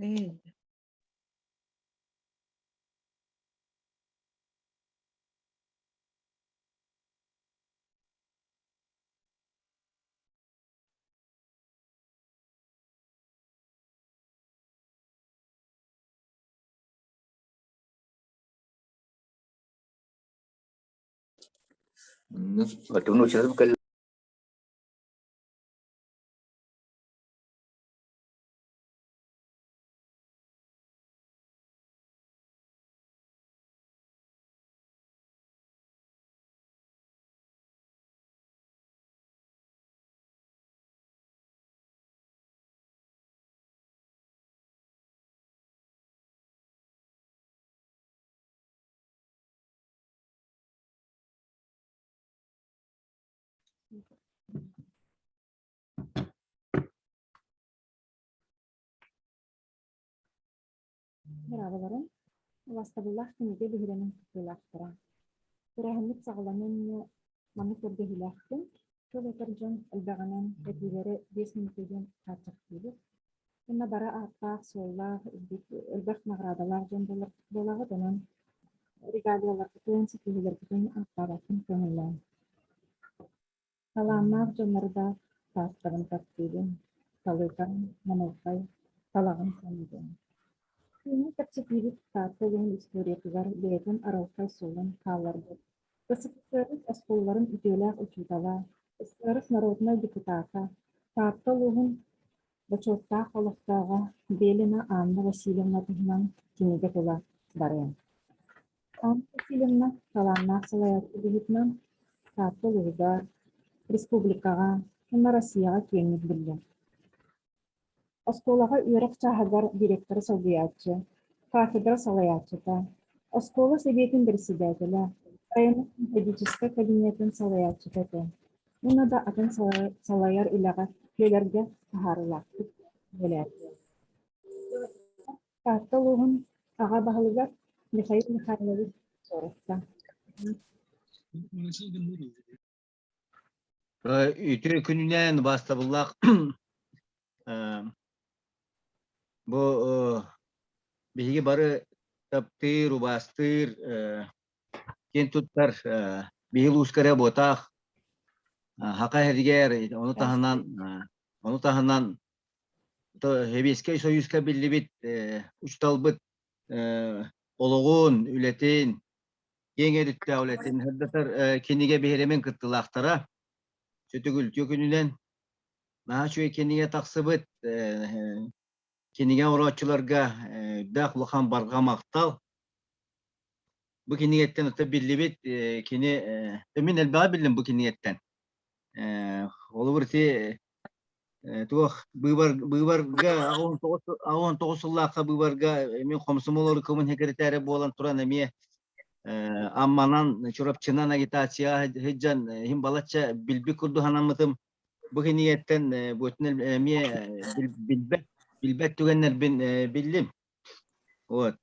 Ээ. Отун кэллэ. Быраабыларын убастабыллаах кинигэ биһирэмин кыттыылаахтара. Тэрээһиммит саҕаланыан иннинэ маннык көрдөһүүлээхпин. Тыл этэр дьон элбэҕинэн этиилэри 5 мүнүүтэ диэн хааччахтыыбыт. Уонна бары ааттаах-суоллаах, элбэх наҕараадалаах дьон буолаҕыт, онон регалияларгытын, ситиһиилэргитин ааттаабаккын көҥүллээҥ. Талааннаах дьоннору да таастарын таптыыбын, талыытан, намылхай, талаҕын саныыбын. Түүҥҥү кэпсэтиибит Таатта улууһун историятыгар бэйэтин арылхай суолун хаалларбыт СССР оскуолаларын үтүөлээх учуутала, СССР народнай депутата, Таатта улууһун бочуоттаах олохтооҕо Белина Анна Васильевна туһунан кинигэ тула барыам. Анна Васильевна талааннаах салайааччы быһыытынан Таатта улууһугар, республикаҕа уонна Россияҕа киэҥник биллэр. Оскуолаҕа үөрэх чааһыгар директоры солбуйааччы, кафедра салайааччыта, оскуола сэбиэтин председателэ, районнай методическай кабинетын салайааччыта этэ уонна да атын салайар үлэҕэ үлэлэргэ таһаарыылаахтык үлэлээбитэ. Таатта улууһун аҕа баһылыгар Михаил Михайлович Соровка. Үтүө күнүнэн убаастабыллаах бу биһиги бары таптыыр, убаастыыр, киэн туттар биһи улууска эрэ буотаах Хака иһэригэр ону таһынан ону таһынан Сэбиэскэй Союзка биллибит учууталбыт олоҕун, үлэтин, киэҥ өрүттээх үлэтин сырдатар кинигэ биһирэмин кыттыылаахтара Сүтүгүлтүө күнүнэн наһаа үчүгэй кинигэ тахсыбыт кинигэ оҥорооччуларга үрдээх улахан барҕа махтал. Бу кинигэттэн ото биллибит кини мин элбэҕи биллим бу кинигэттэн. Холобур ити туох быыбар быыбарга 19 сыллаахха быыбарга мин хомсомол орукумун секретаря буолан туран эмиэ Амманан Чурапчынан агитация сылдьан иһин балачча билбит курдук санаммытым. Бу кинигэттэн бу эмиэ билбэт билбэт түгэннэрбин биллим. Вот.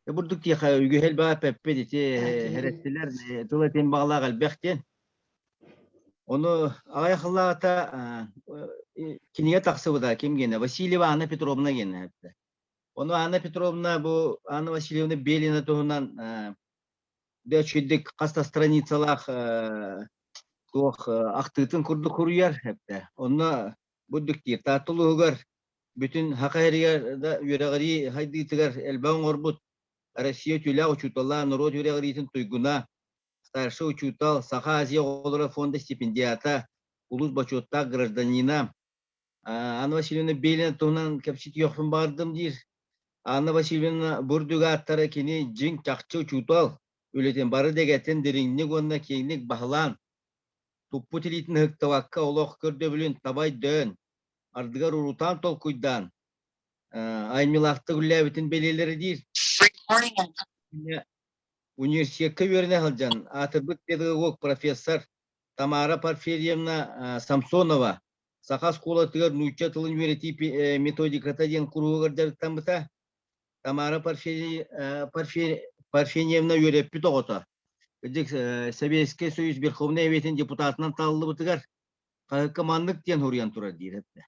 Бурдук тиэхэ үгүһ элбэҕи эппэппит ити эрэттилэр тыл этин баҕалаах элбэх диэн. Ону аҕыйах сыллааҕыта кинигэ тахсыбыта ким гиэнэ Васильева Анна Петровна гиэнэ эттэ. Ону Анна Петровна бу Анна Васильевна Белина туһунан да үчүгэйдик хас да страницалаах туох ахтыытын курдук суруйар эптэ. Онно бу диир Таатта улууһугар бүтүн Саха сиригэр да үөрэҕирии сайдыытыгар элбэх оҥорбут Россия үтүөлээх учуутала, норуот үөрэҕириитин туйгуна, старшай учуутал, Саха Азия оҕолоро фонда стипендиата, улуус бочуоттаах гражданина Анна Васильевна Белина туһунан кэпсэтиэхпин баҕардым диир. Анна Васильевна бурдук ааттара кини дьиҥ чахчы учуутал үлэтин бары дэгэтин дириҥник уонна киэҥник баһылаан, туппут илиитин ыһыктыбакка олох көрдөбүлүн таба өйдөөн, ардыгар урутаан толкуйдаан, айымньылаахтык үлэлээбитин бэлиэлэрэ диир. Университекка үөрэнэ сылдьан аатырбыт педагог профессор Тамара Порфирьевна Самсонова саха оскуолатыгар нуучча тылын үөрэтии методиката диэн куруһугар дьарыктаммыта. Тамара Парфеньевна үөрэппит оҕото. Кырдьык, Сэбиэскэй Союз Верховнай Советын депутатынан талыллыбытыгар хаһыакка маннык диэн суруйан турар диир этэ.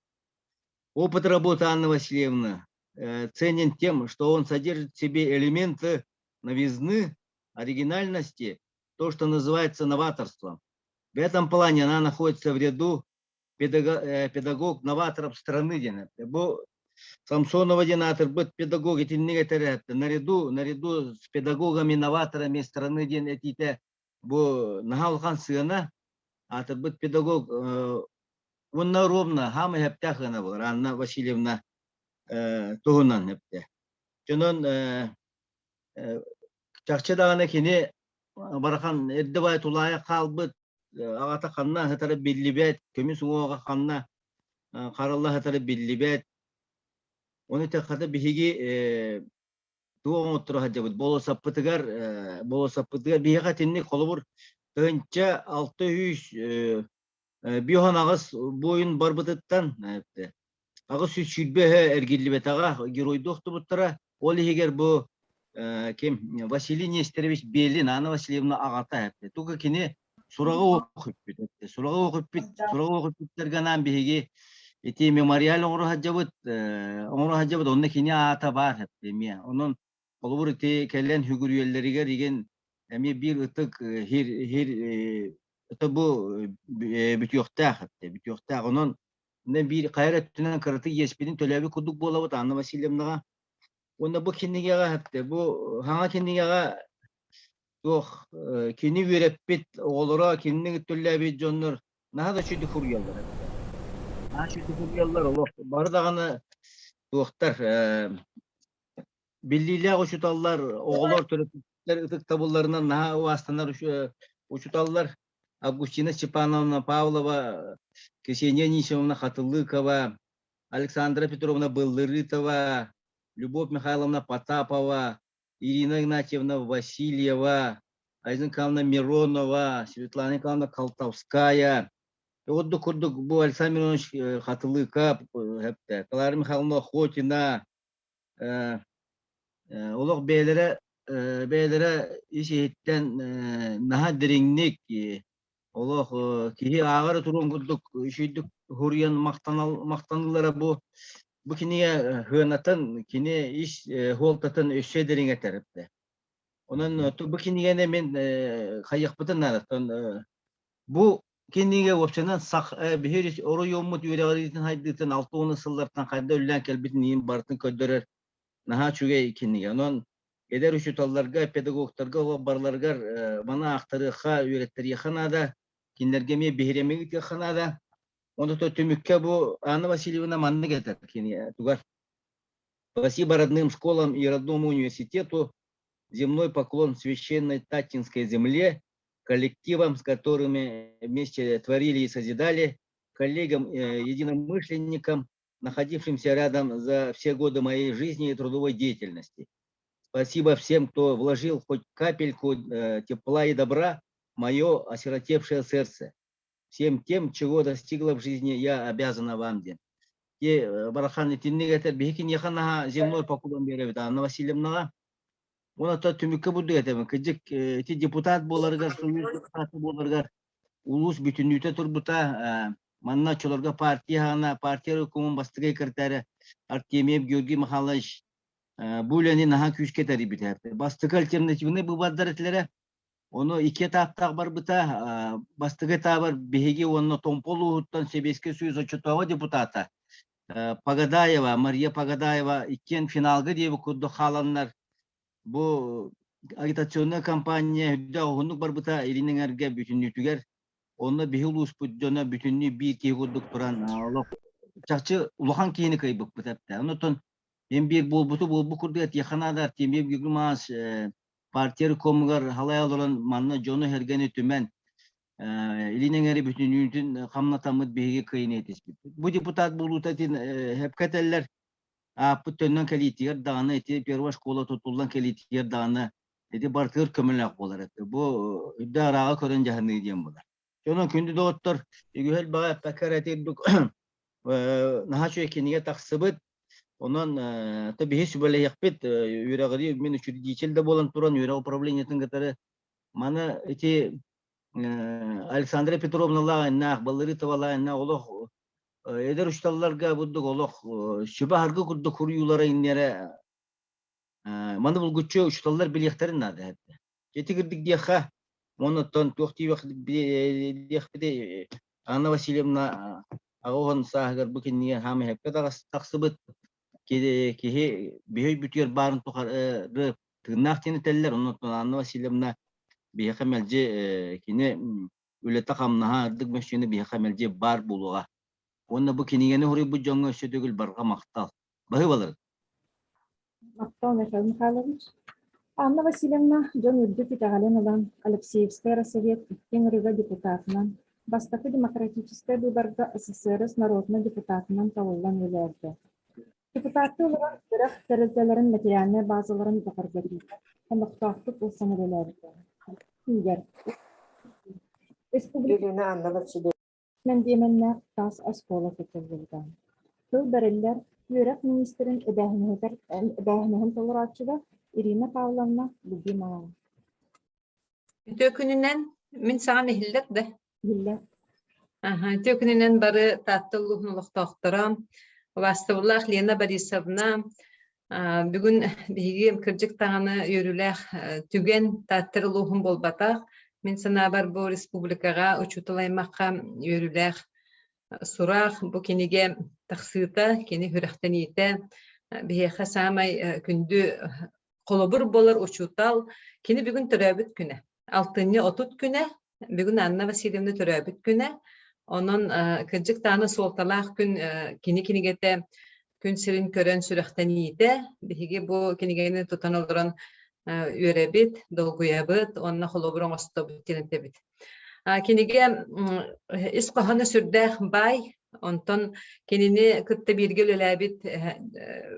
Опыт работы Анны Васильевны. ценен тем, что он содержит в себе элементы новизны, оригинальности, то, что называется новаторством. В этом плане она находится в ряду педагог-новаторов страны диэн. Бу Самсонова диэн аатырбыт педагог итинник этэр наряду с педагогами-новаторами страны диэн этиитэ бу наһаа улахан сыана аатырбыт педагог уонна ровно хаамай хэптээх ыана буолар Анна Васильевна туһунан эптэ. Дьонон чахчы даҕаны кини барахан эрдэ бай тулаайах хаалбыт аҕата ханна сытара биллибэт, көмүс уҥуоҕа ханна харалла сытара биллибэт. Ону тэххата биһиги туох оҥотторо сылдьабыт болосаппытыгар болосаппытыгар биһиэхэ итинник холобур 1658 буойун барбытыттан 820 эргиллибэтэҕэ, геройдуу охтубуттара. Ол иһигэр бу ким Василий Нестерович Белин, Анна Васильевна аҕата эппит. Туга кини сураҕы окуппүт. Сураҕы окуппүт, сураҕы окуппүттэргэ анаан биһиги ити мемориал оҥоро сылдьабыт, оҥоро сылдьабыт, онно кини аата баар эмиэ. Онон холобур ити кэлэн сүгүрүйэллэригэр игин эмиэ биир ытык хир хир это бу бүтүөхтээх бүтүөхтээх. Онон биир хайа өттүнэн кыратык иэспитин төлөөбүт курдук буолабыт Анна Васильевнаҕа. Уонна бу кинигэҕэ бу хаҥа кинигэҕэ туох кини үөрэппит оҕолоро, кинини төлөөбүт дьоннор наһаа да үчүгэй суруйаллар. Наһаа үчүгэй суруйаллар олох бары даҕаны туохтар биллиилээх учууталлар, оҕолор төрөппүттэр ытыктабылларынан наһаа убаастанар учууталлар Августина Степановна Павлова, Ксения Анисимовна Хатылыкова, Александра Петровна Быллырытова, Любовь Михайловна Потапова, Ирина Игнатьевна Васильева, Айзен Николаевна Миронова, Светлана Николаевна Колтовская. Ордук курдук бу Александр Миронович Хатылыков, Клара Михайловна Охотина, олох бэйэлэрэ бэйэлэрэ ис-иһиттэн наһаа дириҥник олох киһи ааҕар туруон курдук үчүйдүк хуруйан махтаналлара бу бу кинигэ сыанатын кини ис суолтатын өссө дириҥэтэр онон бу кинигэни мин хайыахпытын наадаттан бу кинигэ вообщенан сах биһиги оройуоммут үөрэҕириитин хайдыытын 60 сыллартан хайда үллээн кэлбитин иһин барытын көрдөрөр наһаа үчүгэй кинигэ. Онон эдэр учууталларга, педагогтарга олох барыларыгар маны аахтарыахха, үөрэттэриэххэ наада, кинилэргэ эмиэ биһирэми ыытыахха наада. Онон түмүккэ бу Анна Васильевна маннык этэр кинигэ тугар. Спасибо родным школам и родному университету, земной поклон священной Татинской земле, коллективам, с которыми вместе творили и созидали, коллегам, единомышленникам, находившимся рядом за все годы моей жизни и трудовой деятельности. Спасибо всем, кто вложил хоть капельку тепла и добра в мое осиротевшее сердце. Всем тем, чего достигла в жизни, я обязана вам. Диэн. Ке барахан итинник этэр биһиги киниэхэ наһаа земной поклон биэрэбит Анна Васильевнаҕа. Уонна түмүккэ бурдук этэбин. Кырдьык ити депутат буоларыгар, союз депутаты буоларыгар улуус бүтүннүүтэ турбута. Манна оччолорго партия хаана партия райкомун бастакы секретаря Артемьев Георгий Михайлович бу үлэни наһаа күүскэ тэрийбитэ. Бастакы альтернативный быыбардар этилэрэ. Ону икки этаптаах барбыта. Бастакы этабар биһиги уонна Томпо улууһуттан Сэбиэскэй Союз оччотооҕу депутата Пагадаева, Мария Пагадаева иккиэн финалга диэбит курдук хааланнар бу агитационная кампания үрдэ уһуннук барбыта Илин Эҥэргэ бүтүннүүтүгэр. Онно биһи улууспут дьоно бүтүннүү биир киһи курдук туран олох чахчы улахан киһини кыайбыппыт эптэ. Онтон эн биир буолбуту буолбут курдук этиэххэ наада Артемьев Гюгмаас партия рекомугар халай олорон манна дьону-сэргэни түмэн Илин Эҥэри бүтүннүүтүн хамнатаммыт биһиги кыайыны этиспиппит. Бу депутат буолуута итин сөпкө этэллэр. Ааппыт төннөн кэлиитигэр даҕаны ити первая школа тутуллан кэлиитигэр даҕаны ити барытыгар көмөлөөх буолар этэ. Бу үрдэ арааҕа көрөн дьаһаныы диэн буолар. Онон күндү доҕоттор, үгүһ элбэҕи эппэккэ эрэ этирбит наһаа үчүгэй кинигэ тахсыбыт. Онон то биһи сүбэлэһиэхпит үөрэҕирии мин учредитель да буолан туран үөрэх управлениетын кытары маны ити Александра Петровналаах иннаах, Баллырытовалаах иннаах олох Эдэр учууталларга бурдук олох сүбэ-саргы курдук суруйуулара иннэрэ маны булгуччу учууталлар билиэхтэрин наада этэ. Ити кырдык диэххэ, оннуттан туох диэхпитий Анна Васильевна аҕа сааһыгар бу кинигэ хаамыһакка тахсыбыт киһи биһи өйбүтүгэр баарын тухары тыыннаах диэн этэллэр. Оннуттан Анна Васильевна биһиэхэ мэлдьи кини үлэтэ-хамнаһа, ырдык мөссүөнэ биһиэхэ мэлдьи баар буолуоҕа. Уонна бу кинигэни суруйбут дьоҥҥо өссө төгүл барҕа махтал. Баһыыбаларын. Махтал, Михаил Михайлович. Анна Васильевна дьон үрдүк итэҕэлин ылан, Алексеевскай Россовет икки ыҥырыыга депутатынан, бастакы демократическай быыбарга СССР народнай депутатынан талыллан үлэлээбитэ. Депутаттыы олорон үөрэх тэрилтэлэрин материальнай базаларын бөҕөргөтүүгэ олохтоохтук ылсан үлэлээбитэ. Күнүгэр республика Елена Анна Васильевна. мэндиэмэннээх таас оскуола тутуллубута. Тыл бэриллэр үөрэх миниистирин эбээһинэһин толорооччуга Ирина Павловна Любимова. Үтүө күнүнэн мин саҥам иһиллэр да? Иһиллэр. Аха, үтүө күнүнэн бары Таатта улууһун олохтоохторо, убаастабыллаах Лена Борисовна, бүгүн биһиги кырдьык даҕаны үөрүүлээх түгэн Таатта улууһун буолбатах. Мин санаабар бу республикаҕа учуутал аймахха үөрүүлээх сурах, бу кинигэ тахсыыта, кини сүрэхтэниитэ биһиэхэ саамай күндү холобур буолар учуутал. Кини бүгүн төрөөбүт күнэ. Алтынньы 30 күнэ, бүгүн Анна Васильевна төрөөбүт күнэ. Онон кырдьык даҕаны суолталаах күн кини кинигэтэ күн сирин көрөн сүрэхтэниитэ. Биһиги бу кинигэни тутан олорон үөрэбит, долгуйабыт уонна холобур оҥостобут диэн этэбит. Кинигэ ис хоһооно сүрдээх баай, онтон кинини кытта бииргэ үлэлээбит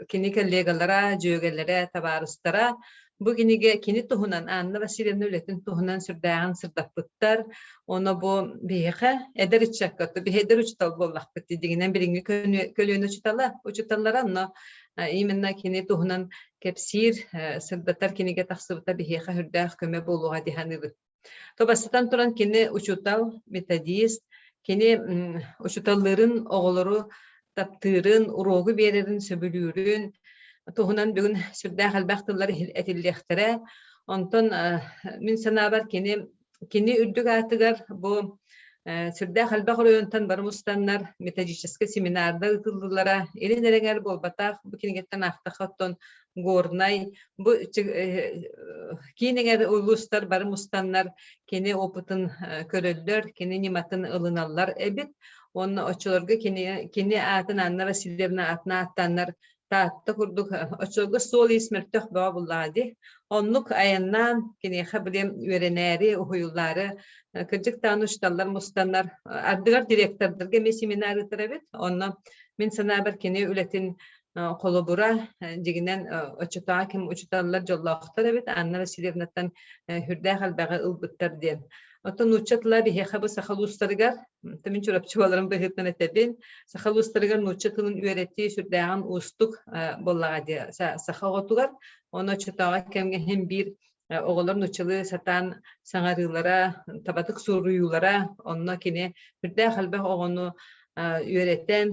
кини коллегалара, дьүөгэлэрэ, табаарыстара бу кинигэ кини туһунан, Анна Васильевна үлэтин туһунан сүрдээҕин сырдаппыттар. Ону бу биһиэхэ эдэр ыччакка, биһи эдэр учуутал буоллахпыт дигинэн билиҥҥи көлүөнэ учуутала, учууталлара онно именно кини туһунан кэпсиир, сырдатар кинигэ тахсыбыта биһиэхэ сүрдээх көмө буолуоҕа дии саныыбын. То бастатан туран кини учуутал, методист, кини учууталлыырын, оҕолору таптыырын, уруогу биэрэрин сөбүлүүрүн туһунан бүгүн сүрдээх элбэх тыллар этиллиэхтэрэ. Онтон мин санаабар кини кини үрдүк аатыгар бу сүрдээх элбэх оройуонтан бары мустаннар методическай семинарда ыытыллылара илин эрэҥэр буолбатах бу кинигэттэн аахтахха оттон Горнай бу киин эҥэр улуустар бары мустаннар кини опытын көрөллөр, кини ньыматын ылыналлар эбит. Уонна оччолорго кини, кини аатын Анна Васильевна аатын ааттааннар Таатта курдук оччолорго суол-иис мөлтөх бөҕө буллаҕа дии. Оннук айаннаан киниэхэ билим үөрэнээри, уһуйуллаары кырдьык даҕаны учууталлар мустаннар ардыгар директордарга эмиэ семинар ыытар эбит. Онно мин санаабар кини үлэтин холобура дьигинэн оччотооҕу ким учууталлар дьоллоохтор эбит Анна Васильевнаттан сүрдээх элбэҕи ылбыттар диэн. Оттон нуучча тыла биһиэхэ бу саха улуустарыгар, мин Чурапчы буоларым быһыытынан этэбин, саха улуустарыгар нуучча тылын үөрэтии сүрдээҕин уустук буоллаҕа дии саха оҕотугар. Ону оччотооҕу кэмҥэ иһин биир оҕолор нууччалыы сатаан саҥарыылара, табатык суруйуулара, онно кини сүрдээх элбэх оҕону үөрэтэн,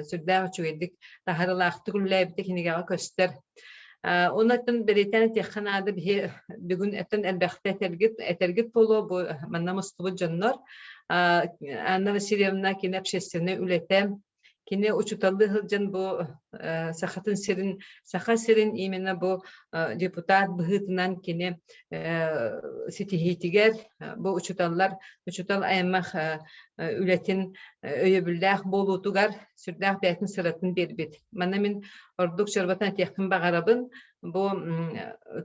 сүрдээх үчүгэйдик таһаарыылаахтык үлэлээбитэ кинигэҕэ көстөр. Онон бэлиэтээн этиэххэ наада биһи бүгүн эттэн элбэхтэ этэргит, этэргит буолуо бу манна мустубут дьоннор. Анна Васильевна кини общественнай үлэтэ Кини учууталлыы сылдьан бу Сахатын сирин, Саха сирин именно бу депутат быһыытынан кини ситиһиитигэр бу учууталлар, учуутал аймах үлэтин өйөбүллээх буолуутугар сүрдээх бэйэтин сыратын биэрбит. Манна мин ордук чорботон этиэхпин баҕарабын, бу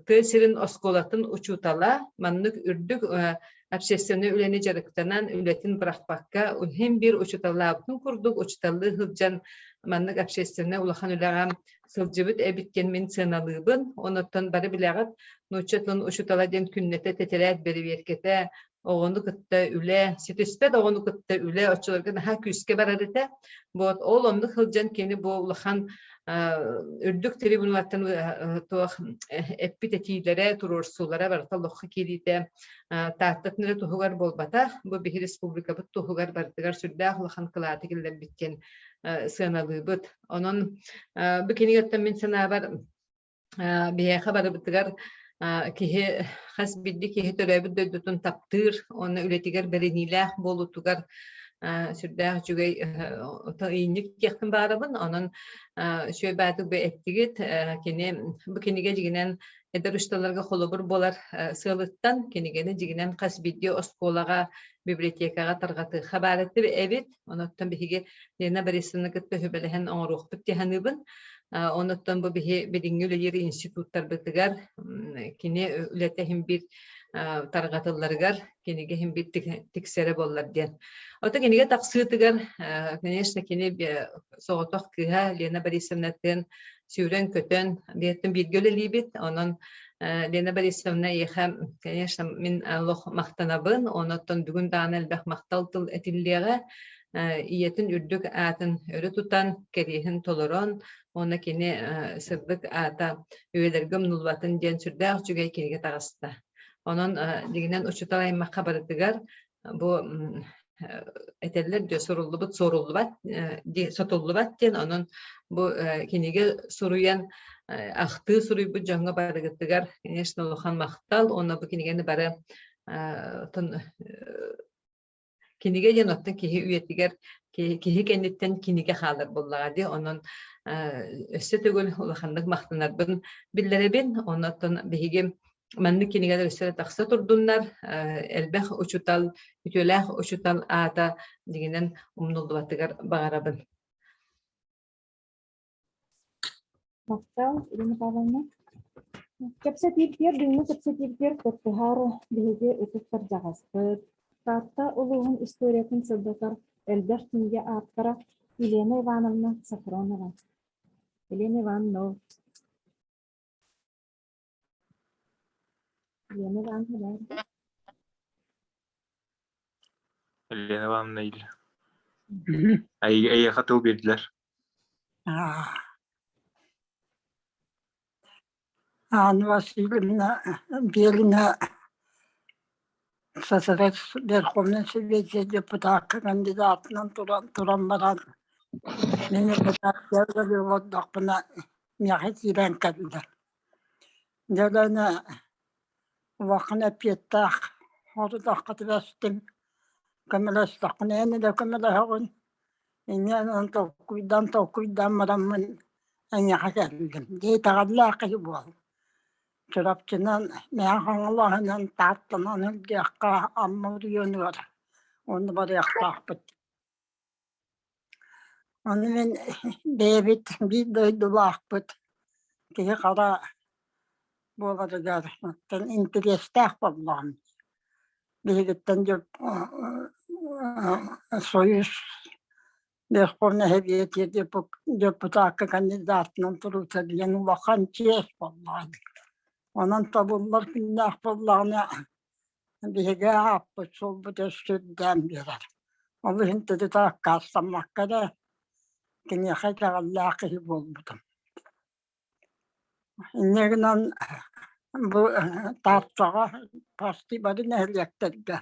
тыа сирин оскуолатын учуутала маннык үрдүк общественнай үлэни дьарыктанан үлэтин бырахпакка иһин биир учууталлаабытын курдук учууталлыы сылдьан маннык общественнай улахан үлэҕэ сылдьыбыт эбит диэн мин сыаналыыбын. Онуттан бары билэҕит нуучча тылын учуутала диэн күннэтэ тэтэрээт бэрэбиэркэтэ оҕону кытта үлэ, ситиспэт оҕону кытта үлэ оччолорго наһаа күүскэ барар этэ. Вот ол оннук сылдьан кини бу улахан Үрдүк трибуналартан туох эппит этиилэрэ, туруорсуулара барыта олоххо киириитэ Тааттатын эрэ туһугар буолбатах, бу биһи республикабыт туһугар барытыгар сүрдээх улахан кылааты киллэрбит диэн сыаналыыбыт. Онон бу кинигэттэн мин санаабар биһиэхэ барыбытыгар киһи хас биирдии киһи төрөөбүт дойдутун таптыыр уонна үлэтигэр бэриниилээх буолуутугар сүрдээх үчүгэй ыйынньык диэхпин баарабын. Онон үчүгэй баатык бу эттигит. Кини бу кинигэ дьигинэн эдэр учууталларга холобур буолар сыалыттан кинигэни дьигинэн хас биирдии оскуолаҕа, библиотекаҕа тарҕатыахха баар эбит. Онуттан биһиги Лена Борисовна кытта сүбэлэһэн оҥоруохпут дии саныыбын. Онуттан бу биһи билиҥҥи үлэлиир институттарбытыгар кини үлэтэ иһин биир тарҕатылларыгар кинигэ иһин биир тиксэрэ буоллар диэн. Ото кинигэ тахсыытыгар, конечно, кини соҕотох кыыһа Лена Борисовнатын сүүрэн-көтөн биһиттэн бииргэ үлэлиибит. Онон Лена Борисовна эйиэхэ, конечно, мин олох махтанабын. Онон бүгүн даҕаны элбэх махтал тыл этиллиэҕэ. Ийэтин үрдүк аатын өрө тутан, кэриэһин толорон, уонна кини сырдык аата үйэлэргэ умнуллубатын диэн сүрдээх үчүгэй кинигэ таҕыста. Онон дьиҥинэн учуутал аймахха барытыгар бу этэллэр дьэ суруллубут суоруллубат сотуллубат диэн онон бу кинигэ суруйан ахтыы суруйбут дьоҥҥо барыгытыгар конечно улахан махтал уонна бу кинигэни бары кинигэ диэн оттон киһи үйэтигэр киһи кэнниттэн кинигэ хаалар буоллаҕа дии онон өссө төгүл улаханнык махтанарбын биллэрэбин онон биһиги маннык кинигэлэр өссө да тахса турдуннар элбэх учуутал үтүөлээх учуутал аата дьиҥинэн умнуллубатыгар баҕарабын. Махтал, Ирина Павловна. Кэпсэтиибитигэр, бүгүҥҥү кэпсэтиибитигэр кыттыһар биһиги ытык кырдьаҕаспыт, Таатта улууһун историятын сырдатар элбэх кинигэ ааптара Елена Ивановна Софронова. Елена Ивановна. Елена Ивановна баар. Елена Ивановна или Эйиэхэ тыл биэрдилэр. Анна Васильевна Белина СССР Верховнай Совет депутатка кандидатынан туран туран баран мин редакцияга олордохпуна миэхэ киирэн кэллэ. Дьэ улахан эппиэттээх орудахха түбэстим, көмөлөстөххүнэ эн эрэ көмөлөһөҕүн, инньэ гынан толкуйдаан толкуйдаан бараммын эйиэхэ кэллим. Дьэ итэҕэллээх киһи буол. Чурапчынан, Мэҥэ Хаҥалаһынан, Тааттанан илдьиэххэ Амма оройуонугар уонна барыахтаахпыт. Ону мин бэйэбит биир дойдулаахпыт киһи-хара буоларыгар оттон интэриэстээх буоллаҕым. Биһигиттэн Союз Верховнай Сэбиэтигэр депутакка кандидатынан туруута диэн улахан чиэс буоллаҕа. Онон тобуллар күннээх буоллаҕына биһиги ааппыт суолбут өссө үрдээн биэрэр. Ол иһин төрүт аккаастаммакка эрэ киниэхэ итэҕэллээх киһи буолбутум. Инньэ гынан бу Тааттаҕа почти бары нэһилиэктэргэ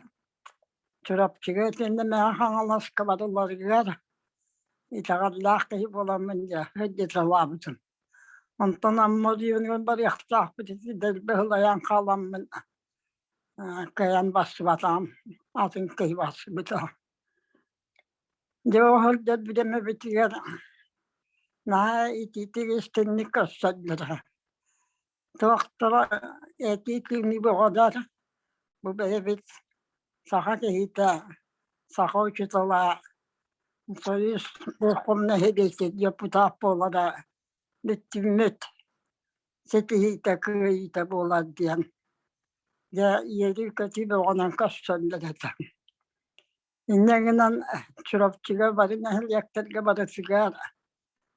Чурапчыга итиннэ Мэҥэ Хаҥаласка барыларыгар итэҕэллээх киһи буоламмын дьэ сылдьыталаабытым. Онтон Амма оройуонугар барыахтаахпыт ити дэлби сылайан хааламмын кыайан барсыбатаҕым, атын киһи барсыбыта. Дьэ ол сылдьар бириэмэбитигэр наһаа итиитик истиҥник көрсөллөрө. Туохтара этии тыыныы бөҕөлөр бу бэйэбит саха киһитэ, саха учуутала Союз Верховнай Сэбиэтин депутат буолара бүттүммүт ситиһиитэ, кыайыыта буолар диэн дьэ үөрүү-көтүү бөҕөнөн көрсөллөр этэ. Инньэ гынан Чурапчыга бары нэһилиэктэргэ барытыгар,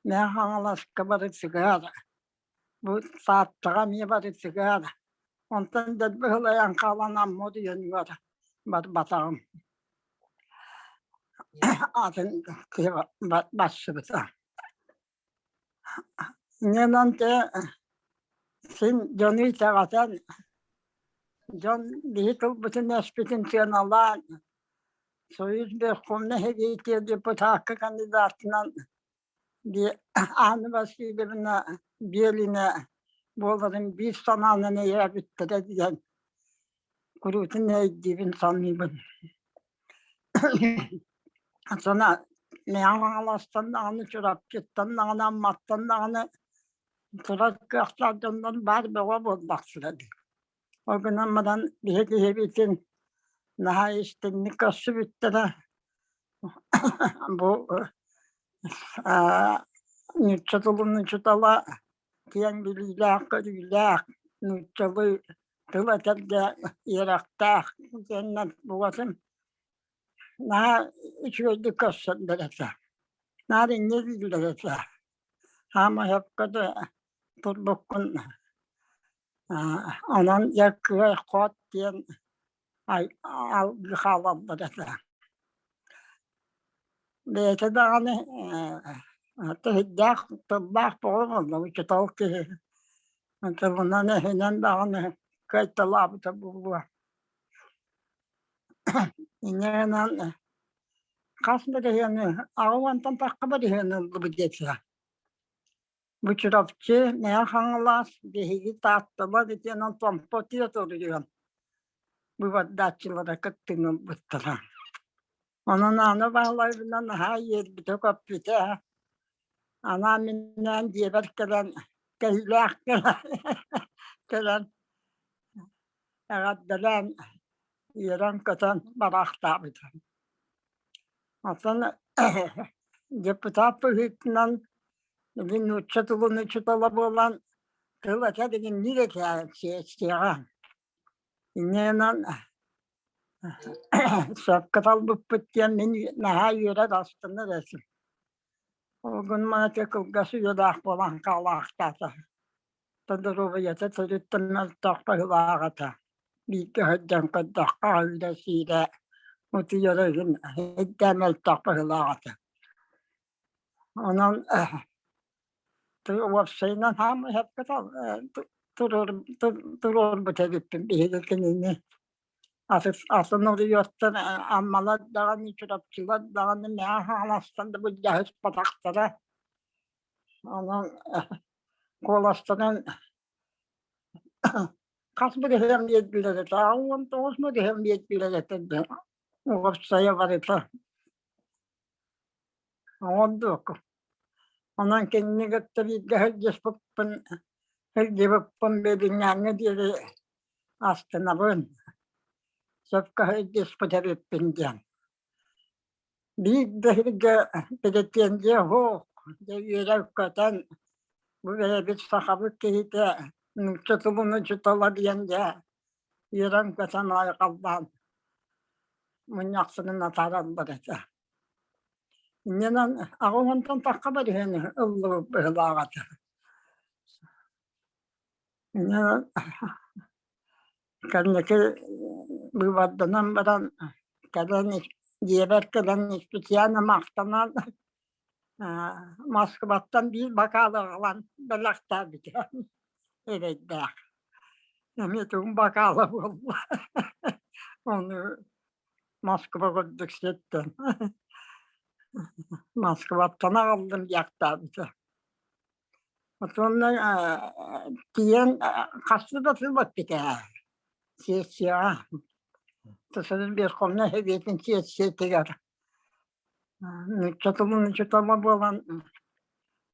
Мэҥэ Хаҥаласка барытыгар, бу Тааттаҕа эмиэ барытыгар, онтон дэлби сылайан хаалан Амма оройуонугар барбатаҕым. Атын киһи барсыбыта. Инньэ те син дьону итэҕэтэн, дьон биһи тылбытын-өспүтүн сыаналаан, Союз Верховнай Сэбиэтигэр депутакка кандидатынан Анна Васильевна Белина буоларын биир санаанан өйөөбүттэрэ диэн куруутун өйдүүбүн саныыбын. Сана Мэҥэ Хаҥаластан даҕаны, Чурапчыттан даҕаны, Амматтан даҕаны турар кыахтаах дьоннор баар бөҕө буоллахтара дии. Ол гынан баран биһи киһибитин наһаа истиҥник көрсүбүттэрэ. Бу нуучча тылын учуутала киэҥ билиилээх-көрүүлээх, нууччалыы тыл этэргэ үөрэхтээх диэннэр буолатын наһаа үчүгэйдик көрсөллөр этэ. Наар инньэ дииллэр этэ. Хаама сөпкө да турбуккун онон дьэ кыай хот диэн хаалаллар этэ. Бэйэтэ даҕаны тэһийдээх тыллаах буолан онно учуутал киһи тылынан эһинэн даҕаны кыайталаабыта буолуо. Инньэ гынан хас бырыһыаны 80-тан тахха бырыһыаны ыллыбыт диэтилэр. Бу Чурапчы, Мэҥэ Хаҥалас, биһиги Таатталар итиэнэн Томпо территориятыгар быыбардааччылара кыттыыны ылбыттара. Онон Аана Баһылайбына наһаа үөрбүтэ-көппүтэ. Анаан-минээн дьиэбэр кэлэн, кэһиилээх кэлэн эҕэрдэлээн, үөрэн-көтөн бараахтаабыта. Оттон депутат быһыытынан Билигин нуучча тылын учуутала буолан тыл этэ дигинниир этэ сиэҕэ. Инньэ гынан сөпкө талбыппыт диэн мин наһаа үөрэр астынар этим. Ол гынан ити кылгас үйэлээх буолан хаалаахтаата. Доруобуйата төрүттэн мөлтөх быһыылаах этэ. Бииргэ сылдьан көрдөххө аһыыра-сиирэ утуйара иһин эрдэ мөлтөх быһыылаах этэ. Онон уопсайынан хаамыы сөпкө туруорбут эбиппин биһиги кинини. Атын оройуоттан Аммалар даҕаны, Чурапчылар даҕаны Мэҥэ Хаҥаластан да былдьаһыспатахтара. Онон куоластанан хас бырыһыан биэрдилэр этэ, 19 бырыһыан биэрдилэр этэ уопсайа барыта. Оҥордук. Онон кинини кытта бииргэ сылдьыспыппын, сылдьыбыппын билиҥҥээҥҥэ диэри астынабын. Сөпкө сылдьыспыт эбиппин диэн. Биир да сиргэ претензия суох, дьэ үөрэн-көтөн, бу бэйэбит сахабыт киһитэ нуучча тылын учуутала диэн дьэ үөрэн-көтөн айҕаллаан мунньахсынын атаараллар этэ. Инньэнэн 80-тан тахха барыһыаны ыллыбыт быһыылаах этэ. Инньэнэн кэнники быыбарданан баран кэлэн дьиэбэр кэлэн испитиэнэ махтанан Москваттан биир бакаалы аҕалан бэлэхтээбитэ эрэйдээх. Эмиэ тугун бакаала буолла. Ону Москва курдук сиртэн Москваттан аҕаллым диэхтээбитэ. Отонно тиийэн хаста да сыл эппитэ сессияҕа. Тысырын Верховнай Сэбиэтин сессиятыгар Нуучча тылын учуутала буолан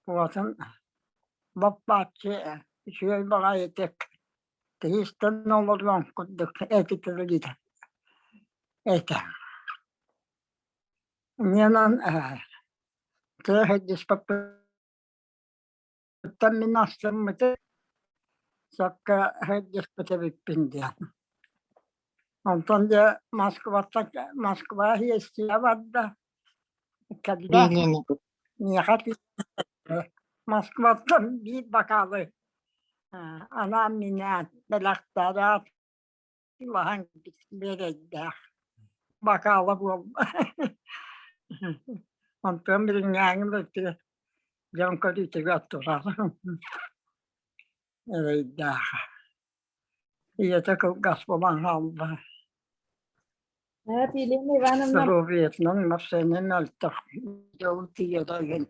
уотун лоп-бааччы үчүгэй баҕайытык киһи истэн олоруон курдук этитэлиир этэ. Инньэнэн тыа сылдьыспаппыттан мин астыммытым, сөпкө сылдьыспыт эбиппин диэн. Онтон дьэ Москваттан Москва сиэссийэ барда, кэллэ миэхэ Москваттан биир бакаалы анаан-минээн бэлэхтээт улахан биэрэйдээх бакаала буолла. Онтон билиҥҥээҥи Дьон көрүүтүгэр турар. Эрэйдээх. Ийэтэ кылгас буолан хаалла. Эп Елена Ивановна Здоровьетынан массыына мөлтөх. Дьол тиийэрэ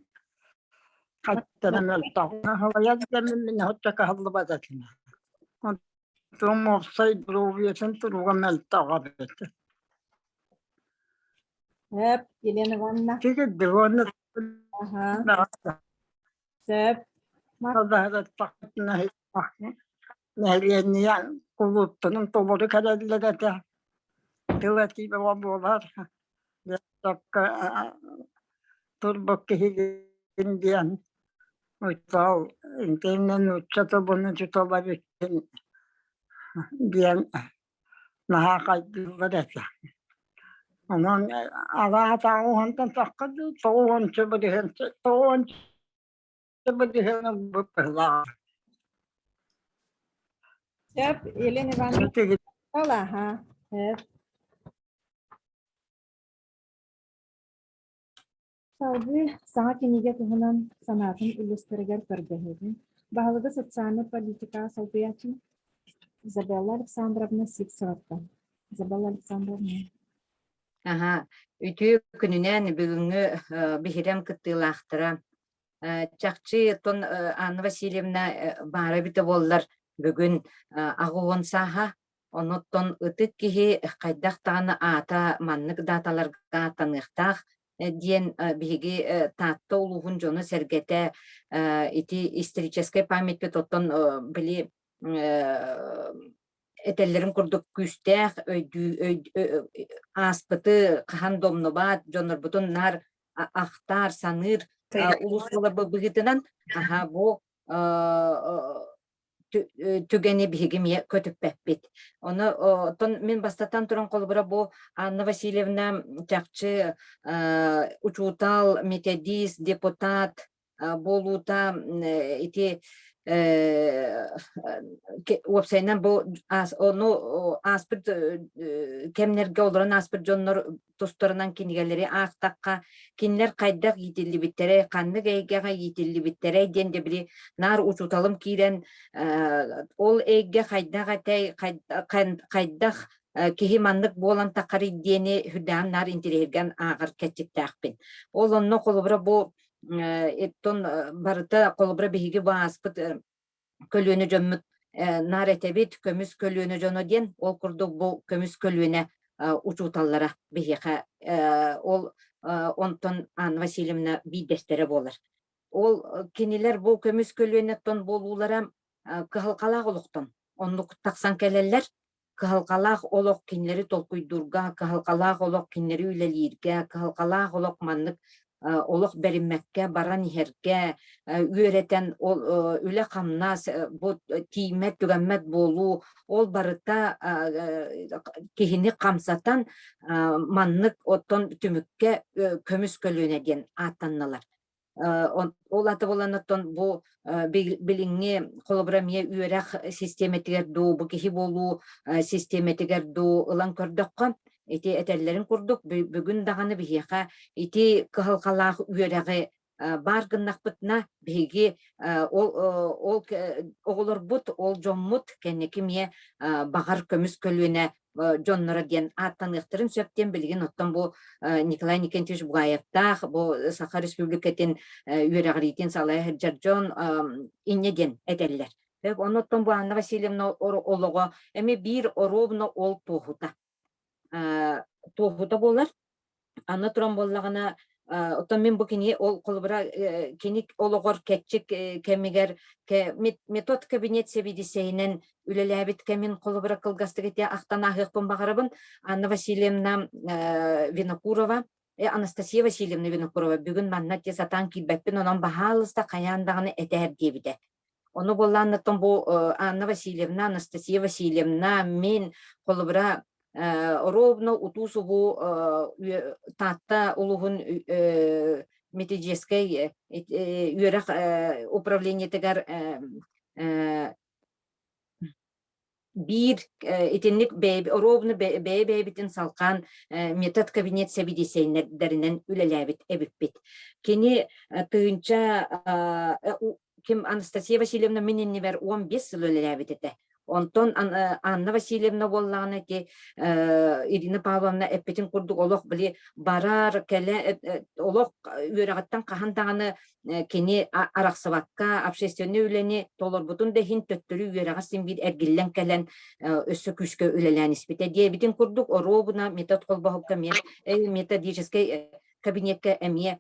Хаттана мөлтөх. Халайар да мин хотто каһыллыбат этим. Онтон уопсай доруобуйатын туруга мөлтөх эбит. Эп Елена Ивановна. Тигирди уонна Аха. Сөп. Нэһилиэнньэ кулууптарын толору кэлэллэр этэ. Тыл этии бөҕө буолар. Турбут киһигин диэн учуутал интиэннэ нуучча тылын учуутала эбиккин диэн наһаа хайгыыллар этэ. Онон араата уонтан тахха дуу, тоҕуонча бырыһыан тоҕуонча бырыһыан ылбыт быһыылаах. Сөп, Елена Ивановна. Аха. Сөп. Салгыы саҥа кинигэ туһунан санаатын үллэстэригэр көрдөһөбүн. Баһылыгы социальнай политикаҕа солбуйааччы Изабелла Александровна Сивцеваттан. Изабелла Александровна. Аха, үтүө күнүнэн бүгүҥҥү биһирэм кыттыылаахтара. Чахчы оттон Анна Васильевна баара эбитэ буоллар бүгүн 80 сааһа Онуттан ытык киһи хайдах даҕаны аата маннык дааталарга ааттаныахтаах диэн биһиги Таатта улууһун дьоно-сэргэтэ ити историческай памятпыт оттон били этэллэрин курдук күүстээх өйдүү ааспыты хаһан да умнубат дьоннорбутун наар ахтаар саныыр улуус буоларбыт быһыытынан аһа бу түгэни биһиги эмиэ көтүппэппит. Ону оттон мин бастатан туран холобура бу Анна Васильевна чахчы учуутал, методист, депутат буолуута ити уопсайынан бу ону ааспыт кэмнэргэ олорон ааспыт дьоннор тустарынан кинигэлэри аахтахха, кинилэр хайдах иитиллибиттэрэй, ханнык эйгэҕэ иитиллибиттэрэй диэн дьэ били наар учууталым киирэн ол эйгэ хайдах этэй, хайдах киһи маннык буолан таххарый диэни үрдээн наар интириэһиргэн ааҕар кэрчиктээхпин. Ол онно холобура бу оттон барыта холобура биһиги бу ааспыт көлүөнэ дьоммут наар этэбит көмүс көлүөнэ дьоно диэн ол курдук бу көмүс көлүөнэ учууталлара биһиэхэ ол онтон Анна Васильевна биирдэстэрэ буолар. Ол кинилэр бу көмүс көлүөнэттэн буолуулара кыһалҕалаах олохтон оннук тахсан кэлэллэр Кыһалҕалаах олох кинилэри толкуйдуурга, кыһалҕалаах олох кинилэри үлэлииргэ, кыһалҕалаах олох маннык олох бэриммэккэ баран иһэргэ үөрэтэн ол үлэ-хамнас бу тииймэт-түгэммэт буолуу ол барыта киһини хамсатан маннык оттон түмүккэ көмүс көлүөнэ диэн ааттанналар. Ол аты буолан оттон бу билиҥҥи холобура эмиэ үөрэх систиэмэтигэр дуу, бу киһи буолуу систиэмэтигэр дуу ылан көрдөххө, ити этэллэрин курдук бүгүн даҕаны биһиэхэ ити кыһалҕалаах үөрэҕи баар гыннахпытына биһиги ол ол оҕолорбут, ол дьоммут кэнники эмиэ баҕар көмүс көлүөнэ дьонноро диэн ааттаныахтарын сөп диэн билигин оттон бу Николай Никитич Бугаевтаах бу Саха Республикатын үөрэҕириитин салайа сылдьар дьон инньэ диэн этэллэр. Оннуттан бу Анна Васильевна олоҕо эмиэ биир оруобуна ол туоһута. Туоһута буолар. Аны туран буоллаҕына, оттон мин бу кини ол холобура кини олоҕор кэрчик кэмигэр метод кабинет сэбиэдиссэйинэн үлэлээбит кэмин холобура кылгастык ити ахтан ааһыахпын баҕарабын. Анна Васильевна Винокурова, Анастасия Васильевна Винокурова бүгүн манна те сатаан киирбэппин, онон баһаалыста хайаан даҕаны этээр диэбитэ. Ону буоллааннаттан бу Анна Васильевна, Анастасия Васильевна, мин холобура ровно утуу-субуу Таатта улууһун методическай үөрэх управлениетыгар Биир итинник оруобуна бэйэ-бэйэбитин салҕаан метод кабинет сэбиэдиссэйдэринэн үлэлээбит эбиппит. Кини тыынча ким Анастасия Васильевна мин иннибэр 15 сыл үлэлээбит этэ. Онтон Анна Васильевна буоллаҕына ити Ирина Павловна эппитин курдук олох били барар, кэлэ олох үөрэҕиттэн хаһан даҕаны кини арахсыбакка общественнай үлэни толорбутун да иһин төттөрү үөрэҕэр син биир эргиллэн кэлэн өссө күүскэ үлэлээн испитэ диэбитин курдук оруобуна метод холбоһукка эмиэ методическай кабинекка эмиэ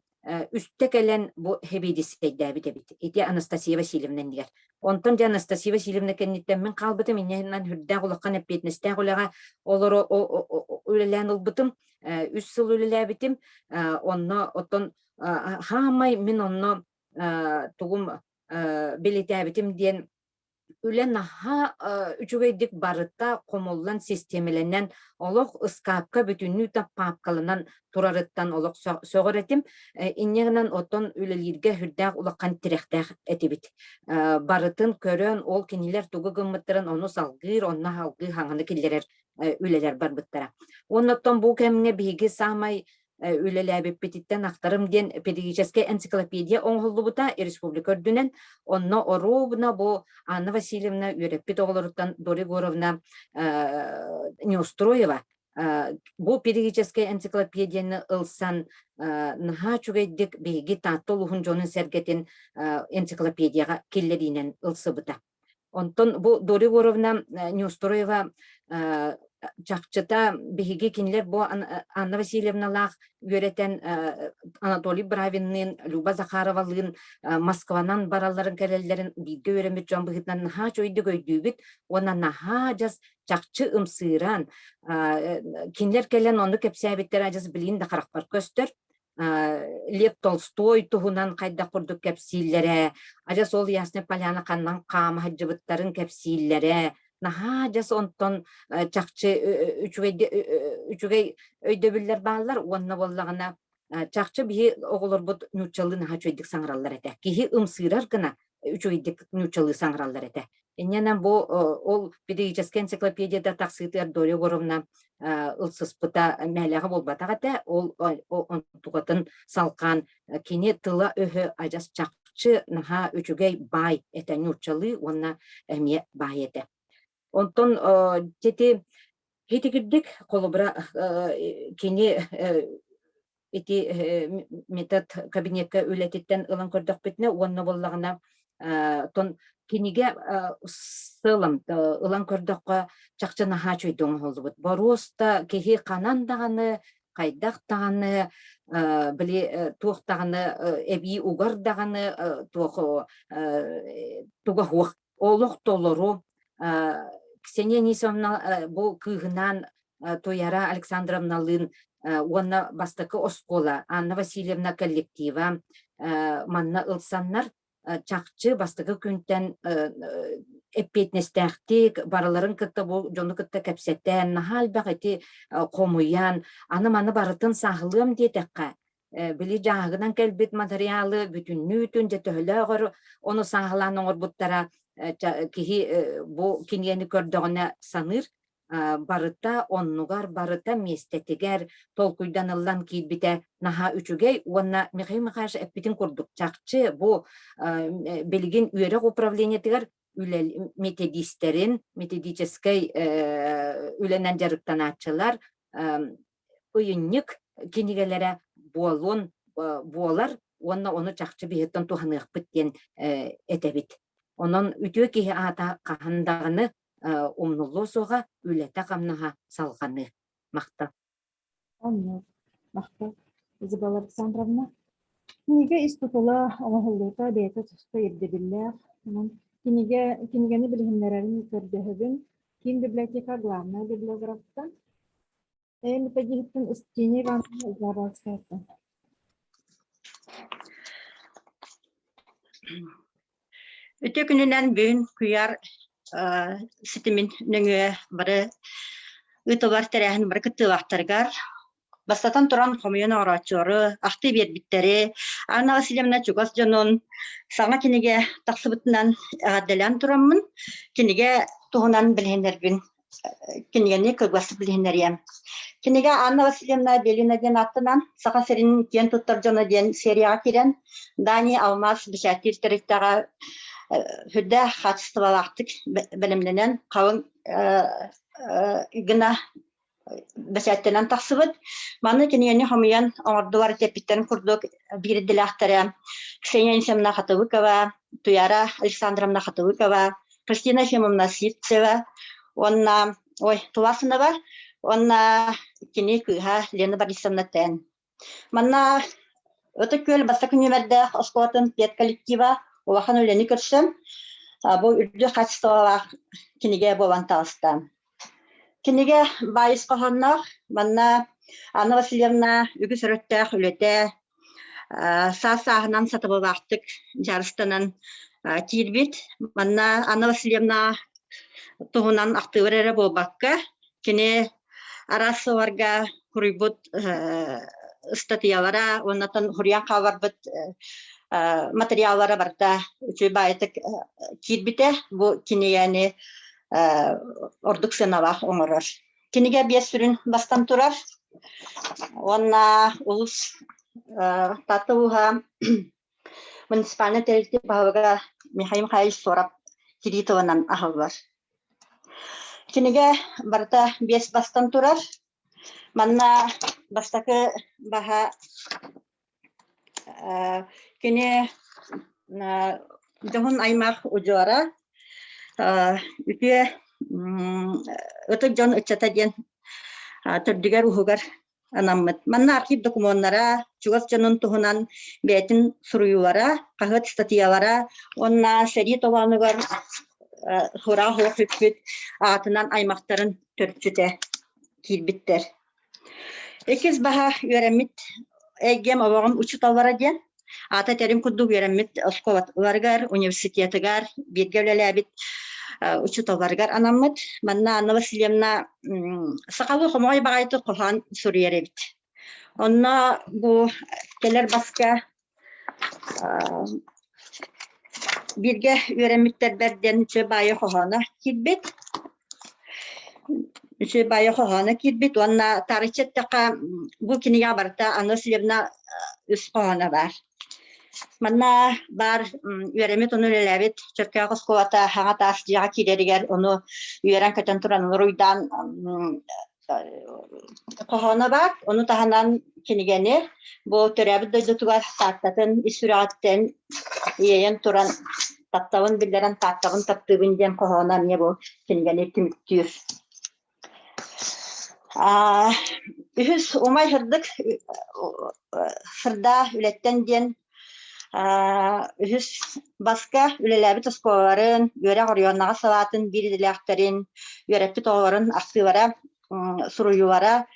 үстэ кэлэн бу хэбиэдиссэйдээбит эбит. Ити Анастасия Васильевна иннигэр. Онтон дьэ Анастасия Васильевна кэнниттэн мин хаалбытым иннинэн үрдээх улахан эппиэтинэстээх үлэҕэ олоро үлэлээн ылбытым. Үс сыл үлэлээбитим. Онно оттон хаамай мин онно тугум бэлиэтээбитим диэн үлэ наһаа үчүгэйдик барыта хомуллан систиэмэлэнэн олох ыскаапка бүтүннүү да паапкаланан турарыттан олох сөҕөр этим. Инньэ гынан оттон үлэлииргэ сүрдээх улахан тирэхтээх этибит. Барытын көрөн ол кинилэр тугу гыммыттарын ону салгыыр, онно салгыы хаҥаны киллэрэр үлэлэр барбыттара. Уонна оттон бу кэмҥэ биһиги саамай үлэлээбиппититтэн ахтарым диэн педагогическай энциклопедия оҥоһуллубута республика үрдүнэн. Онно оруобуна бу Анна Васильевна үөрэппит оҕолоруттан Дора Егоровна Неустроева бу педагогическай энциклопедияны ылсан наһаа үчүгэйдик биһиги Таатта улууһун дьонун-сэргэтин энциклопедияҕа киллэриинэн ылсыбыта. Онтон бу Дора Егоровна Неустроева чахчыта биһиги кинилэр бу Анна Васильевналаах үөрэтэн Анатолий Бравинныын, Люба Захаровалыын Москванан баралларын кэлэллэрин бииргэ үөрэммит дьон быһыытынан наһаа үчүгэйдик өйдүүбүт уонна наһаа дьас чахчы ымсыыран кинилэр кэлэн ону кэпсээбиттэрэ адьас билигин да харахпар көстөр. Лев Толстой туһунан хайдах курдук кэпсииллэрэ, адьас ол Ясная Поляна ханнан хаама сылдьыбыттарын кэпсииллэрэ, наһаа адьас онтон чахчы үчүгэй үчүгэй өйдөбүллэр бааллар уонна буоллаҕына чахчы биһи оҕолорбут нууччалыы наһаа үчүгэйдик саҥараллар этэ. Киһи ымсыырар гына үчүгэйдик нууччалыы саҥараллар этэ. Инньэнэн бу ол педагогическай энциклопедияда тахсыытыгар Дория Егоровна ылсыспыта мээлэҕэ буолбатах этэ. Ол онтукатын салҕаан кини тыла-өһө адьас чахчы наһаа үчүгэй баай этэ нууччалыы уонна эмиэ баай этэ. Онтон ити итигирдик холобура кини ити метод кабинекка үлэтиттэн ылан көрдөхпүтүнэ уонна буоллаҕына тон кинигэ сылым ылан көрдөххө чахчы наһаа үчүгэйдик оҥоһуллубут. Боруоста киһи ханан даҕаны хайдах даҕаны били туох даҕаны эбии угар даҕаны туох туга суох олох толору Ксения Анисовна бу кыыһынаан Туяра Александровналыын уонна бастакы оскуола Анна Васильевна коллектива манна ылсаннар чахчы бастакы күнтэн эппиэтинэстээхтик барыларын кытта бу дьону кытта кэпсэтэн наһаа элбэх ити хомуйан аны маны барытын сааһылыам диэтэххэ били дьааһыгынан кэлбит матырыйаалы бүтүннүүтүн дьэ төһөлөөҕөр ону сааһылаан оҥорбуттара киһи бу кинигэни көрдөҕүнэ саныыр барыта оннугар барыта миэстэтигэр толкуйданыллан киирбитэ наһаа үчүгэй уонна Михаил Михайлович эппитин курдук чахчы бу билигин үөрэх управлениетыгар үлэ методистэрин методическай үлэнэн дьарыктанааччылар ыйынньык кинигэлэрэ буолуон буолар уонна ону чахчы биһиттэн туһаныахпыт диэн этэбит. Онон үтүө киһи аата хаһан даҕаны умнуллуо суоҕа, үлэтэ-хамнаһа салҕаныа. Махтал. Оннук. Махтал. Изабелла Александровна. Кинигэ ис тутула оҥоһуллуута бэйэтэ туспа ирдэбиллээх. Онон кинигэ, кинигэни билиһиннэрэрин көрдөһөбүн. Киин библиотека главнай библиографтан Методиһыттан Устинья Ивановна Заболоцкаяттан. Үтүө күнүнэн бүгүн куйаар ситимин нөҥүө бары ыытыллар тэрээһин бары кыттыылаахтарыгар бастатан туран хомуйан оҥорооччулары, ахтыы биэрбиттэри, Анна Васильевна чугас дьонун саҥа кинигэ тахсыбытынан эҕэрдэлээн тураммын, кинигэ туһунан билиһиннэрбин кинигэни кылгастык билиһиннэриэм. Кинигэ Анна Васильевна Белина диэн ааттанан Саха сирин киэн туттар дьоно диэн серияҕа киирэн Дани Алмаз бэчээттиир тэрилтэҕэ сүрдээх хаачыстыбалаахтык бэлэмнэнэн халыҥ гына бэчээттэнэн тахсыбыт. Маны кинигэни хомуйан оҥордулар тэппиттэрин курдук биир идэлээхтэрэ Ксения Анисимовна Хатылыкова, Туяра Александровна Хатылыкова, Кристина Ефимовна Сивцева уонна ой Туласынова уонна кини кыыһа Лена Борисовна Тен. Манна Ытык Күөл бастакы нүөмэрдээх оскуолатын педколлектива улахан үлэни көрсөн, бу үрдүк хаачыстыбалаах кинигэ буолан таҕыста. Кинигэ баайыс хоһоонноох. Манна Анна Васильевна үгүс өрүттээх үлэтэ саас-сааһынан сатабыллаахтык дьарыстанан киирбит. Манна Анна Васильевна туһунан ахтыылар эрэ буолбакка, кини араас сылларга суруйбут ыстатыйалара уонна суруйан хаалларбыт материаллара барыта үчүгэй баайытык киирбитэ. Бу кинигэни ордук сыаналаах оҥорор. Кинигэ биэс сүрүн бастан турар уонна улус Таатта улууһа муниципальнай тэрилтэ баһылыга Михаил Михайлович Суорап кирии тылынан аһыллар. Кинигэ барыта биэс бастан турар. Манна бастакы баһа кини дьоһун аймах удьуора үтүө ытык дьон ыччата диэн төрдүгэр-уһугар анаммыт. Манна архив докумуоннара, чугас дьонун туһунан бэйэтин суруйуулара, хаһыат ыстатыйалара уонна сэрии толоонугар хураах суох сүппүт аатынан аймахтарын төрүччүтэ киирбиттэр. Иккис баһа үөрэммит эйгэм олоҕум учууталлара диэн. Аата этэрин курдук үөрэммит оскуолаларыгар, университетыгар бииргэ үлэлээбит учууталларыгар анаммыт. Манна Анна Васильевна сахалыы хомоҕой баҕайытык хоһоон суруйар эбит. Онно бу кэлэр баска бииргэ үөрэммиттэрбэр диэн үчүгэй баайы хоһооно киирбит. Үчүгэй баайы хоһооно киирбит уонна таарыччы эттэххэ бу кинигэҕэ барыта Анна Васильевна үс хоһооно баар. Манна баар үөрэммит ону үлэлээбит Чөркөөх оскуолата хаҥа таас дьиэҕэ киирэригэр ону үөрэн-көтөн туран уруйдаан хоһооно баар. Ону таһынан кинигэни бу төрөөбүт дойдутугар Тааттатын ис сүрэҕиттэн иэйэн туран тапталын биллэрэн Тааттабын таптыыбын диэн хоһооно эмиэ бу кинигэни түмүктүүр. Үһүс умай сырдык сырдаа үлэттэн диэн үһүс баска үлэлээбит оскуолаларын, үөрэх оройуоннаҕы салаатын биир идэлээхтэрин, үөрэппит оҕолорун ахтыылара, суруйуулара.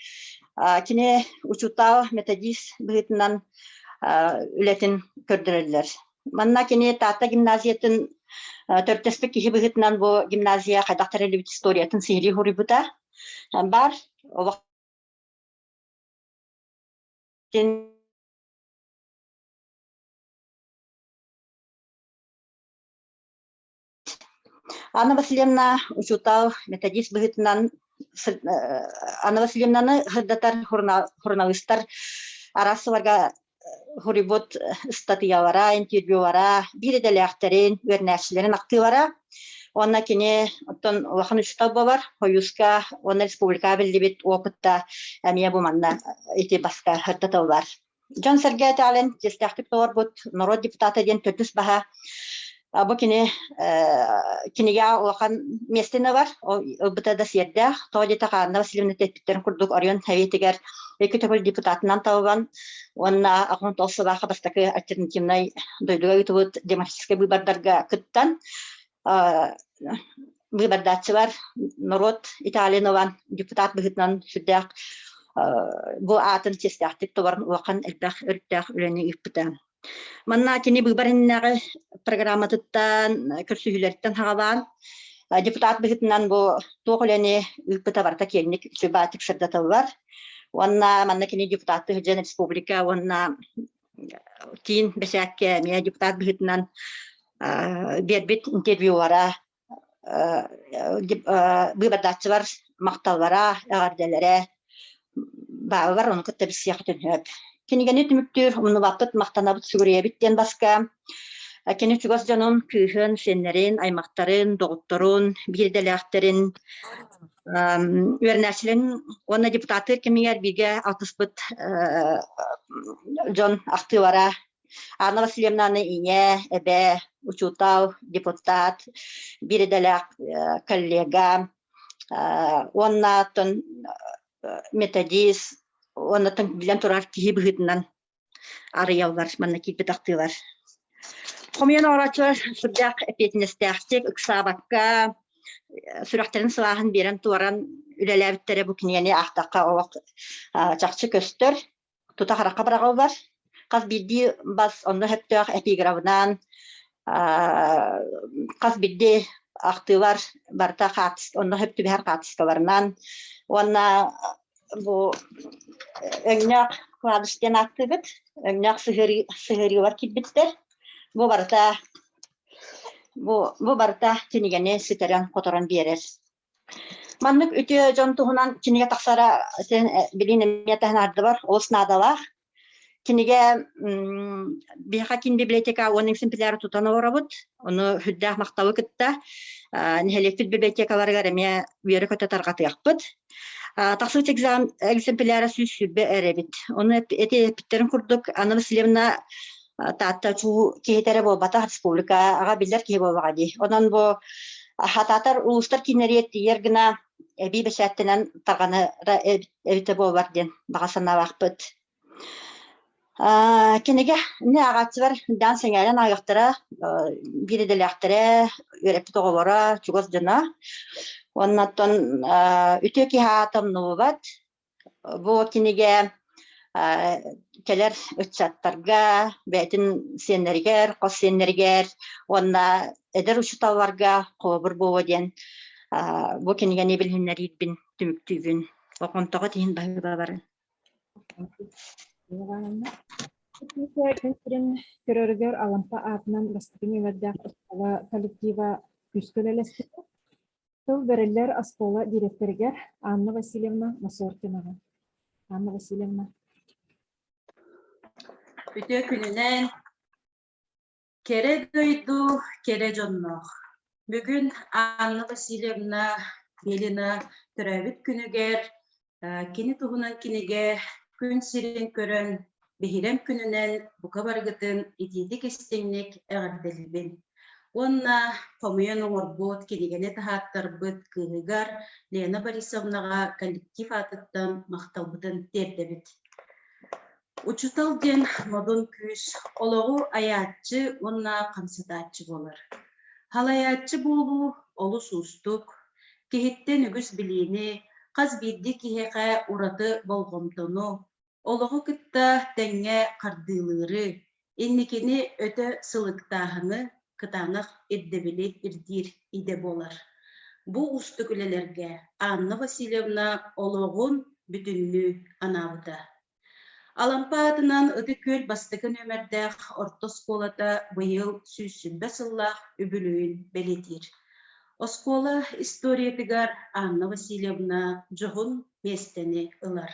Кини учуутал, методист быһыытынан үлэтин көрдөрөллөр. Манна кини Таатта гимназиятын төрүттэспит киһи быһыытынан бу гимназия хайдах тэриллибит историятын сиһилии суруйбута бар. Олох Анна Васильевна учуутал, методист быһыытынан Анна Васильевнаны сырдатар суруналыыстар араас сылларга суруйбут ыстатыйалара, интервьюлара, биир идэлээхтэрин, үөрэнээччилэрин ахтыылара. Уонна кини оттон улахан учуутал буолар, Хойууска уонна республикаҕа биллибит опытта эмиэ бу манна ити баска сырдатыллар. Дьон-сэргэ итэҕэлин чиэстээхтик толорбут норуот депутата диэн төрдүс баһа бу кини кинигэ улахан миэстэни ылар, ол ылбыта да сиэрдээх. Тоҕо диэтэххэ Анна Васильевна эппиттэрин курдук оройуон Советигэр икки төгүл депутатынан талыллан уонна 69 сыллаахха бастакы альтернативнай дойдуга ыытыбыт демократическай быыбардарга кыттан быыбардааччылар норуот итэҕэлин ылан депутат быһыытынан сүрдээх бу аатын чиэстээхтик толорон улахан элбэх өрүттээх үлэни ыыппыта. Манна кини быыбар иннинээҕи программатыттан, көрсүһүүлэриттэн саҕалаан депутат быһыытынан бу туох үлэни ыыппыта барыта киэҥник сүбаатык сырдатыллар. Уонна манна кини депутаттыы сылдьан республика уонна киин бэчээккэ эмиэ депутат быһыытынан биэрбит интервьюлара. быыбардааччылар махталлара, эҕэрдэлэрэ бааллар, ону кытта билсиэххитин сөп. Кинигэни түмүктүүр умнубаппыт, махтанабыт, сүгүрүйэбит диэн баска кини чугас дьонун, кыыһын, сиэннэрин, аймахтарын, доҕотторун, биир идэлээхтэрин, үөрэнээччилэрин уонна депутаттыыр кэмигэр бииргэ алтыспыт дьон ахтыылара Анна Васильевнаны ийэ, эбээ, учуутал, депутат, биир идэлээх коллега уонна оттон методист уонна билэн турар киһи быһыытынан арыйаллар, манна киирбит ахтыылар. Хомуйан оҥорооччулар сүрдээх эппиэтинэстээхтик, ыксаабакка, сүрэхтэрин сылааһын биэрэн туоран үлэлээбиттэрэ бу кинигэни аахтахха олох чахчы көстөр. Тута харахха быраҕыллар. Хас биирдии бас онно сөптөөх эпиграфынан хас биирдии ахтыылар барыта онно сөп түбэһэр хаартыскаларынан уонна бу өҥнөөх кладыш диэн ааттыыбыт. Өҥнөөх сыһыарыылар киирбиттэр. Бу барыта бу, бу барыта кинигэни ситэрэн-хоторон биэрэр. Маннык үтүө дьон туһунан кинигэ тахсара син билин эмиэ таһынардыбар олус наадалаах. Кинигэ биһиэхэ киин библиотека уон экземпляры тутан олоробут. Ону сүрдээх махталы кытта нэһилиэкпит библиотекаларыгар эмиэ үөрэ-көтө тарҕатыахпыт. Тахсыбыт экземпляра 120 эрэ эбит. Ону эти эппиттэрин курдук Анна Васильевна Таатта чуу киһитэ эрэ буолбатах, республикаҕа биллэр киһи буоллаҕа дии. Онон бу хатаатар улуустар кииннэриэ тиийэр гына эбии бэчээттэнэн тарҕанара эбитэ буоллар диэн баҕа санаалаахпыт. Кинигэ инньэ ааҕааччылар даан сэҥээрэн ааҕыахтара, биир идэлээхтэрэ, үөрэппит оҕолоро, чугас дьоно. Уонна оттон үтүө киһи аата умнуллубат. Бу кинигэ кэлэр ыччаттарга, бэйэтин сиэннэригэр, хос сиэннэригэр уонна эдэр учууталларга холобур буолуо диэн бу кинигэни билиһиннэриирбин түмүктүүбүн. Болҕомтоҕут иһин баһыыбаларын. Күн сирин көрөрүгэр Алампа аатынан бастакы нүөмэрдээх оскуола коллектива күүскэ үлэлэспитэ. Тыл бэриллэр оскуола дириэктэригэр Анна Васильевна Мосоркинаҕа. Анна Васильевна. Үтүө күнүнэн Кэрэ дойду кэрэ дьонноох. Бүгүн Анна Васильевна Белина төрөөбүт күнүгэр кини туһунан кинигэ күн сирин көрөн, биһирэм күнүнэн бука барыгытын итиитик-истиҥник эҕэрдэлиибин. Уонна хомуйан оҥорбут кинигэни таһааттарбыт кыыһыгар Лена Борисовнаҕа коллектив аатыттан махталбытын тиэрдэбит. Учуутал диэн модун күүс, олоҕу айааччы уонна хамсатааччы буолар. Халайааччы буолуу олус уустук, киһиттэн үгүс билиини, хас биирдии киһиэхэ ураты болҕомтону, олоҕу кытта тэҥҥэ хардыылыыры, инникини өтө сылыктааһыны кытаанах ирдэбили ирдиир идэ буолар. Бу уустук үлэлэргэ Анна Васильевна олоҕун бүтүннүү анаабыта. Алампа аатынан Ытык Күөл бастакы нүөмэрдээх орто оскуолата быйыл 120 сыллаах үбүлүөйүн бэлиэтиир. Оскуола историятыгар Анна Васильевна дьоһун миэстэни ылар.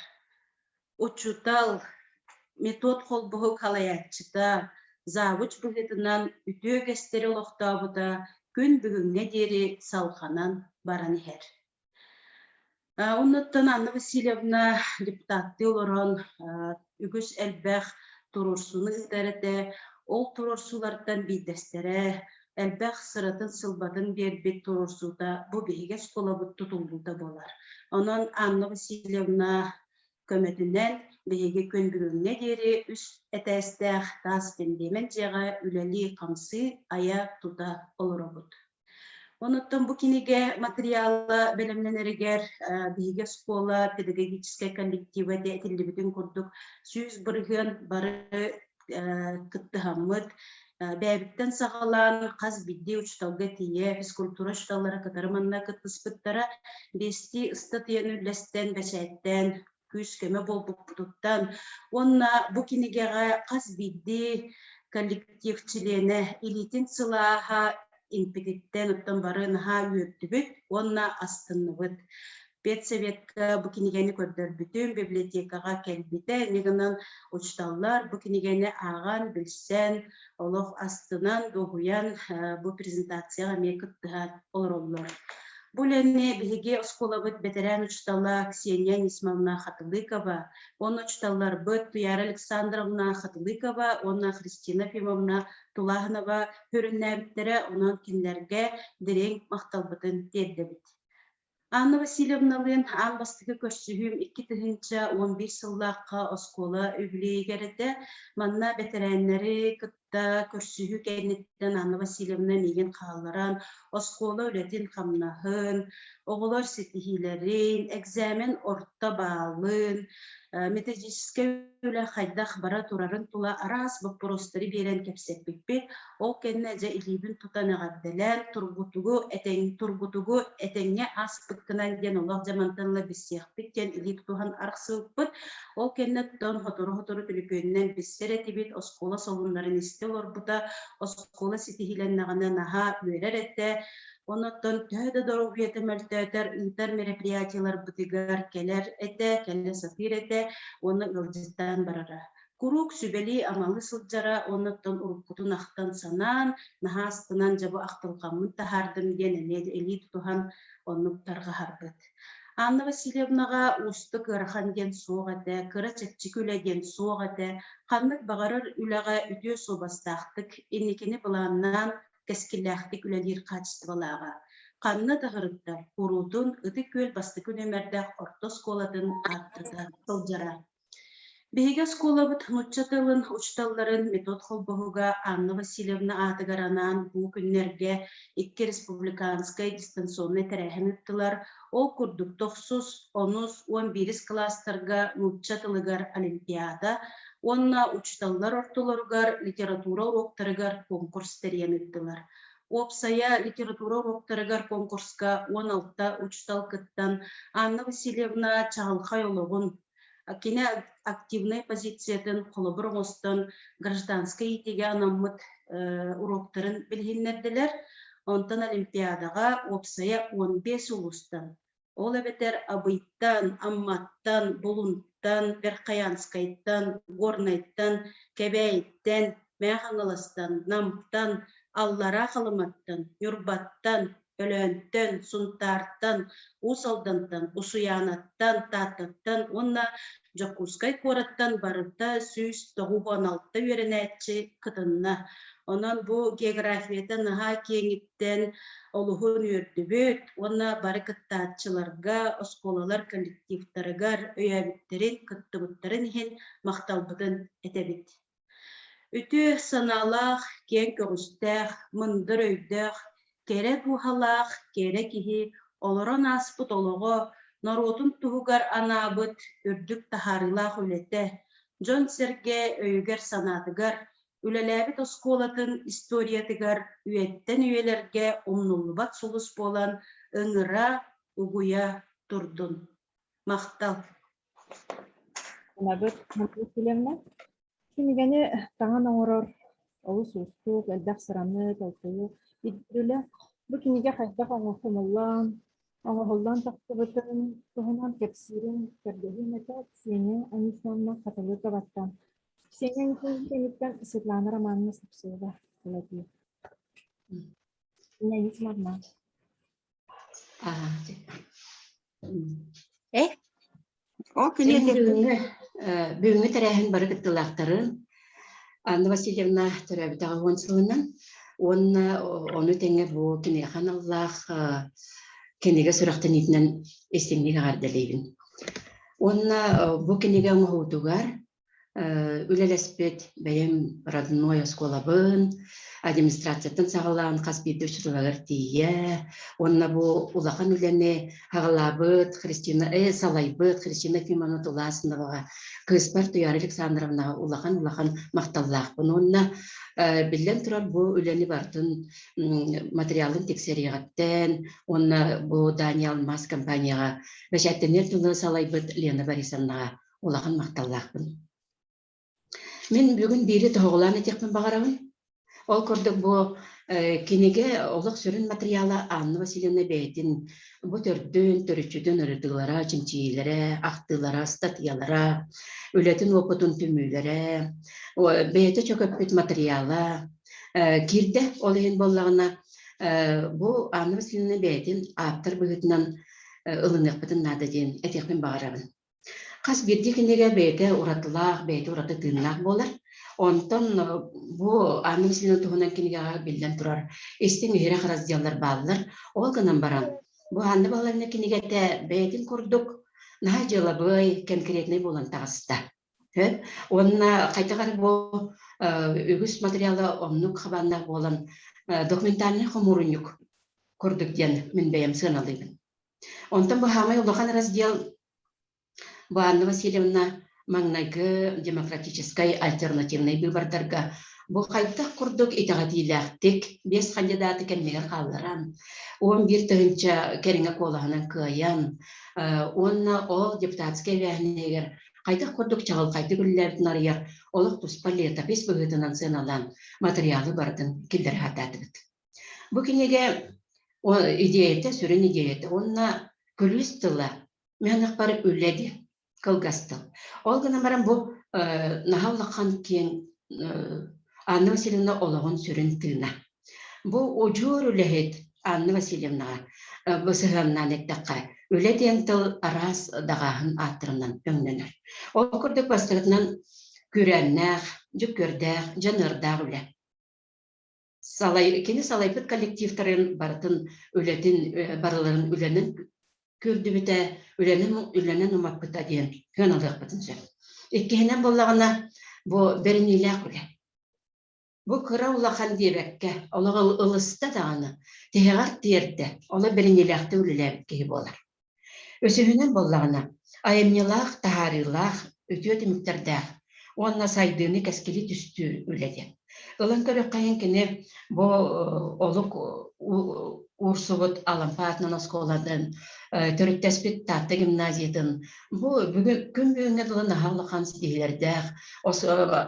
Учуутал, метод холбоһук салайааччыта, завуч быһыытынан үтүө үгэстэри олохтообута күн бүгүҥҥэ диэри салҕанан баран иһэр. Оннуттан Анна Васильевна депутаттыы олорон үгүс элбэх туруорсууну ыытар этэ. Ол туруорсуулартан биирдэстэрэ элбэх сыратын-сылбатын биэрбит туруорсуута бу биһиги оскуолабыт тутуллуута буолар. Онон Анна Васильевна көмөтүнэн биһиги күн бүгүҥҥэ диэри үс этээстээх таас дэндиэмэн дьиэҕэ үлэлии-хамсыы, айа-тута олоробут. Онуттан бу кинигэ материала бэлэмнэнэригэр биһиги оскуола педагогическай коллектива этиллибитин курдук 100% бары кыттыһаммыт бэйэбиттэн саҕалаан хас биирдии учууталга тиийэ физкультура учууталлара кытары манна кыттыспыттара биэстии ыстатыйаны үллэстэн бэчээттээн күүс-көмө буолбуппутуттан уонна бу кинигэҕэ хас биирдии коллектив чилиэнэ илиитин сылааһа. иҥпититтэн оттон бары наһаа үөрдүбүт уонна астынныбыт. Педсоветка бу кинигэни көрдөрбүтүм, библиотекаҕа кэлбитэ. Инньэ гынан учууталлар бу кинигэни ааҕан, билсэн, олох астынан, дуоһуйан бу презентацияҕа эмиэ кыттыһан олороллор. Бу үлэни биһиги оскуолабыт бэтэрээн учуутала Ксения Анисимовна Хатылыкова уонна учууталларбыт Туяра Александровна Хатылыкова уонна Христина Ефимовна Тулаһынова сүрүннээбиттэрэ, онон кинилэргэ дириҥ махталбытын тиэрдэбит. Анна Васильевналыын аан бастакы көрсүһүүм 2011 сыллаахха оскуола үбүлүөйүгэр этэ. Манна бэтэрээннэри кытта көрсүһүү кэнниттэн Анна Васильевна миигин хаалларан оскуола үлэтин-хамнаһын, оҕолор ситиһиилэрин, экзамен орто баалын, методическай үлэ хайдах бара турарын тула араас боппуруостары биэрэн кэпсэппиппит. Ол кэннэ дьэ илиибин тутан эҕэрдэлээн, тургутугу этэҥ тургутугу этэҥҥэ ааспыккынан диэн олох дьэ мантан ыла билсиэхпит диэн илии тутуһан арахсыбыппыт. Ол кэннэ оттон сотору-сотору түлүпүөнүнэн билсэр этибит, оскуола солуннарын истэ олорбута, оскуола ситиһиилэннэҕинэ наһаа үөрэр этэ. Онон төһө да доруобуйата мөлтөөтөр, ыытар мероприятиеларбытыгар кэлэр этэ, кэлэ сатыыр этэ уонна ыалдьыттаан барара. Куруук сүбэлии-амалыы сылдьара уонна оттон уруккутун ахтан-санаан, наһаа астынан дьэ бу ахтылҕаммын таһаардым диэн эмиэ илии тутуһан оннук тарҕаһарбыт. Анна Васильевнаҕа уустук ыарахан диэн суох этэ, кыра чэпчэки үлэ диэн суох этэ. Ханнык баҕарар үлэҕэ үтүө суобастаахтык, инникини былааннаан кэскиллээхтик үлэлиир хаачыстыбалааҕа. Ханна да сырыттар, куруутун Ытык Күөл бастакы нүөмэрдээх орто оскуолатын ааттата сылдьара. Биһиги оскуолабыт нуучча тылын учууталларын метод холбоһуга Анна Васильевна аатыгар анаан бу күннэргэ икки республиканскай дистанционнай тэрээһин ыыттылар. Ол курдук тохсус, онус, уон биирис кылаастарга нуучча тылыгар олимпиада уонна учууталлар ортолоругар литература уруоктарыгар конкурс тэрийэн ыыттылар. Уопсайа литература уруоктарыгар конкурска 16 учуутал кыттан Анна Васильевна чаҕылхай олоҕун, Кини активнай позициятын холобур оҥостон гражданскай иитиигэ анаммыт уруоктарын билиһиннэрдилэр. Онтон Олимпиадаҕа уопсайа 15 улуустан, ол эбэтэр Абыйтан, Амматтан, Булунтан, Верхоянскайтан, Горнайтан, Кэбээйиттэн, Мэҥэ Хаҥаластан, Намтан, Аллараа Халыматтан, Ньурбаттан, Өлөөнтөн, Сунтаартан, Уус Алдантан, Усуйаанаттан, Тааттаттан уонна Дьокуускай куораттан барыта 196 үөрэнээччи кытынна. Онон бу географията наһаа киэҥиттэн олуһун үөрдүбүт уонна бары кыттааччыларга, оскуолалар коллективтарыгар өйөөбүттэрин, кыттыбыттарын иһин махталбытын этэбит. Үтүө санаалаах, киэҥ көҕүстээх, мындыр өйдөөх, кэрэ дууһалаах кэрэ киһи олорон ааспыт олоҕо, норуотун туһугар анаабыт үрдүк таһаарыылаах үлэтэ, дьон-сэргэ өйүгэр-санаатыгар, үлэлээбит оскуолатын историятыгар үйэттэн үйэлэргэ умнуллубат сулус буолан ыҥыра, угуйа турдун. Махтал! Анабыт Васильевна, кинигэни таҥан оҥорор олус уустук, элбэх сыраны, толкуйу ирдиир үлэ. Бу кинигэ хайдах оҥоһуллан, оҥоһуллан тахсыбытын туһунан кэпсиирин көрдөһүөм этэ Ксения Анисимовна Хатылыковаттан. Ксения Анисимовна кэнниттэн Светлана Романовна Слепцова тыл Ксения Анисимовна. Э? Ол күнү Бүгүҥҥү бүгүҥҥү тэрээһин бары кыттыылаахтарын Анна Васильевна төрөөбүтэҕэ уон сылынан уонна ону тэҥэ бу киниэхэ аналлаах кинигэ сүрэхтэниитинэн истиҥник эҕэрдэлиибин. Уонна бу кинигэ оҥоһуутугар Үлэлэспит бэйэм родной оскуолабын, администрацияттан саҕалаан хас биирдии учууталыгар тиийэ уонна бу улахан үлэни аҕалаабыт Христина, салайбыт Христина Ефимовна Туласыноваҕа, кыыспар Туяра Александровнаҕа улахан-улахан махталлаахпын уонна биллэн турар бу үлэни барытын материалын тиксэриэҕиттэн уонна бу Дания Алмаз компанияҕа бэчээттэниэр тылы салайбыт Лена Борисовнаҕа улахан махталлаахпын. Мин бүгүн биири тоһоҕолоон этиэхпин баҕарабын. Ол курдук бу Кинигэ олох сүрүн матырыйаала Анна Васильевна бэйэтин бу төрдүн, төрүччүтүн ырытыылара, чинчийиилэрэ, ахтыылара, ыстатыйалара, үлэтин уопутун түмүүлэрэ, бэйэтэ чөкөппүт матырыйаала киирдэ. Ол иһин буоллаҕына, бу Анна Васильевна бэйэтин ааптар быһыытынан ылыныахпытын наада диэн этиэхпин баҕарабын. Хас биирдии кинигэ бэйэтэ уратылаах, бэйэтэ ураты тыыннаах буолар. Онтон бу Анна Васильевна туһунан кинигэҕэ биллэн турар истиҥ иһирэх разделлар бааллар. Ол гынан баран, бу Анна Васильевна кинигэтэ бэйэтин курдук наһаа дьыалабыай, конкретнай буолан таҕыста. Уонна хайдах эрэ бу үгүс материала оннук хабааннаах буолан документальнай хомуурунньук курдук диэн мин бэйэм сыаналыыбын. Онтон бу саамай улахан раздел бу Анна Васильевна маҥнайгы демократическай альтернативнай быыбардарга бу хайдах курдук итэҕэтиилээхтик биэс кандидаты кэннигэр хаалларан, 11 тыһыынча кэриҥэ куолаһынан кыайан уонна ол депутатскай эбээһинэһигэр хайдах курдук чаҕылхайдык үлэлээбитин арыйар олох туспа летопись быһыытынан сыаналаан матырыйаалы барытын киллэрэ сатаатыбыт. Бу кинигэ идиэйэтэ, сүрүн идиэйэтэ уонна күлүүс тыла миэхэ үлэ диэн кылгас тыл. Ол гынан баран бу наһаа улахан киэҥ Анна Васильевна олоҕун сүрүн тыына. Бу удьуор үлэһит Анна Васильевнаҕа бу сыһыаннаан эттэххэ, үлэ диэн тыл араас даҕааһын ааттарынан өҥнөнөр. Ол курдук бастакытынан күүрээннээх, дьүккүөрдээх, дьаныардаах үлэ. Салай, кини салайбыт коллективтарын барытын үлэтин барыларын үлэнэн күүрдүбүтэ, үлэнэн, үлэнэн умаппыта диэн сыаналыахпытын сөп. Иккиһинэн буоллаҕына, бу бэриниилээх үлэ. Бу кыра улахан диэбэккэ, олох ылыста даҕаны, тиһэҕэр тиэрдэ, олох бэриниилээхтик үлэлээбит киһи буолар. Үсүһүнэн буоллаҕына, айымньылаах, таһаарыылаах, үтүө түмүктэрдээх уонна сайдыыны кэскили түстүүр үлэ диэн. Ылан көрүөххэйин кини бу олук уурсубут Алампа аатынан оскуолатын, төрүттэспит Таатта гимназиятын бу бүгүн күн бүгүҥҥэ дылы наһаа улахан ситиһиилэрдээх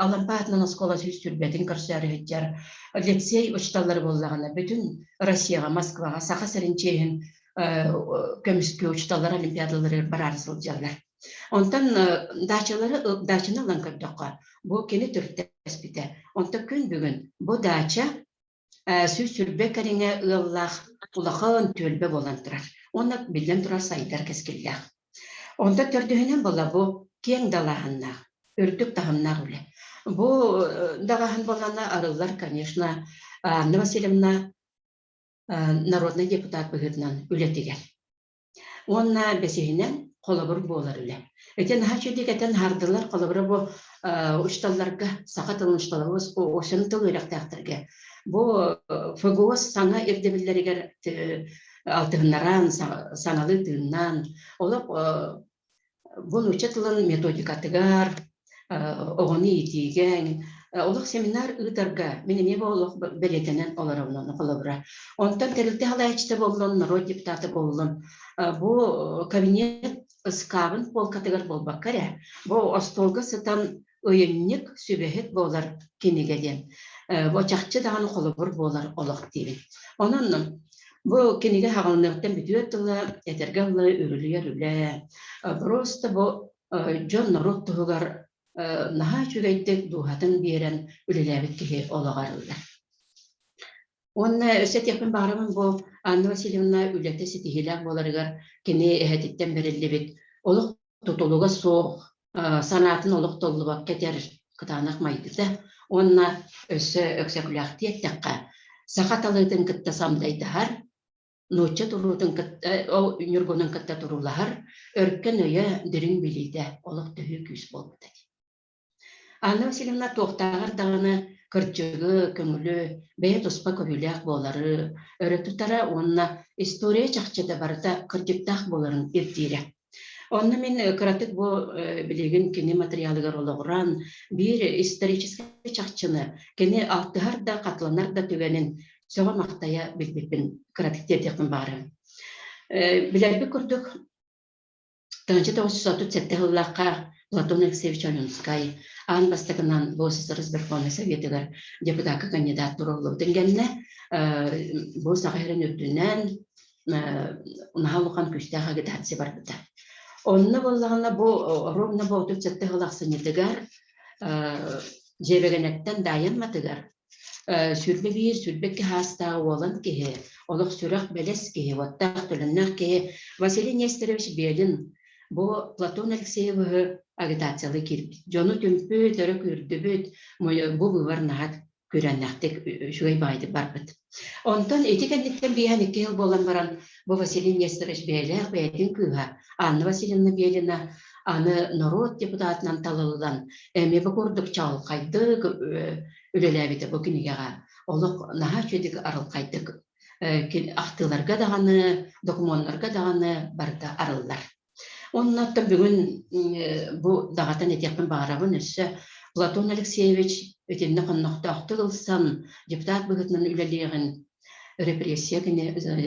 Алампа аатынан оскуола 120-тин көрсөөрү сылдьар лицей учууталлара буоллаҕына бүтүн Россияҕа, Москваҕа Саха сирин чиэһин көмүскүү учууталлар олимпиадаларыгар бараары сылдьаллар. Онтон дачалары дачаны ылан көрдөххө, бу кини төрүттэспитэ. Онтон күн бүгүн бу дача 120 кэриҥэ ыаллаах улахан түөлбэ буолан турар. Уонна биллэн турар сайдар кэскиллээх. Онтон төрдүһүнэн буола бу киэҥ далааһыннаах, үрдүк таһымнаах үлэ. Бу даҕаһын буоллаҕына арыллар, конечно, Анна Васильевна народнай депутат быһыытынан үлэтигэр. Уонна бэсиһинэн холобур буолар үлэ. Ити наһаа үчүгэйдик этэн аһардылар, холобура бу учууталларга, саха тылын учууталларга, осен тыл үөрэхтээхтэргэ бу ФГОС саҥа ирдэбиллэригэр алтыһыннаран, саҥалыы тыыннаан, олох Бу нуучча тылын методикатыгар, оҕону иитиигэ, олох семинар ыытарга мин эмиэ бу олох бэлиэтэнэн олоробун ону холобура. Онтон тэрилтэ салайааччыта буоллун, норуот депутата буоллун, бу кабинет ыскаабын полкатыгар буолбакка эрэ, бу остуолга сытан ыйынньык, сүбэһит буолар кинигэ диэн. Бу чахчы даҕаны холобур буолар олох диибин. Онон бу кинигэ хаҕылыныахтан бүтүөр тыла, этэргэ дылы үрүлүйэр үлэ. Просто бу дьон норуот туһугар наһаа үчүгэйдик дууһатын биэрэн үлэлээбит киһи олоҕор ылар. Уонна өссө этиэхпин баҕарабын бу Анна Васильевна үлэтэ ситиһиилээх буоларыгар кини эһэтиттэн бэриллибит олох тутулуга суох санаатын олох толлубакка этэр кытаанах майгыта уонна өссө өксөкүлээхтии эттэххэ, саха талыытын кытта самдайдаһар, нуучча туруутун кытта, ол ньургунун кытта туруулаһар өркөн өйө, дириҥ билиитэ олох төһүү күүс буолбута дии. Анна Васильевна туохтааҕар даҕаны кырдьыгы, көҥүлү, бэйэ туспа көрүүлээх буолары өрө тутара уонна история чахчыта барыта кырдьыктаах буоларын ирдиирэ. Онно мин кыратык бу билигин кини матырыйаалыгар олоҕуран биир историческай чахчыны кини алтыһар да, хатыланар да түгэнин сөҕө-махтайа билбиппин кыратык тиэрдиэхпин баҕарабын. Билэрбит курдук, 1937 сыллаахха Платон Алексеевич Ойуунскай аан бастакынан бу СССР Верховнай Советыгар депутакка кандидат туруоруллубутун кэннэ. Бу Саха сирин үрдүнэн наһаа улахан күүстээх агитация барбыта. Онно буоллаҕына бу ровно бу 37 сыл ахсынньытыгар Дьиэбэгэнэттэн Даайан матыгар 21, 22 саастаах уолан киһи, олох сүрэх бэлэс киһи, уоттаах төлөннөөх киһи Василий Нестерович Белин бу Платон Алексеевыһы агитациялыы киирбит. Дьону түмпүт, өрө күүрдүбүт, бу быыбар наһаа күрэннэхтик үчүгэй баҕайытык барбыт. Онтон ити кэнниттэн биэһэн икки сыл буолан баран бу Василий Нестерович бэйэлээх бэйэтин кыыһа Анна Васильевна Белина аны норуот депутатынан талыллан эмиэ бу курдук чаҕылхайдык үлэлээбитэ бу кинигэҕэ олох наһаа үчүгэйдик арылхайдык ахтыыларга даҕаны, докумуоннарга даҕаны барыта арыллар. Онно оттон бүгүн бу даҕатан этиэхпин баҕарабын өссө Платон Алексеевич итиннэ хоннохтоохтук ылсан депутат быһыытынан үлэлиэҕин репрессия кини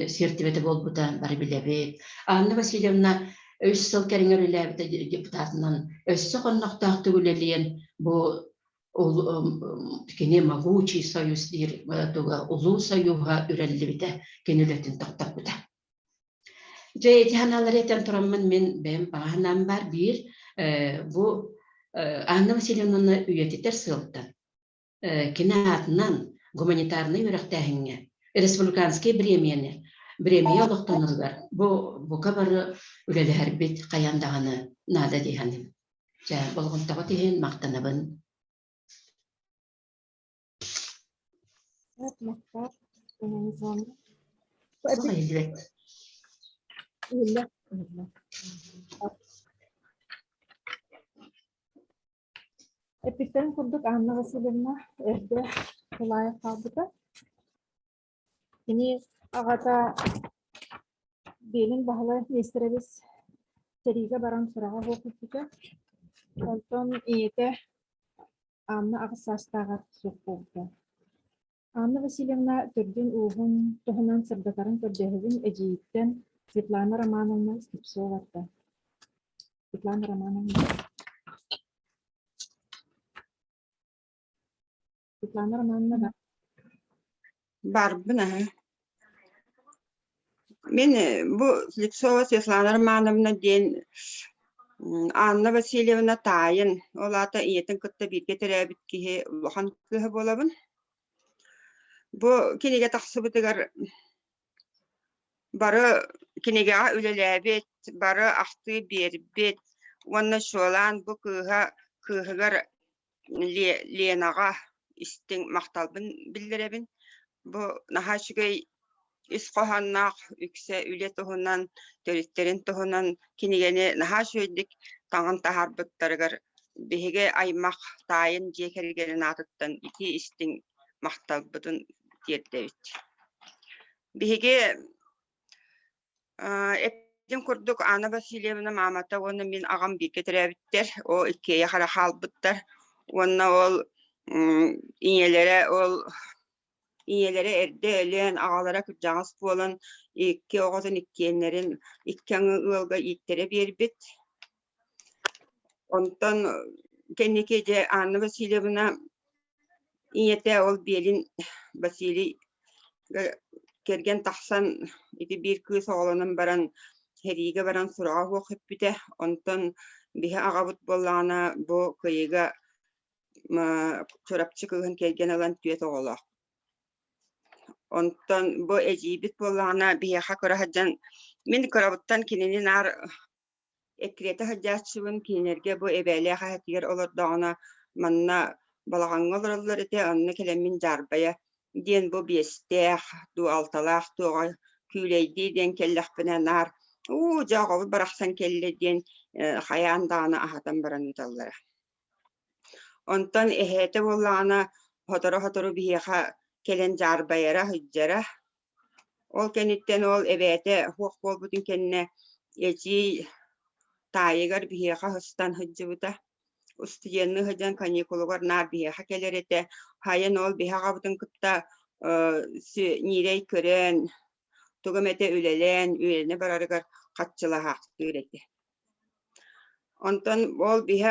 сиэртибэтэ буолбута бары билэбит. Анна Васильевна үс сыл кэриҥэ үлэлээбитэ депутатынан өссө хоннохтоохтук үлэлиэн бу кини могучий союз диир туга улуу союһа үрэллибитэ кини үлэтин тохтоппута. Дьэ ити санаалары этэн тураммын мин бэйэм баҕа санаам баар биир бу Анна Васильевнаны үйэтитэр сыалтан кини аатынан гуманитарнай үөрэхтээһиҥҥэ республиканскай бириэмийэни бириэмийэ олохтоноругар бу бука бары үлэлэһэрбит хайаан даҕаны наада дии саныыбын. Дьэ болҕомтоҕут иһин махтанабын. Суох иһиллибэт. Иһиллэр. Иһиллэр. Эппиттэрин курдук Анна Васильевна эрдэ тулаайах хаалбыта. Кини аҕата Белин Баһылай Нестерович сэриигэ баран сураҕа суох бүппүтэ. Онтон ийэтэ Анна аҕыс саастааҕар суох буолбута. Анна Васильевна төрдүн-ууһун туһунан сырдатарын көрдөһөбүн эдьиийиттэн Светлана Романовна Слепцоваттан. Светлана Романовна. Светлана Романовна Барбын аһа. Мин бу Слепцова Светлана Романовна диэн Анна Васильевна таайын, ол аата ийэтин кытта бииргэ төрөөбүт киһи улахан кыыһа буолабын. Бу кинигэ тахсыбытыгар бары кинигэҕэ үлэлээбит, бары ахтыы биэрбит уонна чуолаан бу кыыһа кыыһыгар Ленаҕа истиҥ махталбын биллэрэбин. Бу наһаа үчүгэй ис хоһоонноох үксэ үлэ туһунан, төрүттэрин туһунан кинигэни наһаа үчүгэйдик таҥан таһаарбыттарыгар биһиги аймах таайын дьиэ кэргэнин аатыттан итии истиҥ махталбытын тиэрдэбит. Биһиги Эппитим курдук, Анна Васильевна маамата уонна мин аҕам бииргэ төрөөбүттэр, ол иккиэйэх эрэ хаалбыттар. Уонна ол ийэлэрэ ол ийэлэрэ эрдэ өлөн, аҕалара кырдьаҕас буолан, икки оҕотун иккиэннэрин икки аҥы ыалга ииттэрэ биэрбит. Онтон кэнники дьэ Анна Васильевна ийэтэ ол Биэлин Василий кэргэн тахсан ити биир кыыс оҕолонон баран сэриигэ баран сураҕа суох сүппүтэ. Онтон биһи аҕабыт буоллаҕына бу Кыйыга Чурапчы кыыһын кэргэн ылан түөрт оҕолоох. Онтон бу эдьиийбит буоллаҕына биһиэхэ кыра сылдьан мин кырабыттан кинини наар Эккирэтэ сылдьааччыбын, кинилэргэ бу эбээлээх эһэтигэр олордоҕуна манна балаҕаҥҥа олороллор этэ, онно кэлэммин дьаарбайа диэн бу биэстээх дуу, алталаах туоҕа күүлэйдии диэн кэллэхпинэ наар уу дьэ оҕобут барахсан кэллэ диэн хайаан даҕаны аһатан баран ыыталлара. Онтон эһээтэ буоллаҕына сотору-сотору биһиэхэ кэлэн дьаарбайара, сылдьара. Ол кэнниттэн ол эбээтэ суох буолбутун кэннэ эдьиий таайыгар биһиэхэ сыстан сылдьыбыта. Устудьуоннуу сылдьан каникулугар наар биһиэхэ кэлэр этэ. Хайан ол биһи аҕабытын кытта ньирэй көрөн, тугу эмэтэ үлэлээн, үөрэнэ барарыгар хаччылаһаахтыыр этэ. Онтон ол биһи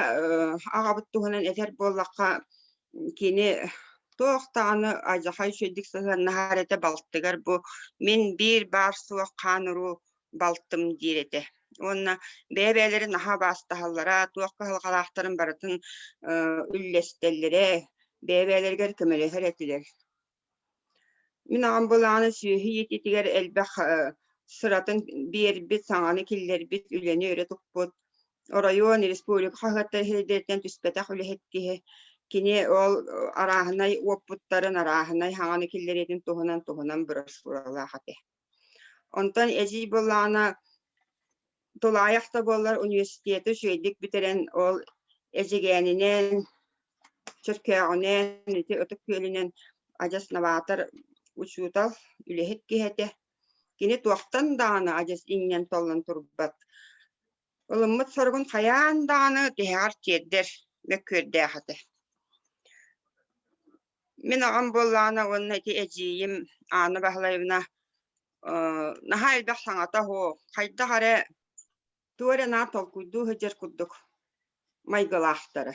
аҕабыт туһунан этэр буоллахха, кини. Туох даҕаны алдьархай үчүгэйдик сыһыаннаһар этэ балтыгар бу мин биир баар суох хаан уруу балтым диир этэ. Уонна бэйэ-бэйэлэрин наһаа убаастаһаллара, туох кыһалҕалаахтарын барытын үллэстэллэрэ, бэйэ-бэйэлэригэр көмөлөһөр этилэр. Мин аҕам былаана сүөһү иитиитигэр элбэх сыратын биэрбит, саҥаны киллэрбит, үлэни өрө туппут, оройуон, республика хаһыаттар иһирдиэриттэн түспэтэх үлэһит киһи. Кини ол арааһынай уоппуттарын, арааһынай хаҥаны киллэриитин туһунан туһунан брошюралаах этэ. Онтон эдьиий буоллаҕына тулаайах да буоллар университеты үчүгэйдик бүтэрэн ол Эдьигээнинэн, Чөркөөҕүнэн, ити Ытык Күөлүнэн адьас новатор учуутал, үлэһит киһи этэ. Кини туохтан даҕаны адьас иҥнэн-толлон турбат. Ылыммыт соругун хайаан даҕаны тиһэҕэр тиэрдэр мөккүөрдээх этэ. Мин аҕам буоллаҕына уонна ити эдьиийим Анна Баһылаевна наһаа элбэх саҥата суох, хайдах эрэ тугу эрэ наар толкуйдуу сылдьар курдук майгылаахтара.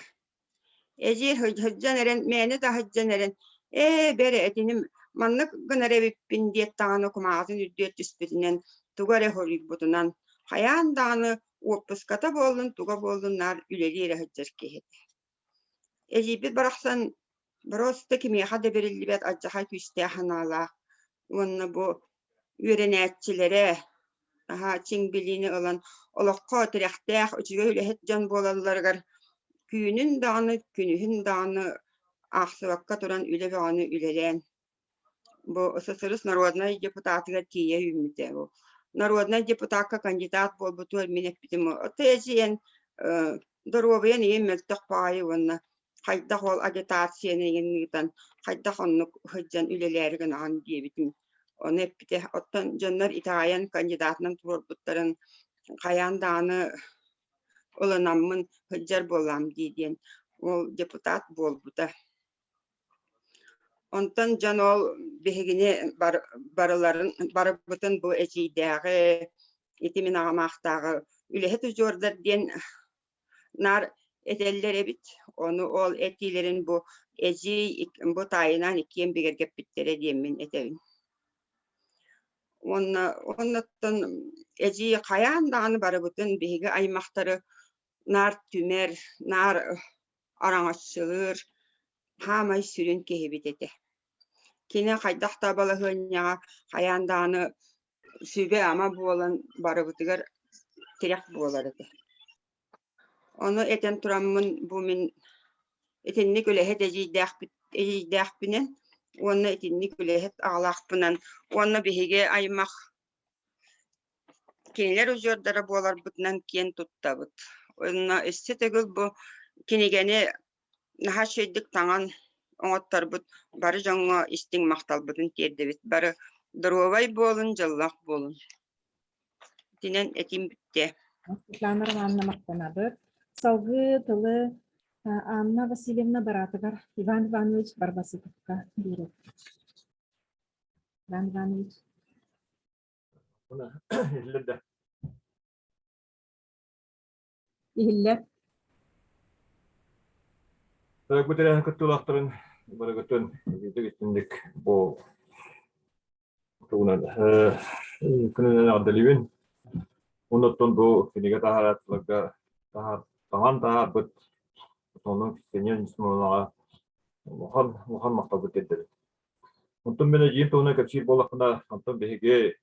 Эдьиий сылдьан эрэн, мээнэ да сылдьан эрэн, ээ бэрэ этиним маннык гынар эбиппин диэт даҕаны кумааҕытын үрдүгэр түспүтүнэн тугу эрэ хоруйбутунан хайаан даҕаны уоппуската буоллун, туга буоллун наар үлэлии эрэ сылдьар киһи этэ. Эдьиийбит барахсан боруоста кимиэхэ да бэриллибэт алдьархай күүстээх санаалаах уонна бу үөрэнээччилэрэ наһаа чиҥ билиини ылан олоххо тирэхтээх үчүгэй үлэһит дьон буолалларыгар түүнүн даҕаны, күнүһүн даҕаны аахсыбакка туран үлэ бөҕөнү үлэлээн Бу СССР народнай депутатыгар тиийэ үүммүтэ. Бу народнай депутакка кандидат буолбутугар мин эппитим, ТСН доруобуйан ийэм мөлтөх баҕайы уонна хайдах ол агитацияны игин ыытан, хайдах оннук сылдьан үлэлээри гынаҕын диэбитим. Ону эппитэ. Оттон дьоннор итэҕэйэн кандидатынан туруорбуттарын хайаан даҕаны ылынаммын сылдьар буоллаам дии диэн ол депутат буолбута. Онтон дьон ол биһигини барыларын барыбытын бу эдьиийдээҕи ити мин аҕамаахтааҕы үлэһит удьуордар диэн наар этэллэр эбит. Ону ол этиилэрин бу эдьиий бу таайынаан иккиэн бигэргэппиттэрэ диэммин этэбин. Уонна оннуттан эдьиий хайаан даҕаны барыбытын биһиги аймахтары наар түмэр, наар араҥаччылыыр хаамай сүрүн киһибит этэ. Кини хайдах да балаһыанньаҕа хайаан даҕаны сүбэ-ама буолан барыбытыгар тирэх буолар этэ. Ону этэн тураммын бу мин итинник үлэһит эдьиийдээхпит эдьиийдээхпинэн уонна итинник үлэһит аҕалаахпынан уонна биһиги аймах Кинилэр удьуордара буоларбытынан киэн туттабыт. Онно өссө төгүл бу кинигэни наһаа үчүгэйдик таҥан оҥотторбут бары дьоҥҥо истиҥ махталбытын тиэрдэбит. Бары доруобай буолун, дьоллоох буолун. Итинэн этиим бүттэ. Светлана Романовна махтанабыт. Салгыы тылы Анна Васильевна бараатыгар Иван Иванович Барбасыковка биэрэбит. Иван Иванович. Иһиллэр да? Иһиллэр. Бу тэрээһин кыттыылаахтарын барыгытын биирдик истинник бу тугунан күнүнэн эҕэрдэлиибин. Оннуттан бу кинигэ таһаарааччыларга таҥан таһаарбыт сонун Ксения Несмоловаҕа улахан улахан махталбыт тиэрдэбин. Онтон мин эдьиийим туһунан кэпсиир буоллахпына, онтон биһиги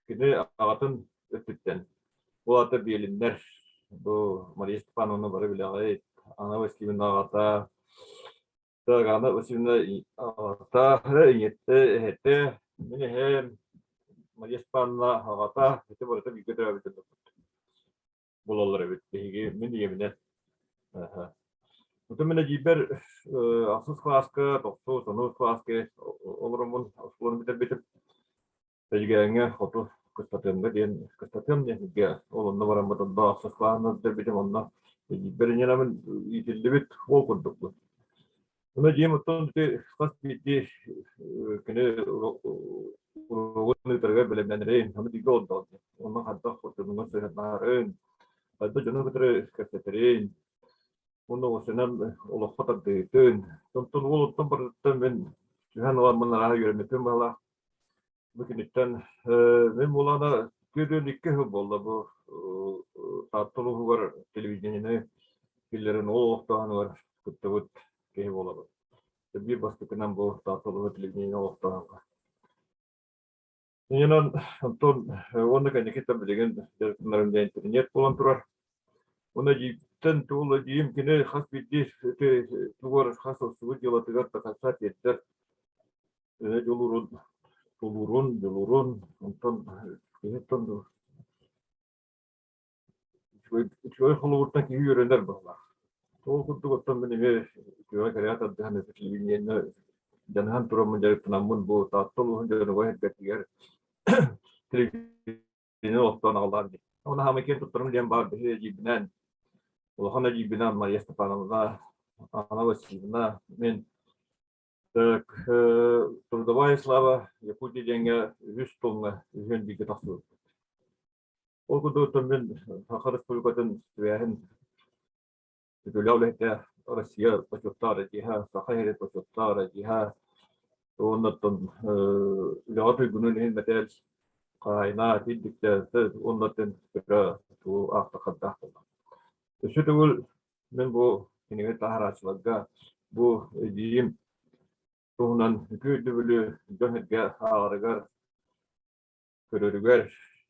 кини аҕатын өттүттэн, ол аата Биэлиннэр, бу Мария Степановна бары билэҕит, Анна Васильевна аҕата, так Анна Васильевна аҕата, ийэтэ, эһэтэ, мин эһээм, Мария Степановна аҕата, ити барыта бииргэ төрөөбүт дьоннорбут. Буолаллар эбит биһиги мин ийэбинэн. Аха. Отон мин эдьиийбэр ахсыс кылааска, тохсус, онус кылааска олороммун оскуоланы бүтэрбитим. Эдьигээҥҥэ хоту Кыстатыамҥа диэн Кыстатыам диэн сиргэ ол онно бараммыт онно ахсыс кылааһын бүтэрбитим онно эдьиийбэр инньэнэмин иитиллибит уол курдукпун. Ону дьиэм оттон ити хас биирдии кини уруогун ыытарыгар бэлэмнэнэрин, ону бииргэ олордоҕум дии. Онно хайдах дьонуҥа сыһыаннаһарын, хайдах дьону кытары кэпсэтэрин. Уонна осынан олоххо тардыытын, онтон уолуттан барытыттан мин түһэн ыламмын арааһа үөрэммиппин баҕалаах. Бу киниттэн мин буолаана 42 сыл буолла бу Таатта улууһугар телевидениены киллэрэн ол олохтооһунугар кыттыбыт киһи буолабын. Биир бастакынан бу Таатта улууһа телевидениены олохтооһунга. Иннинэн онтон уонна кэнникиттэн билигин дьарыктанарым диэн интэриниэт буолан турар. Уонна дьииптэн тугул дьиим кини хас биирдии ити тугар хас ылсыбыт дьыалатыгар тахса тиэрдэр дьулуурун, тулуурун, дьулуурун, онтон киһиттэн Үчүгэй холобуртан киһи үөрэнэр быһыылаах. Ол курдук оттон мин эмиэ үтүөҕэ кэрэҕэ тардыһан телевидениены дьаныһан тураммын дьарыктанаммын бу Таатта улууһун дьонугар эргэтигэр телевидение олохтоон аҕалаан дии. Уонна хаамай киэн туттарым диэн баар биһи эдьиийбинээн улахан эдьиийбинээн Мария Степановна, Анна Васильевна, мин так Трудовая слава Якутия диэҥҥэ үһүс томҥа үһүөн бииргэ тахсыбыппыт. Ол курдук мин Саха Республикатын сибээһин үтүөлээх үлэһитэ Россия бочуоттаах радиоһа, Саха сирин бочуоттаах радиоһа уонна оттон үлэҕэ туйгунун иһин мэтээл хаһаайына тиийдиктэ уонна оттон тугу аахтахардаах буолла. Өссө төгүл мин бу кинигэ таһарааччыларга бу эдьиийим туһунан үтүө өйдөбүлү дьон-сэргэ ааҕарыгар көрөрүгэр,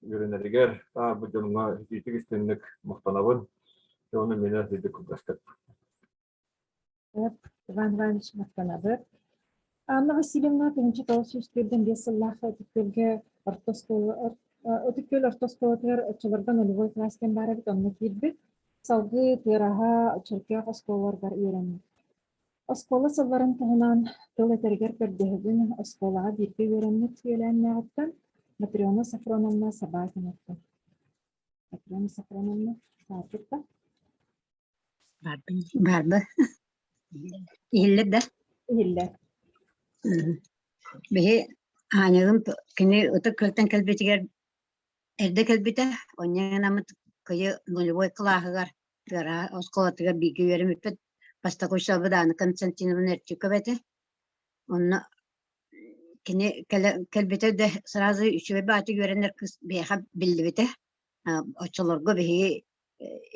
үөрэнэригэр таһаарбыт дьоҥҥо итиитик истиҥник махтанабын. Уонна миэнэ сирдик кылгастык. Иван Иванович махтанабыт. Анна Васильевна 1945 сыллаах Ытык-Күөлгэ орто оскуола Ытык-Күөл орто оскуолатыгар оччолорго нулевой класс диэн баар эбит, онно киирбит. Салгыы Тыараһа, Чөркөөх оскуолаларыгар үөрэммит. Оскуола сылларын туһунан тыл этэригэр көрдөһөбүн оскуолаҕа бииргэ үөрэммит үөлээннээҕиттэн Матрена Софроновна Собакинаттан. Матрена Софроновна, саатык да? Баарбын, баарба. Иһиллэр да? Иһиллэр. Биһи Аанньалым кини Ытык Күөлтэн кэлбитигэр эрдэ кэлбитэ, онньо гынаммыт кыйы нулевой кылааһыгар Тыараһа оскуолатыгар бииргэ үөрэммиппит. Бастакы учууталбыт Анна Константиновна Эртюкова этэ. Онно кини кэлэ кэлбитэ да сразу үчүгэй баҕайытык үөрэнэр кыыс биһиэхэ биллибитэ. Оччолорго биһиги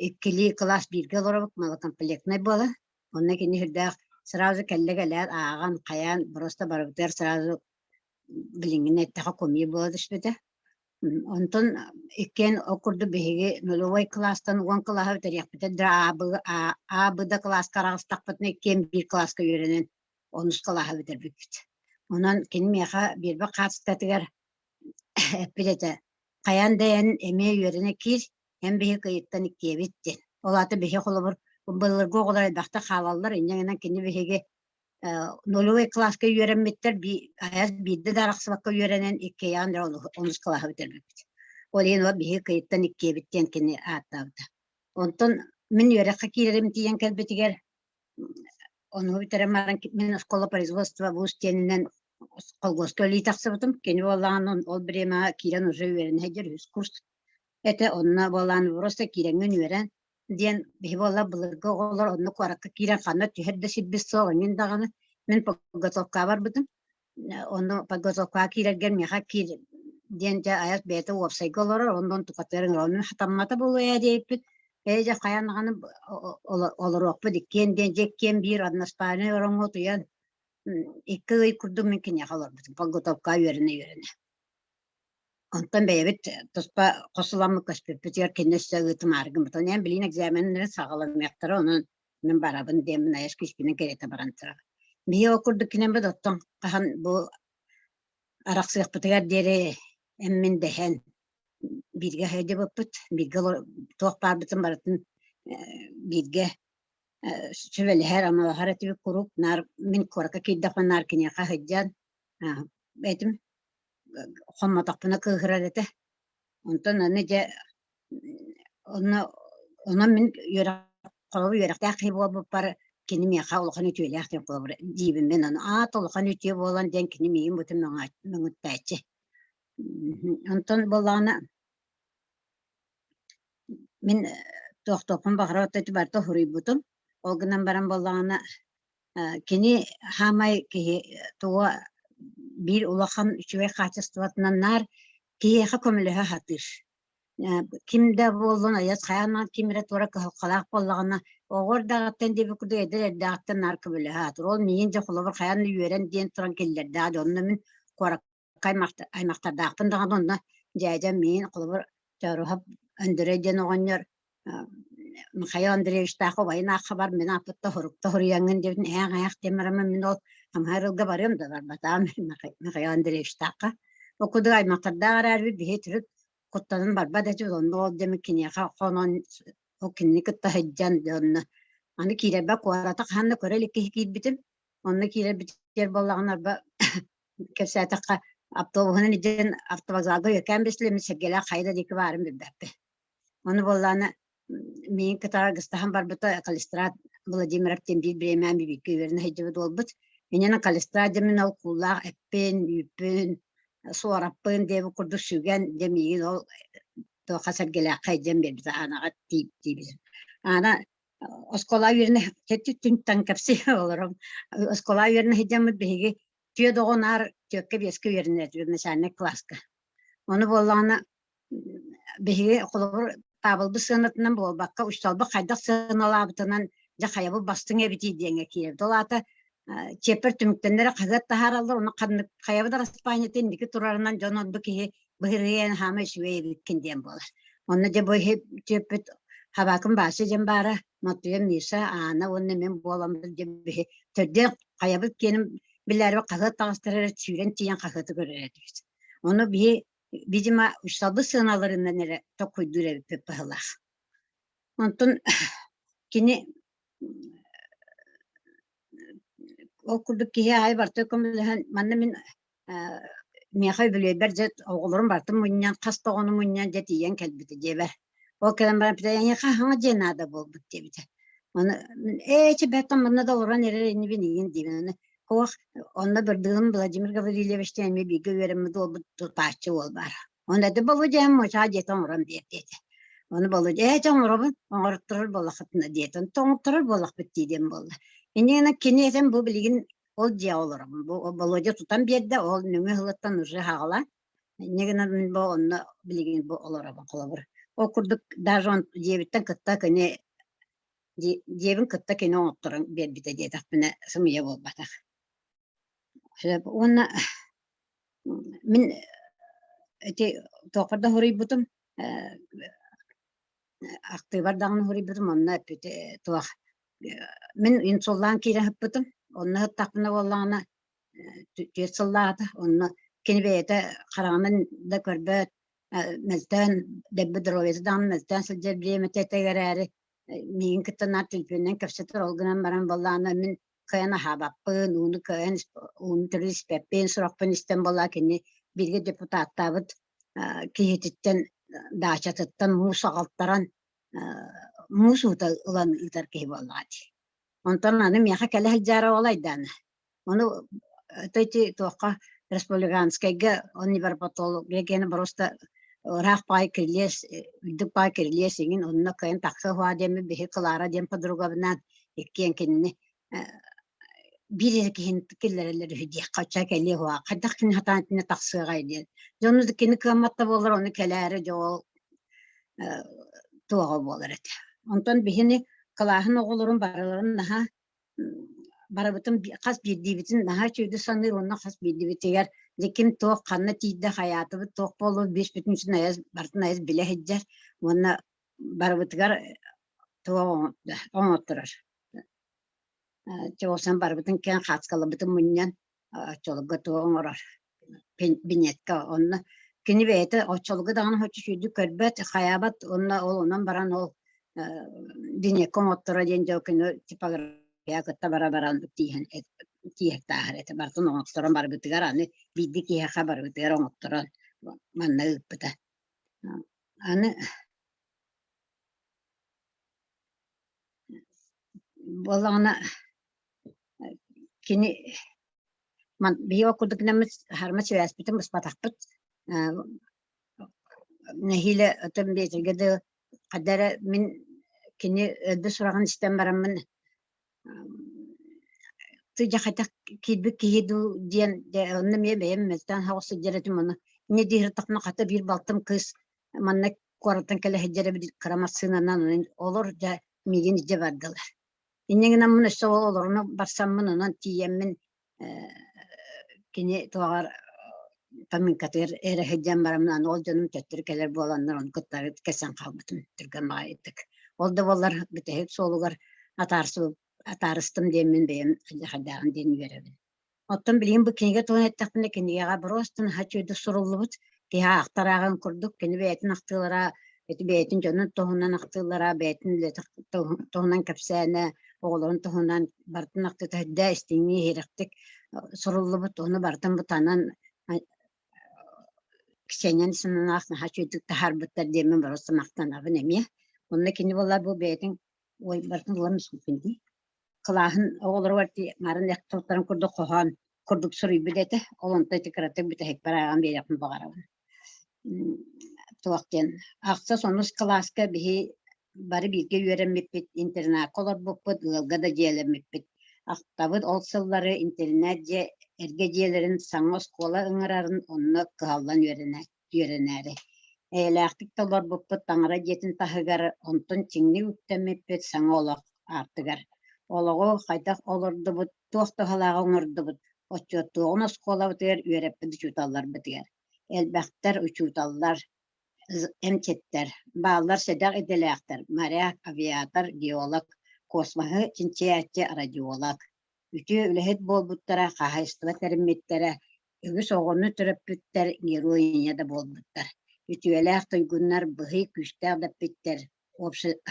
иккилии кылаас бииргэ олоробут, малокомплектнай буолан. Онно кини сүрдээх сразу кэллэ кэлээт ааҕан, хайаан просто барыбытыгар сразу билиҥҥини эттэххэ кумир буола түспүтэ. Онтон иккиэн ол курдук биһиги нулевой кылаастан уон кылааһы бүтэриэхпитэ да А, Б да кылааска араҕыстахпытына иккиэн биир кылааска үөрэнэн онус кылааһы бүтэрбиппит. Онон кини миэхэ биэрбит хаартыскатыгар эппит этэ: хайаан да эн эмиэ үөрэнэ киир, эн биһи кыйыттан иккиэбит диэн. Ол аата биһи холобур былыргы оҕолор элбэхтик хаалаллар, инньэ гынан кини биһиги нулевой кылааска үөрэммиттэр айас биирдэ да арахсыбакка үөрэнэн иккиэйэҕин эрэ онус кылааһы бүтэрбиппит. Ол иһин ол биһиги кыйыттан иккиэбит диэн кини ааттаабыта. Онтон мин үөрэххэ киирэрим тиийэн кэлбитигэр ону бүтэрэн баран мин оскуола производства вуз диэнинэн колхозка үлэлии тахсыбытым. Кини буоллаҕына ол бириэмэҕэ киирэн уже үөрэнэ сылдьар үһүс курс этэ. Онно буоллаҕына просто киирэҥҥин үөрэн диэн биһи буолла былыргы оҕолор онно куоракка киирэн ханна түһэр да сирбит суох эҥин даҕаны мин подготовкаҕа барбытым онно подготовкаҕа киирэргэр миэхэ киир диэн дьэ айас бэйэтэ уопсайга олорор онон тукатыгар ыҥырабын хатаммата буолуо ээ диэбиппит ээ дьэ хайаан даҕаны олоруохпут иккиэн диэн дьэ иккиэн биир односпальнай ороҥҥо утуйан икки ый курдук мин киниэхэ олорбутум подготовкаҕа үөрэнэ-үөрэнэ Онтон бэйэбит туспа хос ыламмыт көспүппүтүгэр кини өссө ыытымаары гыммыт. Онон билигин экзаменнары саҕаланыахтара, онон мин барабын диэммин айас күүспүнэн кэриэтэ баран турабын. Биһиги ол курдук кинэммит оттон хаһан бу арахсыахпытыгар диэри эммин дэһэн бииргэ сылдьыбыппыт, бииргэ туох баарбытын барытын бииргэ сүбэлэһэр, амалаһар этибит куруук. Наар мин куоракка киирдэхпинэ наар киниэхэ сылдьан этим хоммотохпуна кыыһырар этэ. Онтон аны дьэ онно онон мин үөрэх холобур үөрэхтээх киһи буолбуппар кини миэхэ улахан үтүөлээх диэн холобур диибин мин ону аат улахан үтүө буолан диэн кини миигин бутун мөҥүттээччи. Онтон буоллаҕына мин туохтуохпун баҕарар ити барыта суруйбутум. Ол гынан баран буоллаҕына кини хаамай киһи туга биир улахан үчүгэй хаачыстыбатынан наар киһиэхэ көмөлөһө сатыыр. Ким да буоллун айас хайаан ким эрэ туора кыһалҕалаах буоллаҕына оҕо эрдэҕиттэн диэбит курдук эдэр эрдэҕиттэн наар көмөлөһө сатыыр. Ол миигин дьэ холобур хайаан да үөрэн диэн туран киллэрдэҕэ дии. Онно мин куоракка аймахтардаахпын даҕаны онно дьээдьэм миигин холобур Чооруһап Өндөрөй диэн оҕонньор Михаил Андреевичтаах убайын аахха бар мин ааппытта хорук тоһуруйаҥҥын диэбитин ээх ээх диэн бараммын мин ол хамыһар ылга барыам да барбатаҕым Михаил Андреевичтаахха. Ол курдук аймахтардаах эрээрбит биһи төрүт куттанан барбат этибит онно ол дьэ киниэхэ хонон ол кинини кытта сылдьан дьэ онно аны киирэрбэр куораты хаһан да көрө илик киһи киирбитим онно киирэрбитигэр буоллаҕына арба кэпсээтэххэ автобуһунан илдьэн автовокзалга үөкээн бэсилэммит Сэргэлээх хайа да диэки баарын билбэппин. Ону буоллаҕына миигин кытары аргыстаһан барбыта Калистрат Владимиров диэн биир бириэмээн бииргэ үөрэнэ сылдьыбыт уолбут. Инньэ Калистрат диэммин ол кууллаах эппин, үүппүн, суораппын диэбит курдук сүгэн дьэ миигин ол туохха Сэргэлээххэ илдьэн биэрбитэ Аанаҕа тиийбитим. Аана оскуола үөрэнэ түнтэн кэпсии олором. Оскуола үөрэнэ сылдьаммыт биһиги түөрт оҕо наар түөркэ биэскэ үөрэнэр этибит начальнай кылааска. Ону буоллаҕына биһиги холобур таабылбыт сыанатынан буолбакка учууталбыт хайдах сыаналаабытынан дьэ хайабыт бастыҥ эбитий диэҥҥэ киирэр. Ол аата чиэппэр түмүктэннэрэ хаһыат таһаараллар, ону ханнык хайабыт араспаанньата инники турарынан дьон оннук киһи быһырыйан хаама үчүгэй эбиккин диэн буолар. Онно дьэ бу иһи түөппүт Хабаакын Бааса диэн баара, Моттуйа Миша, Аана уонна мин буоламмыт дьэ биһи төрдүөн хайабыт киэнин билээри хаһыат таҕыстар эрэ сүүрэн тиийэн хаһыаты көрөр этибит. Ону биһи видимо учууталбыт сыаналарынан эрэ токкуйдуур эбиппит быһыылаах. Онтон кини ол курдук киһи аайы барыта көмөлөһөн манна мин миэхэ үбүлүөйбэр дьэ оҕолорум барытын мунньан хас да оҕону мунньан дьэ тиийэн кэлбитэ дьиэбэр. Ол кэлэн баран эппитэ эйиэхэ хаҥа дьиэ наада буолбут диэбитэ. Ону ээ чэ бэрт манна да олорон эрэр инибин игин диибин. Ону Суох, онно Бырдыгын Владимир Гаврильевич диэн эмиэ бииргэ үөрэммит уолбут тутааччы уол баара. Онно этэ Болудьям мочаа диэтэ оҥорон биэр диэтэ. Ону Болудья ээ чэ оҥоробун, оҥорторор буоллаххытына диэтэ. Онто оҥотторор буоллахпыт дии диэн буолла. Инньэ гынан кини этэн бу билигин ол дьиэҕэ олоробун. Бу Володя тутан биэрдэ, ол нөҥүө сылыттан уже хаҕалаан. Инньэ гынан мин бу онно билигин бу олоробун холобур. Ол курдук даже он дьиэбиттэн кытта кини дьиэбин кытта кини оҥотторон биэрбитэ диэтэхпинэ сымыйа буолбатах. Уонна мин ити туохпар да хоруйбутум ахтыыбар даҕаны хоруйбутум онно эппит туох мин инсуллаан киирэ сыппытым онно сыттахпына буоллаҕына түөрт сыллааҕыта онно кини бэйэтэ хараҕынан да көрбөт мөлтөөн дэбби здоровьета даҕаны мөлтөөн сылдьар бириэмэтэ этэ эрээри миигин кытта наар төлөпүөнүнэн кэпсэтэр ол гынан баран буоллаҕына мин кыайан аһаабаппын ууну кыайан ууну төрүт испэппин сурахпын истэн буоллаҕа кини бииргэ депутаттаабыт киһититтэн даачатыттан муус аҕалтаран муус уута ылан ыытар киһи буоллаҕа дии. Онтон аны миэхэ кэлэ сылдьаара ол айдаана. Ону то ити туохха республиканскайга он невропатология гена просто ыраах паай кирилиэс үрдүк паай кирилиэс иҥин онно кыайан тахса уһаа диэммит биһи Клара диэн подругабынаан иккиэн кинини биир эрэ киһини киллэрэллэр үһү диэххэ оччо кэлиэ уһаа хайдах кини сатаан итиннэ тахсыаҕай диэн дьону кини кыаммат да буоллар ону кэлээри дьэ ол туоҕа буолар этэ онтон биһини кылааһын оҕолорун барыларын наһаа барыбытын хас биирдиибитин наһаа үчүгэйдик саныыр уонна хас биирдиибитигэр дьэ ким туох ханна тиийдэ хайаатыбыт туох буоллубут биэспитин үчүн айас барытын айас билэ сылдьар уонна барыбытыгар туох оҥотторор чоҕусан барыбытын киэн хааскалабытын мунньан оччолорго туох оҥорор бинетка онно кини бэйэтэ оччолорго даҕаны хоччу сүүрдүк көрбөт хайаабат уонна ол онон баран ол бинетка оҥотторо диэн дьэ кини типография кытта бара баран тииһэн тииһэктааһар этэ барытын оҥотторон барбытыгар аны биирдии киһиэхэ барбытыгар оҥотторон манна ыыппыта аны буоллаҕына кини биһиги ол курдук гынаммыт харма сибээспитин быспатахпыт. Нэһиилэ отон биэтэргэ да хада эрэ мин кини өлбүт сураҕын истэн бараммын. Тыдьа хайдах киирбит киһи дуу диэн дьэ онно эмиэ бэйэм мөлтөөн соҕус сылдьар этим ону инньэ диир хата биир балтым кыыс манна куораттан кэлэ сылдьар эбит кыра массыынанан олор дьэ миигин илдьэ бардылар. Инньэ гынаммын өссө ол олоруна барсаммын онон тиийэммин кини туоҕар поминкатыгар эрэ сылдьан бараммын аны ол дьонум төттөрү кэлэр буоланнар ону кытта кэсэн хаалбытым түргэн баҕайытык. Ол да буоллар бүтэһик суолугар атаарыстым диэммин бэйэм хайдааҕын диэн үөрэбин. Оттон билигин бу кинигэ туһунан эттэхпинэ, кинигэҕэ просто наһаа үчүгэйдик суруллубут, киһи аахтар ааҕан курдук, кини бэйэтин ахтыылара, ити бэйэтин дьонун туһунан ахтыылара, бэйэтин үлэтин туһунан кэпсээнэ, оҕолорун туһунан барытын ахтыыта үрдээ истиҥник, иһирэхтик суруллубут, ону барытын бутанан Ксения Александровнаах наһаа үчүгэйдик таһаарбыттар диэммин просто махтанабын эмиэ. Онно кини буоллар бу бэйэтин ой барытын ылан дии кылааһын оҕолоругар марын эхтоттарын курдук хоһоон курдук суруйбут этэ. Ол онто ити кыратык бүтэһикпэр ааҕан биэриэхпин баҕарабын. Туох диэн ахсыс онус кылааска биһи бары бииргэ үөрэммиппит, интернакка олорбуппут, ыалга да дьиэлэммиппит. Ахтабыт ол сыллары интернат дьиэ эргэ дьиэлэрин саҥа оскуола ыҥырарын онно кыһаллан үөрэнээри. Эйэлээхтик да олорбуппут таҥара дьиэтин таһыгар, онтон чиҥник үктэммиппит саҥа олох аартыгар. Олоҕу хайдах олордубут, туох туһалааҕы оҥордубут, отчуоттуоҕун оскуолабытыгар үөрэппит учууталларбытыгар. Элбэхтэр учууталлар, эмчиттэр, бааллар сэдэх идэлээхтэр, моряк, авиатор, геолог, космоһы чинчийээччи, радиолог. Үтүө үлэһит буолбуттара, хаһаайыстыба тэриммиттэрэ, Үгүс оҕону төрөппүттэр герой ийэ да буолбуттар, үтүөлээх туйгуннар быһый күүстээх дэппиттэр,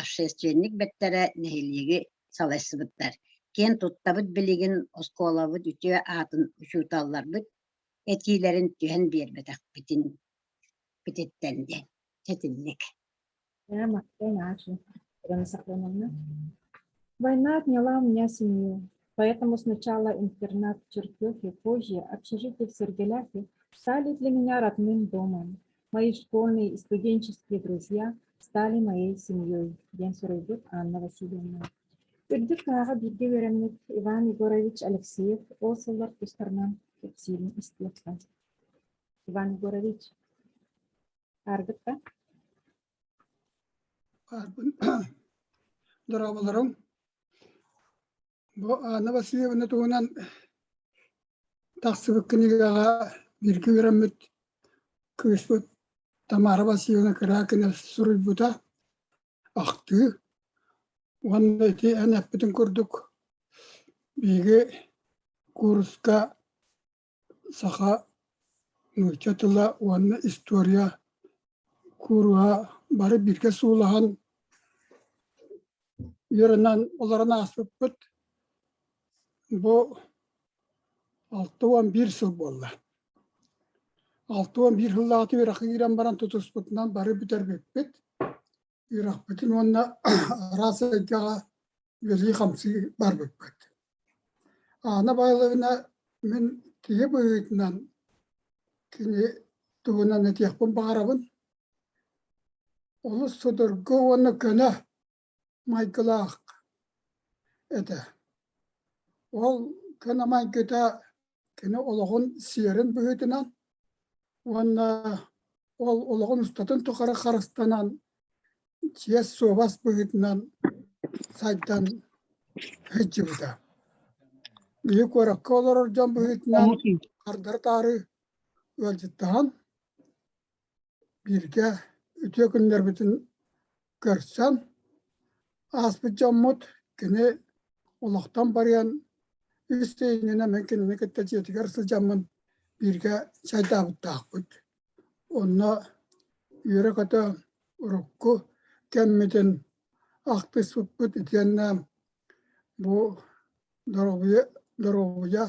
общественник бэттэрэ нэһилиэги салайсыбыттар. Киэн туттабыт билигин оскуолабыт үтүө аатын учууталларбыт этиилэрин түһэн биэрбэтэхпитин пититтэн диэн этинник. Война отняла у меня семью, поэтому сначала интернат в Чертёхе, позже общежитие в Сергеляхе стали для меня родным домом. Мои школьные и студенческие друзья стали моей семьей, диэн суруйбут Анна Васильевна. Үрдүк кылааҕа бииргэ үөрэммит Иван Егорович Алексеев ол сыллар тустарынан кэпсиирин истиэххэ. Иван Егорович, ааргыт да? Дорооболоруҥ. Бу Анна Васильевна туһунан тахсыбыт кинигэҕэ бииргэ үөрэммит кыыспыт Тамара Васильевна Кыракина суруйбута ахтыы. Уонна ити эн эппитин курдук биһиги кууруска саха нуучча тыла уонна история кууруһа бары бииргэ суулаһан үөрэнэн олорон ааспыппыт. Бу 61 сыл буолла. 61 сыллааҕыта үөрэххэ киирэн баран тутуспутунан бары бүтэрбиппит. Үөрэхпитин уонна араас эйгэҕэ үлэлии-хамсыы барбыппыт. Аана Павловна мин киһи быһыытынан кини туһунан этиэхпин баҕарабын. Олус судургу уонна көнө майгылаах этэ. Ол көнө майгыта кини олоҕун сиэрин быһыытынан уонна ол олоҕун устатын тухары харыстанан чиэс-суобас быһыытынан сайдан сылдьыбыта. Биһи куоракка олорор дьон быһыытынан хардары-таары ыалдьыттаһан бииргэ үтүө күннэрбитин көрсөн ааспыт дьоммут кини олохтон барыан үс иннинэ мин кинини кытта дьиэтигэр сылдьаммын бииргэ чайдаабыттаахпыт. Онно үөрэ-көтө урукку кэммитин ахтыспыппыт итиэннэ бу доруобуйа доруобуйа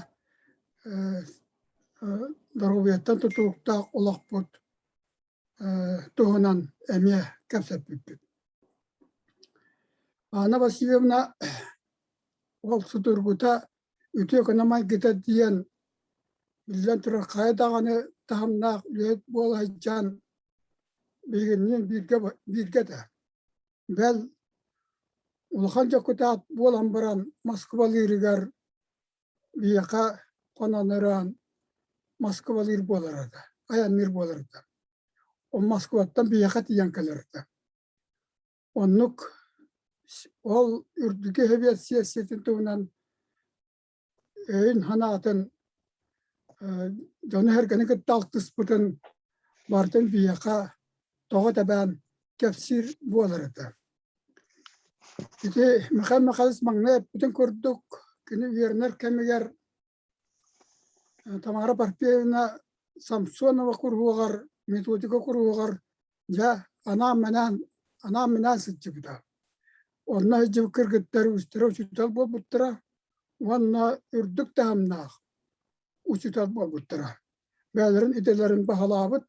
доруобуйаттан тутулуктаах олохпут туһунан эмиэ кэпсэппиппит. Анна Васильевна ол судургута үтүө гына майгыта диэн биллэн турар хайа даҕаны таһымнаах үлэһит буола сылдьан биһигинниин бииргэ бииргэ этэ. Бэл. Улахан дьокутаат буолан баран Москвалыырыгар биһиэхэ хонон ыран Москвалыыр буолар этэ, айанныыр буолар этэ. Ол Москваттан биһиэхэ тиийэн кэлэр этэ. Оннук ол үрдүкү Сэбиэт сиэссийэтин туһунан өйүн-санаатын дьону-сэргэни кытта алтыспытын барытын биһиэхэ тоҕо тэбээн кэпсиир буолар этэ. Ити Михаил Михайлович маҥнай эппитин курдук, кини үөрэнэр кэмигэр Тамара Парфеевна Самсонова куруһуогар, методика куруһуогар дьэ анаан-минээн анаан-минээн сылдьыбыта. Онно сылдьыбыт кыргыттар үгүстэрэ учуутал буолбуттара уонна үрдүк таһымнаах учуутал буолбуттара. Бэйэлэрин идэлэрин баһылаабыт,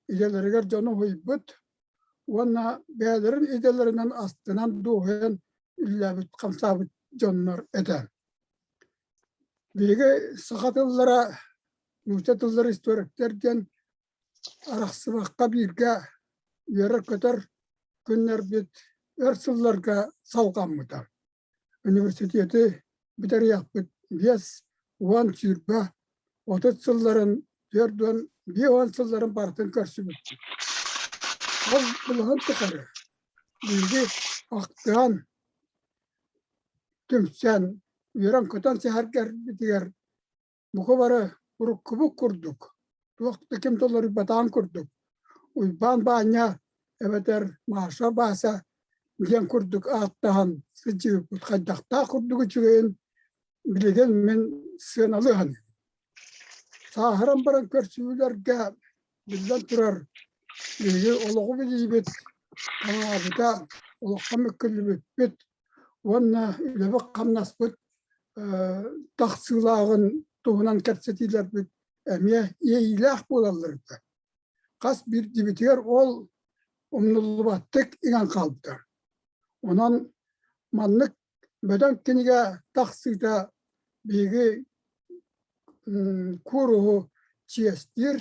идэлэригэр дьону уһуйбут уонна бэйэлэрин идэлэринэн астынан дуоһуйан үлэлээбит, хамсаабыт дьоннор этэ. Биһиги саха тыллара, нуучча тыллара историктар диэн арахсыбакка бииргэ үөрэр-көтөр күннэрбит өр сылларга салҕаммыта. Университеты бүтэриэхпит 50, 20, 30 сылларын, 40, 50 сылларын барытын көрсүбүппүт. Ол былаһын тухары биһиги ахтыһан, түмсэн, үөрэн-көтөн сэһэргэрбитигэр бука бары уруккубут курдук, туох да ким толоруйбатаҕын курдук, Уйбаан Баанньа эбэтэр Маша Бааса диэн курдук ааттаһан сылдьыбыппыт хайдахтаах курдук үчүгэйин билигин мин сыаналыы саныыбын. Сааһыран баран көрсүһүүлэргэ биллэн турар биһиги олоҕу билиибит хаҥаабыта, олоххо мөккүллүбүппүт уонна үлэбит-хамнаспыт тахсыылааҕын туһунан кэпсэтиилэрбит эмиэ иэйиилээх буолаллар этэ. Хас биирдиибитигэр ол умнуллубаттык иҥэн хаалбыта. Онон маннык бөдөҥ кинигэ тахсыыта биһиги кууруһу чиэстиир,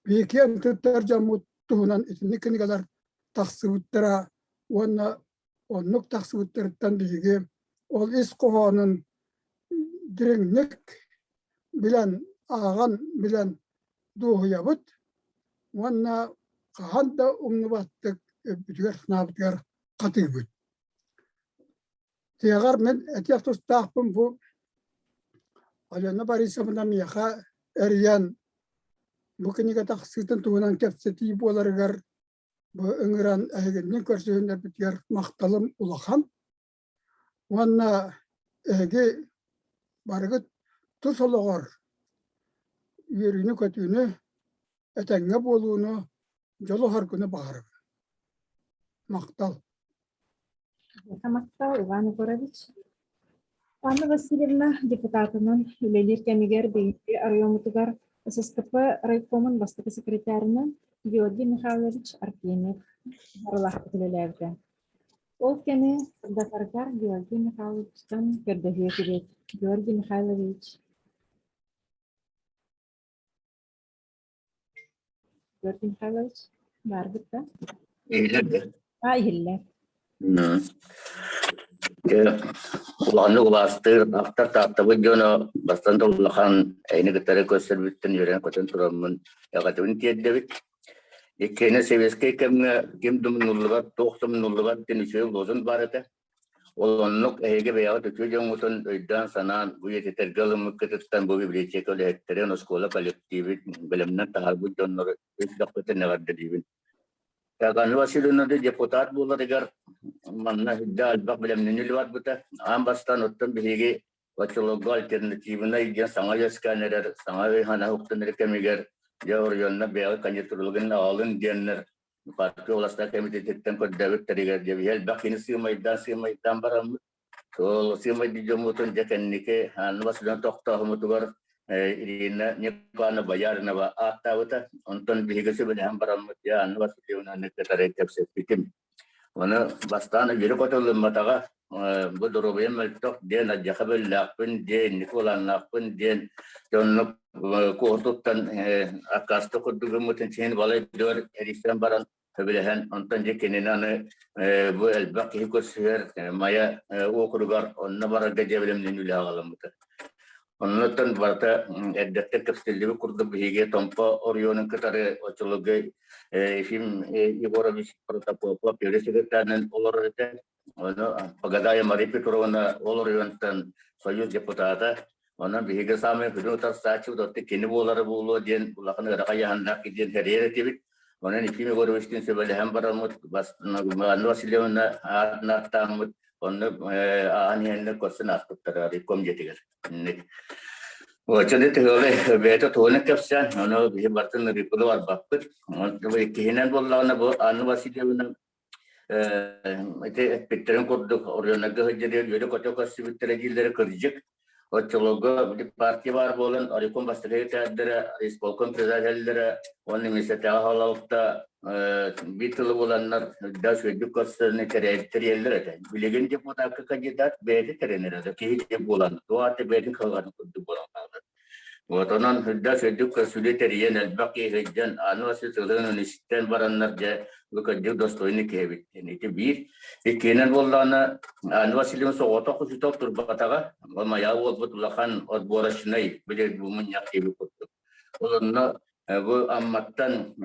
биһиги киэн туттар дьоммут туһунан итинник кинигэлэр тахсыбыттара уонна оннук тахсыбыттарыттан биһиги ол ис хоһоонун дириҥник билэн, ааҕан билэн дуоһуйабыт уонна хаһан да умнубаттык өйбүтүгэр-санаабытыгар хатыыбыт. Тиһэҕэр мин этиэх тустаахпын бу Алена Борисовна миэхэ эрийэн бу кинигэ тахсыытын туһунан кэпсэтии буоларыгар бу ыҥыран эһигинниин көрсүһүннэрбитигэр махталым улахан. Уонна эһиги барыгыт тус олоҕор үөрүүнү-көтүүнү, этэҥҥэ буолууну, дьолу-соргуну баҕарабын. Махтал. Махтал, Иван Егорович. Анна Васильевна депутатынан үлэлиир кэмигэр биһиги оройуоммутугар ССКП райкомун бастакы секретарынан Георгий Михайлович Артемьев барылаахтык үлэлээбитэ. Ол кэми сырдатарыгар Георгий Михайловичтан көрдөһүө этибит. Георгий Михайлович Георгий Михайлович, баарбыт да? Иһиллэр да? А, иһиллэр. Улаханнык убаастыыр, ахтар тааттабыт дьоно бастан да улахан эйини кытары көрсөрбүттэн үөрэн-көтөн тураммын эҕэтибин тиэрдэбит. Иккиэнэ сэбиэскэй кэмҥэ ким да умнуллубат, туох да умнуллубат диэн үчүгэй лозунг баар этэ. Ол оннук эһиги бэйэҕит үтүө дьоҥҥутун өйдөөн-санаан бу үйэтитэргэ ылыммыккытыттан бу библиотека үлэһиттэрин, оскуола коллективин бэлэмнэн таһаарбыт дьоннору үс дохпутун эҕэрдэлиибин. Таганна Васильевна депутат буоларыгар манна үрдэ элбэх бэлэмнэнии барбыта. Аан бастаан оттон биһиги оччолорго альтернативнай диэн саҥа үөскээн эрэр, саҥа өй-санаа уктан эрэр кэмигэр дьэ оройуонна бэйэҕит кандидатураларын аҕалын диэннэр партия властар комитетиттэн көрдөөбүттэригэр дьэ биһи элбэх кини сыымайдаан сыымайдаан бараммыт сол сыымайдыы дьоммутун дьэ кэнники Анна Васильевна тохтооһуммутугар Ирина Николаевна Бояринова ааттаабыта. Онтон биһиги сөбүлэһэн бараммыт дьэ Анна Васильевнаны кытары кэпсэппитим. Ону бастаан үөрэ көтөллүмматаҕа бу доруобуйам мөлтөх диэн алдьархай бөллөөхпүн диэн инники былааннаахпын диэн дьоннук куотуттан аккааста курдук гыммытын син балай дөр эрийсэн баран. сөбүлэһэн, онтон дьэ кинини аны бу элбэх киһи көрсүһэр Майа уокуругар онно барарга дьэ бэлэмнэнии үлэ аҕаламмыта. Оннуттан барыта эрдэттэн кэпсэтиллибит курдук биһиги Томпо оройуонун кытары оччолорго Ефим Егорович Протопопов первый секретарынан олорор этэ. Ону Погадая Мария Петровна ол оройуонтан Союз депутата. Онон биһиги саамай күнү утарсааччыбыт оттон кини буолара буолуо диэн улахан ыарахан ыйааһыннаах диэн тэрийэр этибит. Онон Ефим Егоровичтыын сөбүлэһэн бараммыт, Анна Васильевна аатын ааттааммыт, онно ааһан иһэннэр көрсөн ааспыттара райком дьиэтигэр. Оччону тыһыалы бэйэтэ туһунан кэпсээн, ону биһи барытын ырыыппыны барбаппыт. Иккиһинэн буоллаҕына бу Анна Васильевна ити эппиттэрин курдук оройуоннарга сылдьар үөрэ-көтө көрсүбүттэрэ дииллэрэ кырдьык. Оччолорго партия баар буолан, райком бастакы секретарьдара, исполком председателлэрэ уонна миэстэтээҕи салалта биир тылы буланнар да үчүгэйдик көрсөнү тэрийэллэр этэ. Билигин депутакка кандидат бэйэтэ тэринэр этэ, киһи буолан, туох аата бэйэтин кыалларын курдук буолан хаалар. Вот онон үрдэ сүрдүк көрсүлү тэрийэн элбэх киһи сылдьан, аны осы тылын истэн бараннар дьэ бу кырдьык достойный киһи эбит диэн. Ити биир. Иккиһинэн буоллаҕына, Анна Васильевна соҕотох учуутал турбатаҕа, ол майаа буолбут улахан отборочнай били бу мунньах киһи курдук. Ол онно бу Амматтан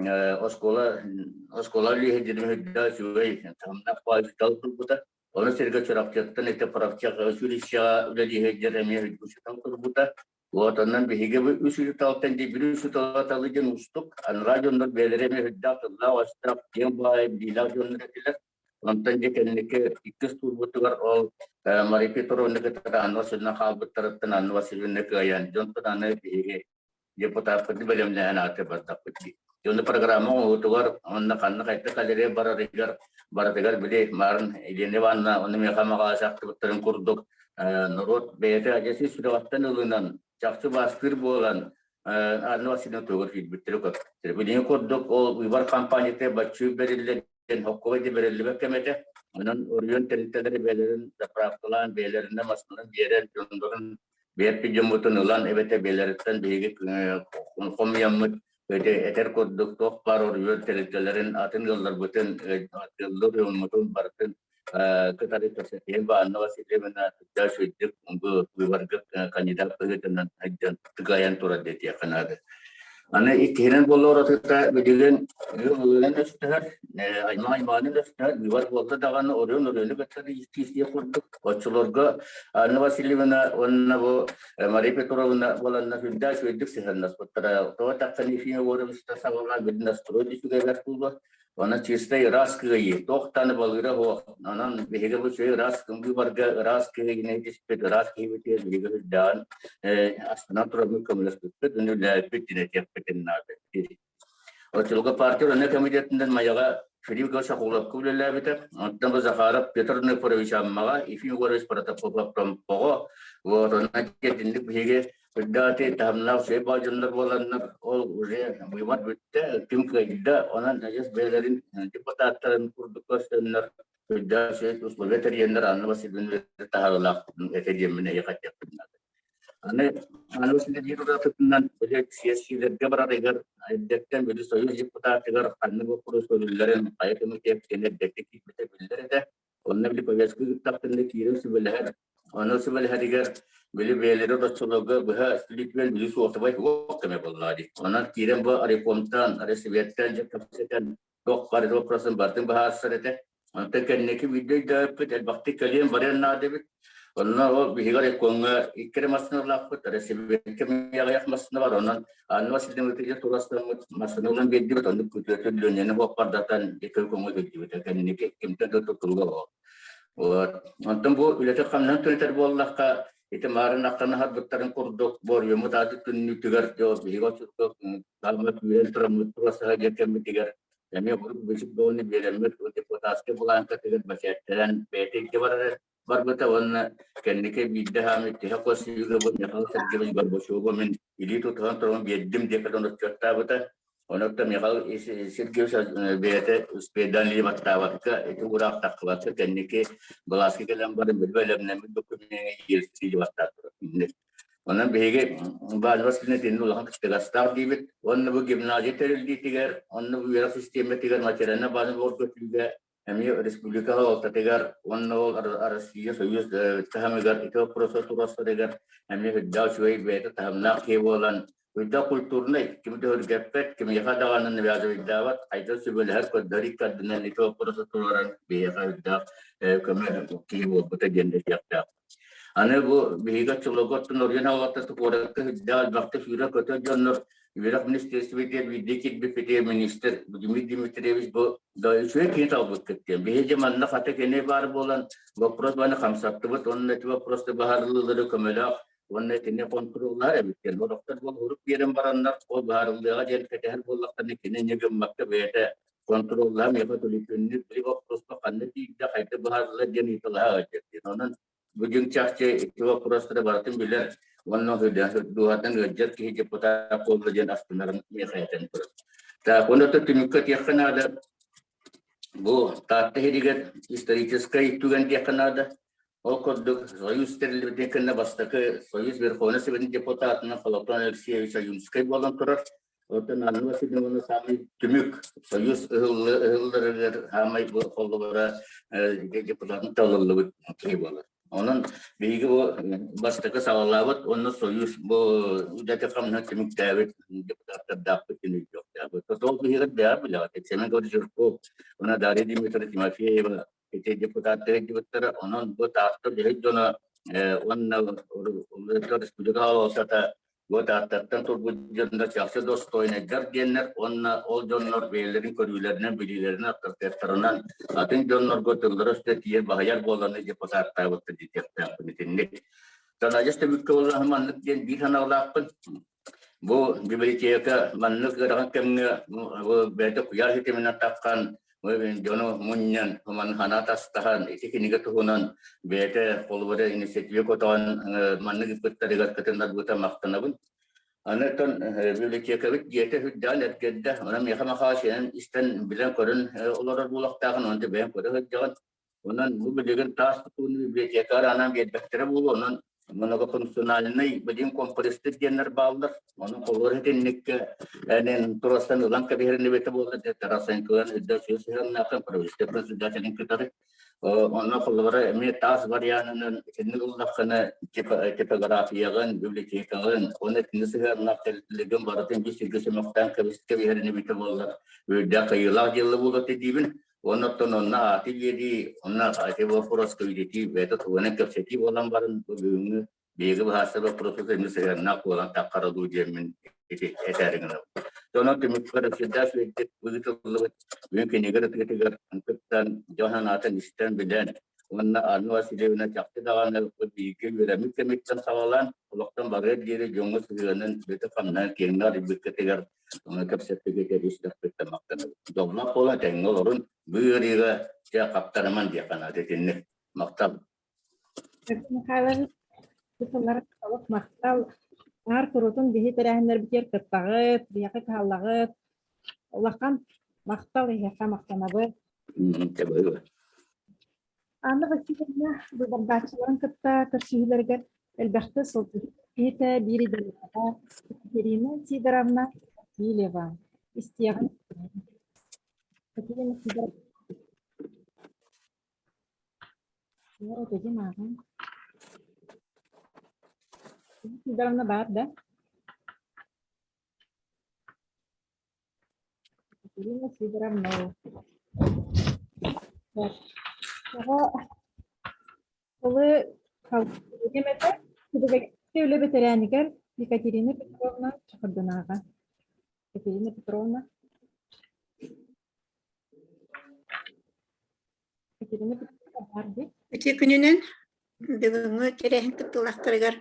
оскуола оскуола үлэһитин үрдэ үчүгэй таһымнаах учуутал турбута. Ону сиргэ Чурапчыттан ити Правчак училищеҕа үлэлии сылдьар эмиэ учуутал турбута. Вот онон биһиги бу үс учууталтан дии биир учууталы талыы диэн уустук. Анараа дьоннор бэйэлэрэ эмиэ үрдээх тыллаах-өстөөх, киэҥ баайы билиилээх дьоннор этилэр. Онтон дьэ кэнники иккис туурбутугар ол Мария Петровна кытары Анна Васильевна хаалбыттарыттан Анна Васильевна кыайан, дьонтон аны биһиги депутаппытын бэлэмнэһэн ааты бардахпыт дии. Дьону программа оҥоһуутугар уонна ханна хайдах кэлэрэ барарыгар барытыгар били Марын Елена Ивановна ону миэхэ маҕаасахтыбыттарын курдук норуот бэйэтэ адьас ис сүрэҕиттэн ылынан чахчы баастыыр буолан Анна Васильевна туһугар киирбиттэрэ көппүттэрэ. Билиҥҥи курдук ол выбор компанията баччыы бэриллэр диэн хоккуга да бэриллибэт кэм этэ. Онон оройуон тэрилтэлэрэ бэйэлэрин заправкалаан, бэйэлэринэн массыынанан биэрэн дьоннорун биэрпит дьоммутун ылан эбэтэр бэйэлэриттэн биһиги хомуйаммыт этэр курдук туох баар оройуон тэрилтэлэрин атын ыалларбытын ыаллар дьоммутун барытын кытары кэпсэтиһэн Анна Васильевна үчүгдүк бу выборга кандидат быһыытынан сылдьан тыгайан турар диэтиэххэ наада. Аны иккиһинэн буолла уратыта билигин ыал өстөһөр, аймах аймаҕынан өстөһөр, быыбар буолла даҕаны оройуон оройуону кытта киирсиэх курдук. Оччолорго Анна Васильевна уонна бу Мария Петровна буоланнар сүрдээх үчүгэйдик сыһыаннаспыттара. Тоҕо эттэххэ Ефим Егоровичтан саҕалаан билин настрой үчүгэйбэт буолуо. Онон чистай ыраас кыайыы, туох даҕаны балыыра суох. Онон биһиги бу үчүгэй ыраас быыбарга ыраас кыайыыны түспүт, ыраас киһибитигэр биһиги үрдээҕин астынан тураммыт көмөлөспүппүт, уонна үлэлээбиппит диэн этиэхпитин наада. Оччолорго партия Рынок комитетинэн Майаҕа Филипп Госохоловка үлэлээбитэ. Онтон бу Захаров Петр Никифорович Аммаҕа, Ефим Егорович Протопопов Томпоҕо, вот онон итинник биһиги Үрдээх таһымнаах үчүгэй баҕа дьоннор буоланнар, ол уже быыбар бүттэ, ким кыайда, онон адьас бэйэлэрин депутаттарын курдук көрсөннөр, үрдээх үчүгэй условия тэрийэннэр Анна Васильевна таһаарыылаах этэ диэммин эйиэхэ этиэхпин наада. Аны Анна Васильевна биир уратытынан били сиэссиилэргэ барарыгар эрдэттэн били Союз депутатыгар ханнык боппуруос көрүллэрин хайа комитет кини эрдэттэн киирбитэ биллэр этэ. Онно били повестка ыыттахтарына киирэн сүбэлэһэр. Ону сүбэлэһэригэр били бэйэлэри оччолорго быһа сүлүтүөн били суотабай суох кэмэ буоллаҕа дии. Онон киирэн бу райкомтан, райсоветтан дьэ кэпсэтэн туох баар вопросын барытын быһаарсар этэ. Онтон кэнники биирдэ өйдөөбүппүт элбэхтик кэлиэн барыан наада эбит. Онно ол биһиги райкомҥа икки эрэ массыыналаахпыт, райсоветка эмиэ аҕыйах массыына бар. Онон Анна Васильевна туластаммыт массыыналарын биэрдибит, оннук күтүөтү Леняны буоппардатан икки көҥүл илдьибитэ. Кэнники кимтэн да тутулуга суох. Вот. Онтон бу үлэтин хамнаһын түнэтэр буоллахха, ити маарын ахтан аһарбыттарын курдук, боруйуммут ааты күннүүтүгэр, дьэ, биһиги очурга тааммыт күүрэн тураммыт турасаһа диэн кэммитигэр эмиэ урут бычык бөҕөнү биэрэммит депутатскай былаанкатыгар бэчээттэрэн бэйэтэ илдьэ барар барбыта уонна кэнники биирдэ хаамыы тиһэх көрсүһүүгэ бу Михаил Сергеевич Горбачеву мин илии тутуһан туран биэрдим диэн кэлэн отчуоттаабыта. Онон Михаил Сергеевич бэйэтэ успейдаан илии баттаабакка ити уураах тахсыбакка кэнники былааска кэлэн баран били бэлэмнэммит докумеҥҥа иирсии баттаатылар. Онон биһиги Баалба итинни улахан кыттыгастаах диибит. Уонна бу гимназия тэриллиитигэр, онно бу үөрэх систиэмэтигэр материальнай база бөҕөргөтүүгэ эмиэ республика салалтатыгар уонна ол Россия Союз таһымыгар ити боппуруостар туруорсарыгар эмиэ үрдээх үчүгэй бэйэтэ таһымнаах киһи буолан үрдээх культурнай, кими да өһүргэппэт, кимиэхэ даҕаны навязывайдаабат, хайдах сүбэлэһэр, көрдөһөр икки ардынан ити боппуруостар туруоран биһиэхэ үрдээх көмө киһи буолбута диэн этиэхтээх. Аны бу биһиги оччолорго оттон оройуон аҕалаттан куоракка үрдээх элбэхтэ сүүрэр-көтөр дьоннор үөрэх министиэристибэтигэр биирдэ киирбиппитигэр министр Владимир Дмитриевич бу да үчүгэй киһи талбыккыт диэн. Биһиги манна хата кини баар буолан вопрос баны хамсаттыбыт уонна ити вопросты быһаарыллыылары көмөлөөх уонна итини хонтуруоллаһар эбит диэн. Олохтор буол урук биэрэн бараннар ол быһаарыллыаҕа диэн кэтэһэр буоллахтарына кини инньэ гыммакка бэйэтэ хонтуруоллаан миэхэ төлөпүөннүүр били боппуруоска ханна тиийдэ, хайда быһаарыллар диэн ыйыталаһа сылдьар диэн. Онон бу дьиҥ чахчы ити боппуруостары барытын билэр уонна дууһатынан ыалдьар киһи депутат буолла диэн астынарын миэхэ этэн турар. Так, уонна түмүккэ этиэххэ наада, бу Таатта иһигэр историческай түгэн диэххэ наада. Ол курдук, Союз тэриллибитин кэннэ бастакы Союз Верховнай Советын депутатынан Платон Алексеевич Ойунскай буолан турар. Оттон Анна Васильевна саамай түмүк Союз ыһылларыгар саамай холобура депутатын талыллыбыт киһи буолар. Онон биһиги бу бастакы саҕалаабыт уонна Союз бу үлэтэ хамнаһа түмүктээбит депутаттардаахпыт түмүктүөхтээхпит. Ол биһиги бэйэ билэҕит. Семен Гаврилович Жирков, уонна Дарья Дмитриевна Тимофеева ити депутаттар илдьибиттэрэ. Онон бу Таатта үлэһит дьоно уонна республика салалтата бу Тааттаттан турбут дьоннор чахчы достойнайдар диэннэр уонна ол дьоннор бэйэлэрин көрүүлэринэн, билиилэринэн, авторитеттарынан атын дьоннорго тыллара өстө тиийэр баһыйар буоланы депутаттаабыттар диэтиэхтээхпин итинник. Танадьас түмүккэ буоллаҕына маннык диэн биир санаалаахпын. Бу библиотека маннык ыарахан кэмҥэ бэйэтэ куйаар ситиминэн таххан дьону мунньан, хана тастаһан, ити кинигэ туһунан бэйэтэ холобура инициатива көтөҕөн маннык ыппыттарыгар кытыннарбыта махтанабын. Аны оттон библиотекабыт дьиэтэ сүрдээҕин эргэрдэ. Онон миэхэ Махаачынан истэн билэн-көрөн олорор буолуохтааҕын, онон бэйэм көрө сылдьаҕын. Онон бу билигин таас тутууну библиотека анаан биэрбэттэрэ буолуо. Онон многофункциональнай билим комплекстар диэннэр бааллар. Онон холобур итинниккэ энин турастан ылан кэбиһэрин эбитэ буолла Тарасенколан үрдэ сүө сыһыаннаахын правительство председателин кытары. Онно холобура эмиэ таас варианынан итинник ыллаххына типографияҕын, библиотекаҕын, уонна итинник сыһыаннаах тэрилтэлэргин барытын биир сиргэ сөмөхтөөн кэбиһэрин эбитэ буоллар үрдээх кыайыылаах дьыала буолуо диибин. Уонна оттон онно ааты биэрии, онно ити боппуруоска үөрэтии бэйэтэ туһунан кэпсэтии буолан баран, бу бүгүҥҥү биһиги быһаарсар боппуруоспут эмиэ сыһыаннаах буолан таххара дуу диэммин ити этээри гынабын. Онон түмүкпэр сүрдээх үчүгэйдик ыытыллыбыт бүгүн кинигэ ырытыытыгар кыттан, дьон санаатын истэн билэн, уонна Анна Васильевна чахчы даҕаны бииргэ үөрэммит кэмиттэн саҕалаан, олохтон барыар диэри дьоҥҥо сыһыанын бүтэ-хамнаан киэҥҥэ арыйбыккытыгар Ону кэпсэппиккэ истэхпиттэн махтанабын. Дьоллоох буолан тэҥҥэ олорун, бу ыарыыга дьэ хаптарыман диэххэ наада итинник. Махтал. Михайлович, бу тыллары олох махтал. Аар курутун биһи тэрээһиннэрбитигэр кыттаҕыт, биһиэхэ кыһаллаҕыт. Улахан махтал эһиэхэ махтанабыт. Анна Васильевна быыбардааччыларын кытта көрсүһүүлэригэр элбэхтэ сылдьыбыт киһитэ биир идэлээҕэ Екатерина Сидоровна Васильева. Истиэҕин Екатерина Сидоровна. Сидоровна баар да? Екатерина Сидоровна. Тоҕо тылы этэ үлэ бэтэрээнигэр Екатерина Петровна Чехордунааҕа. Екатерина Петровна. Екатерина Петровна баар дии. Ити күнүнэн бүгүҥҥү тэрээһин кыттыылаахтарыгар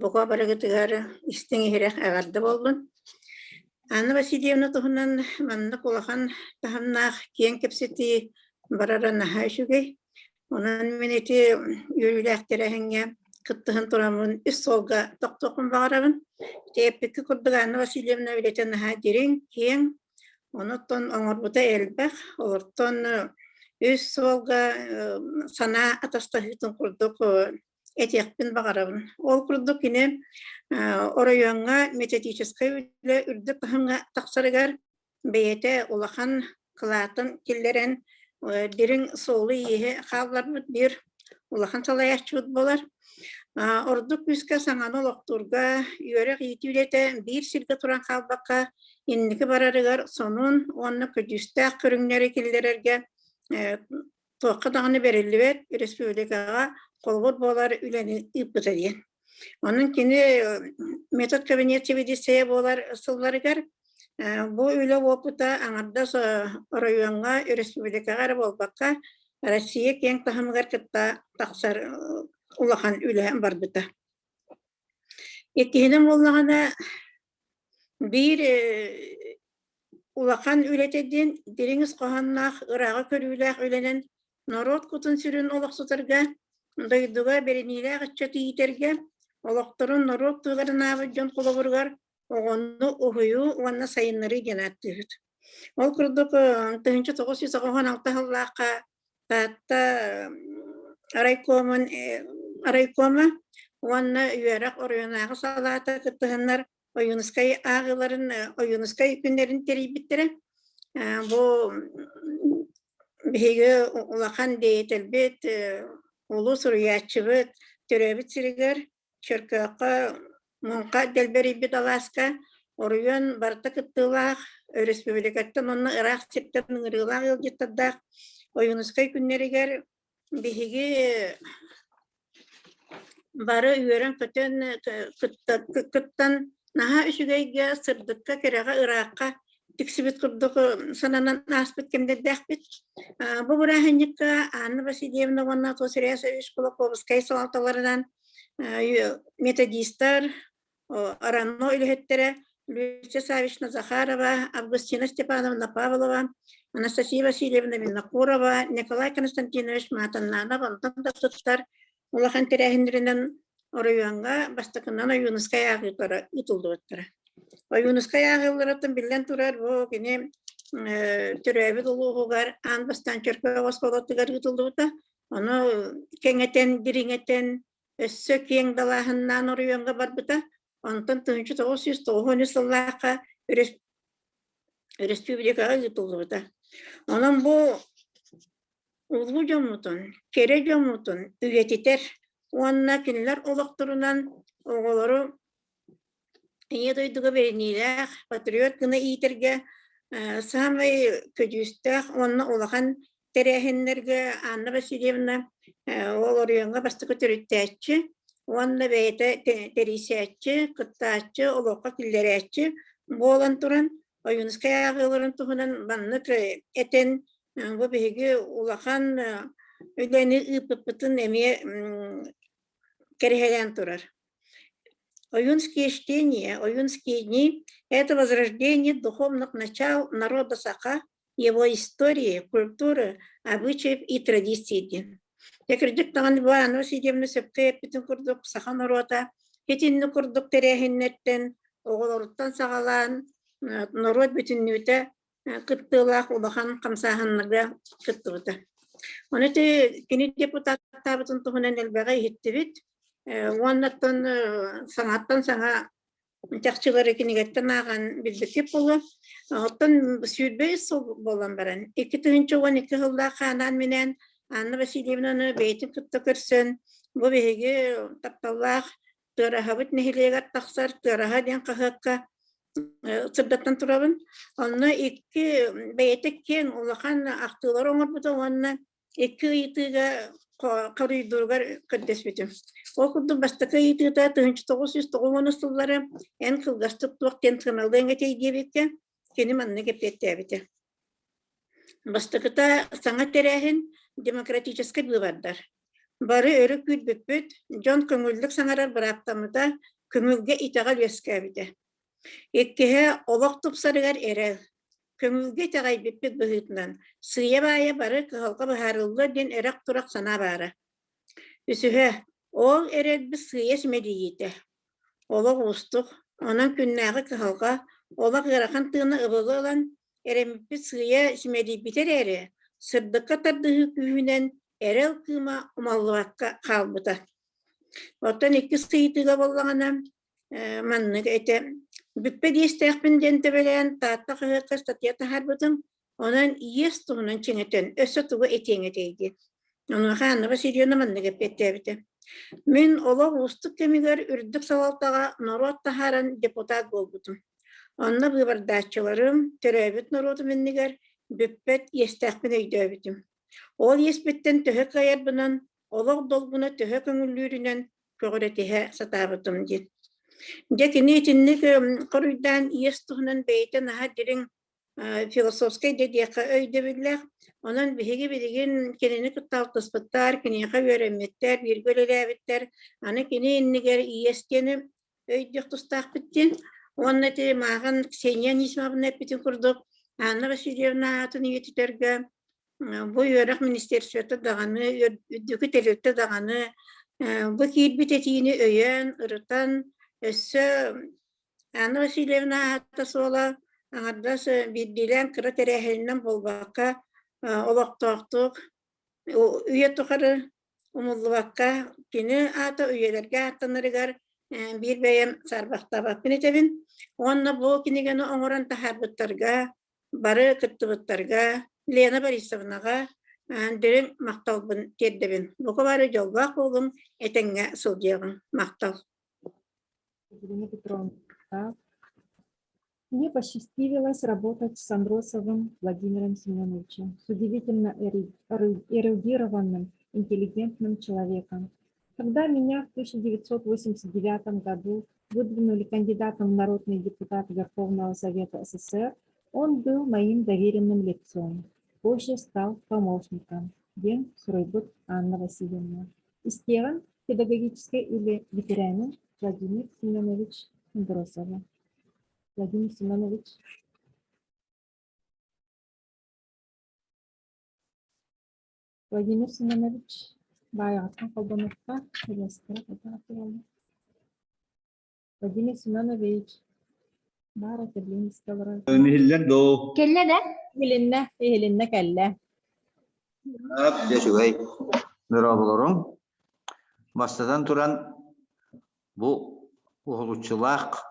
бука барыгытыгар истиҥ иһирэх эҕэрдэ буоллун. Анна Васильевна туһунан маннык улахан таһымнаах киэҥ кэпсэтии барара наһаа үчүгэй. Онон мин ити үөрүүлээх тэрээһиҥҥэ кыттыһан тураммын үс суолга тохтуохпун баҕарабын. Ити эппикки курдук Анна Васильевна үлэтэ наһаа дириҥ, киэҥ, Онуттан оҥорбута элбэх, олортон үс суолга санаа атастаһыытын курдук. этиэхпин баҕарабын. Ол курдук кини оройуоҥҥа методическай үлэ үрдүк таһымҥа тахсарыгар бэйэтэ улахан кылаатын киллэрэн дириҥ суолу-ииһи хаалларбыт биир улахан салайааччыбыт буолар. Ордук күүскэ саҥаны олохтуурга үөрэх-иитии үлэтэ биир сиргэ туран хаалбакка инники барарыгар сонун уонна көдьүүстээх көрүҥнэри киллэрэргэ туохха даҕаны бэриллибэт республикаҕа холобур буолар үлэни ыыппыта диэн. Онон кини метод кабинет сэбиэдиссэйэ буолар сылларыгар бу үлэ уопута аҥардас оройуоҥҥа, республикаҕа эрэ буолбакка, Россия киэҥ таһымыгар кытта тахсар улахан үлэ барбыта. Иккиһинэн буоллаҕына, биир улахан үлэтэ диэн дириҥ ис хоһоонноох, ырааҕы көрүүлээх үлэнэн норуот кутун-сүрүн олохсутарга, дойдуга бэриниилээх ыччаты иитэргэ, олохторун норуот тылларынаабыт дьон холобуругар оҕону уһуйуу уонна сайыннарыы диэн ааттыыбыт. Ол курдук 1996 сыллаахха Таатта райкомун райкома уонна үөрэх оройуоннааҕы салаата кыттыһаннар Ойуунускай ааҕыыларын Ойуунускай күннэрин тэрийбиттэрэ. Бу биһиги улахан деятельбит, улуу суруйааччыбыт төрөөбүт сиригэр Чөркөөххө муҥха дэлбэрийбит алааска оройуон барыта кыттыылаах, өрөспүүбүлүкэттэн уонна ыраах сиртэн ыҥырыылаах ыалдьыттардаах Ойуунускай күннэригэр биһиги бары үөрэн-көтөн кыттан наһаа үчүгэйгэ, сырдыкка, кэрэҕэ, ыраахха тиксибит курдук сананан ааспыт кэмнэрдээхпит. Бу бырааһынньыкка Анна Васильевна уонна Атос Реасович Кулаковскай салалталарынан методистар, РАНО үлэһиттэрэ Люция Саввична Захарова, Августина Степановна Павлова, Анастасия Васильевна Винокурова, Николай Константинович Матаннанов онтон да сыттар улахан тэрээһиннэринэн оройуоҥҥа бастакынан Ойуунускай ааҕыылара ыытыллыбыттара. Ойуунускай ааҕыыларыттан биллэн турар, бу кини төрөөбүт улууһугар аан бастаан Чөркөөх оскуолатыгар ыытыллыбыта. Ону кэҥэтэн, дириҥэтэн, өссө киэҥ далааһыннаан оройуоҥҥа барбыта. Онтон 1993 сыллаахха өрөспүүбүлүкэҕэ ыытыллыбыта. Онон бу улуу дьоммутун, кэрэ дьоммутун үйэтитэр уонна кинилэр олохторунан оҕолору Ийэ дойдуга бэриниилээх, патриот гына иитэргэ саамай көдьүүстээх уонна улахан тэрээһиннэргэ Анна Васильевна ол оройуоҥҥа бастакы төрүттээччи уонна бэйэтэ тэрийсээччи, кыттааччы, олоххо киллэрээччи буолан туран Ойуунускай ааҕыыларын туһунан маннык этэн бу биһиги улахан үлэни ыыппыппытын эмиэ кэрэһэлээн турар. Ойунские чтения, Ойунские дни – это возрождение духовных начал народа саха, его истории, культуры, обычаев и традиций диэн. Дьэ кырдьык даҕаны бу Анна Васильевна сөпкө эппитин курдук саха норуота итинник курдук тэрээһиннэртэн оҕолоруттан саҕалаан норуот бүтүннүүтэ кыттыылаах улахан хамсааһыннарга кыттыбыта. Ону ити кини депутаттаабытын туһунан элбэҕи иһиттибит. Уоннаттан саҥаттан саҥа чахчылары кинигэттэн ааҕан билбиккит буолуо. Оттон 23 сыл буолан баран, 2012 сыллаах анаан-минээн Анна Васильевнаны бэйэтин кытта көрсөн, бу биһиги тапталлаах Тыараһабыт нэһилиэгэр тахсар Тыараһа диэн хаһыакка сырдатан турабын. Онно икки бэйэтэ киэҥ улахан ахтыылары оҥорбута уонна икки ыйытыыга хоруйдууругар көрдөспүтүм. Ол курдук бастакы ыйытыыта 1990 сыллары эн кылгастык туох диэн сыаналыаҥ этэй диэбиккэ кини маннык эппиэттээбитэ. Бастакыта саҥа тэрээһин демократическай быыбардар. Бары өрө күүрбүппүт, дьон көҥүллүк саҥарар бырааптаммыта, көҥүлгэ итэҕэл үөскээбитэ. Иккиһэ олох тупсарыгар эрэл. Көҥүлгэ итэҕэйбиппит быһыытынан, сыыйа-баайа бары кыһалҕа быһаарыллыа диэн эрэх-турах санаа баара. Үсүһэ, ол эрэлбит сыыйа симэлийиитэ. Олох уустук, онон күннээҕи кыһалҕа, олох ыарахан тыына ыбылы ылан, эрэммиппит сыыйа симэлийбитэ эрээри, сырдыкка тардыһыы күүһүнэн эрэл кыыма умаллыбакка хаалбыта. Оттон иккис ыйытыыга буоллаҕына, маннык этэ бүппэт иэстээхпин диэн тэбэлээн Таатта хаһыакка ыстатыйа таһаарбытым. Онон иэс туһунан чиҥэтэн өссө тугу этиэҥ этэй диэн. Онуоха Анна Васильевна маннык эппиэттээбитэ. Мин олох уустук кэмигэр үрдүк салалтаҕа норуот таһааран депутат буолбутум. Онно быыбардааччыларым, төрөөбүт норуотум иннигэр бүппэт иэстээхпин өйдөөбүтүм. Ол иэспиттэн төһө кыайарбынан, олох долгуна төһө көҥүллүүрүнэн көҕүрэтиһэ сатаабытым диэн. Дьэ кини итинник хоруйдаан иэс туһунан бэйэтэ наһаа дириҥ философскай да диэххэ өйдөбүллээх. Онон биһиги билигин кинини кытта алтыспыттар, киниэхэ үөрэммиттэр, бииргэ үлэлээбиттэр. Аны кини иннигэр иэс диэни өйдүөх тустаахпыт диэн. Уонна ити мааҕын Ксения Анисимовна эппитин курдук, Анна Васильевна аатын үйэтитэргэ бу үөрэх министерствота даҕаны, үрдүкү тэрилтэ даҕаны бу киирбит этиини өйөөн, ырытан, өссө Анна Васильевна аата-суола аҥардас биирдиилээн кыра тэрээһининэн буолбакка, олохтоохтук үйэ тухары умуллубакка кини аата үйэлэргэ ааттанарыгар биир бэйэм саарбахтаабаппын этэбин. Уонна бу кинигэни оҥорон таһаарбыттарга, бары кыттыбыттарга Лена Борисовнаҕа дириҥ махталбын тиэрдэбин. Бука бары дьоллоох буолуҥ, этэҥҥэ сылдьыаҕыҥ. Махтал. Екатерина Петровна, Мне посчастливилось работать с Андросовым Владимиром Семеновичем, с удивительно эрудированным, интеллигентным человеком. Когда меня в 1989 году выдвинули кандидатом в народные депутаты Верховного Совета СССР, он был моим доверенным лицом. Позже стал помощником. Ден суруйбут Анна Васильевна. Истиэҕин педагогическай үлэ ветеранын Владимир Семенович Андросова. Владимир Семенович. Владимир Семенович баайаҕыттан холбонуохха, Владимир Семенович баар этэ билин истэ олорор. Иһиллэр доо. Кэллэ да? Иһилиннэ, иһилиннэ кэллэ. Дьэ үчүгэй. Дорооболоруҥ. Бастатан туран бу уһулуччулаах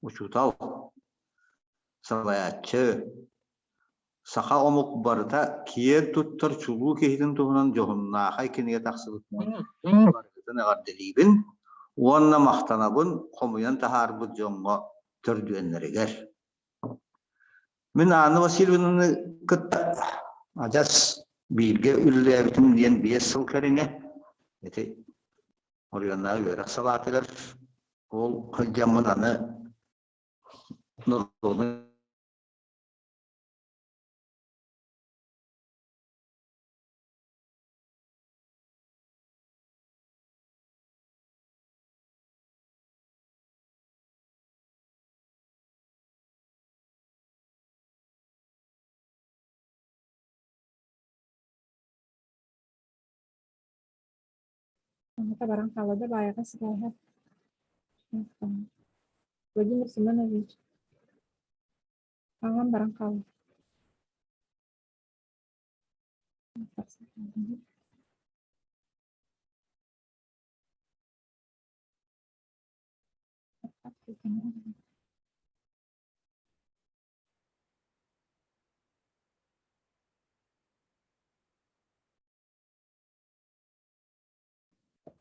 учуутал, салайааччы, саха омук барыта киэр туттар чулуу киһитин туһунан дьоһуннаахай кинигэ тахсыбытынан барыгытын эҕэрдэлиибин уонна махтанабын хомуйан таһаарбыт дьоҥҥо төрдүөннэригэр. Мин Анна Васильевнаны кытта адьас бииргэ үлэлээбитим диэн 5 сыл кэриҥэ ити оройуоннааҕы үөрэх салаатыгар ол сылдьаммын аны норуотун Аҥата баран хаалла да баайаҕа сибээһэ. Владимир Семенович аҥан баран хаалла.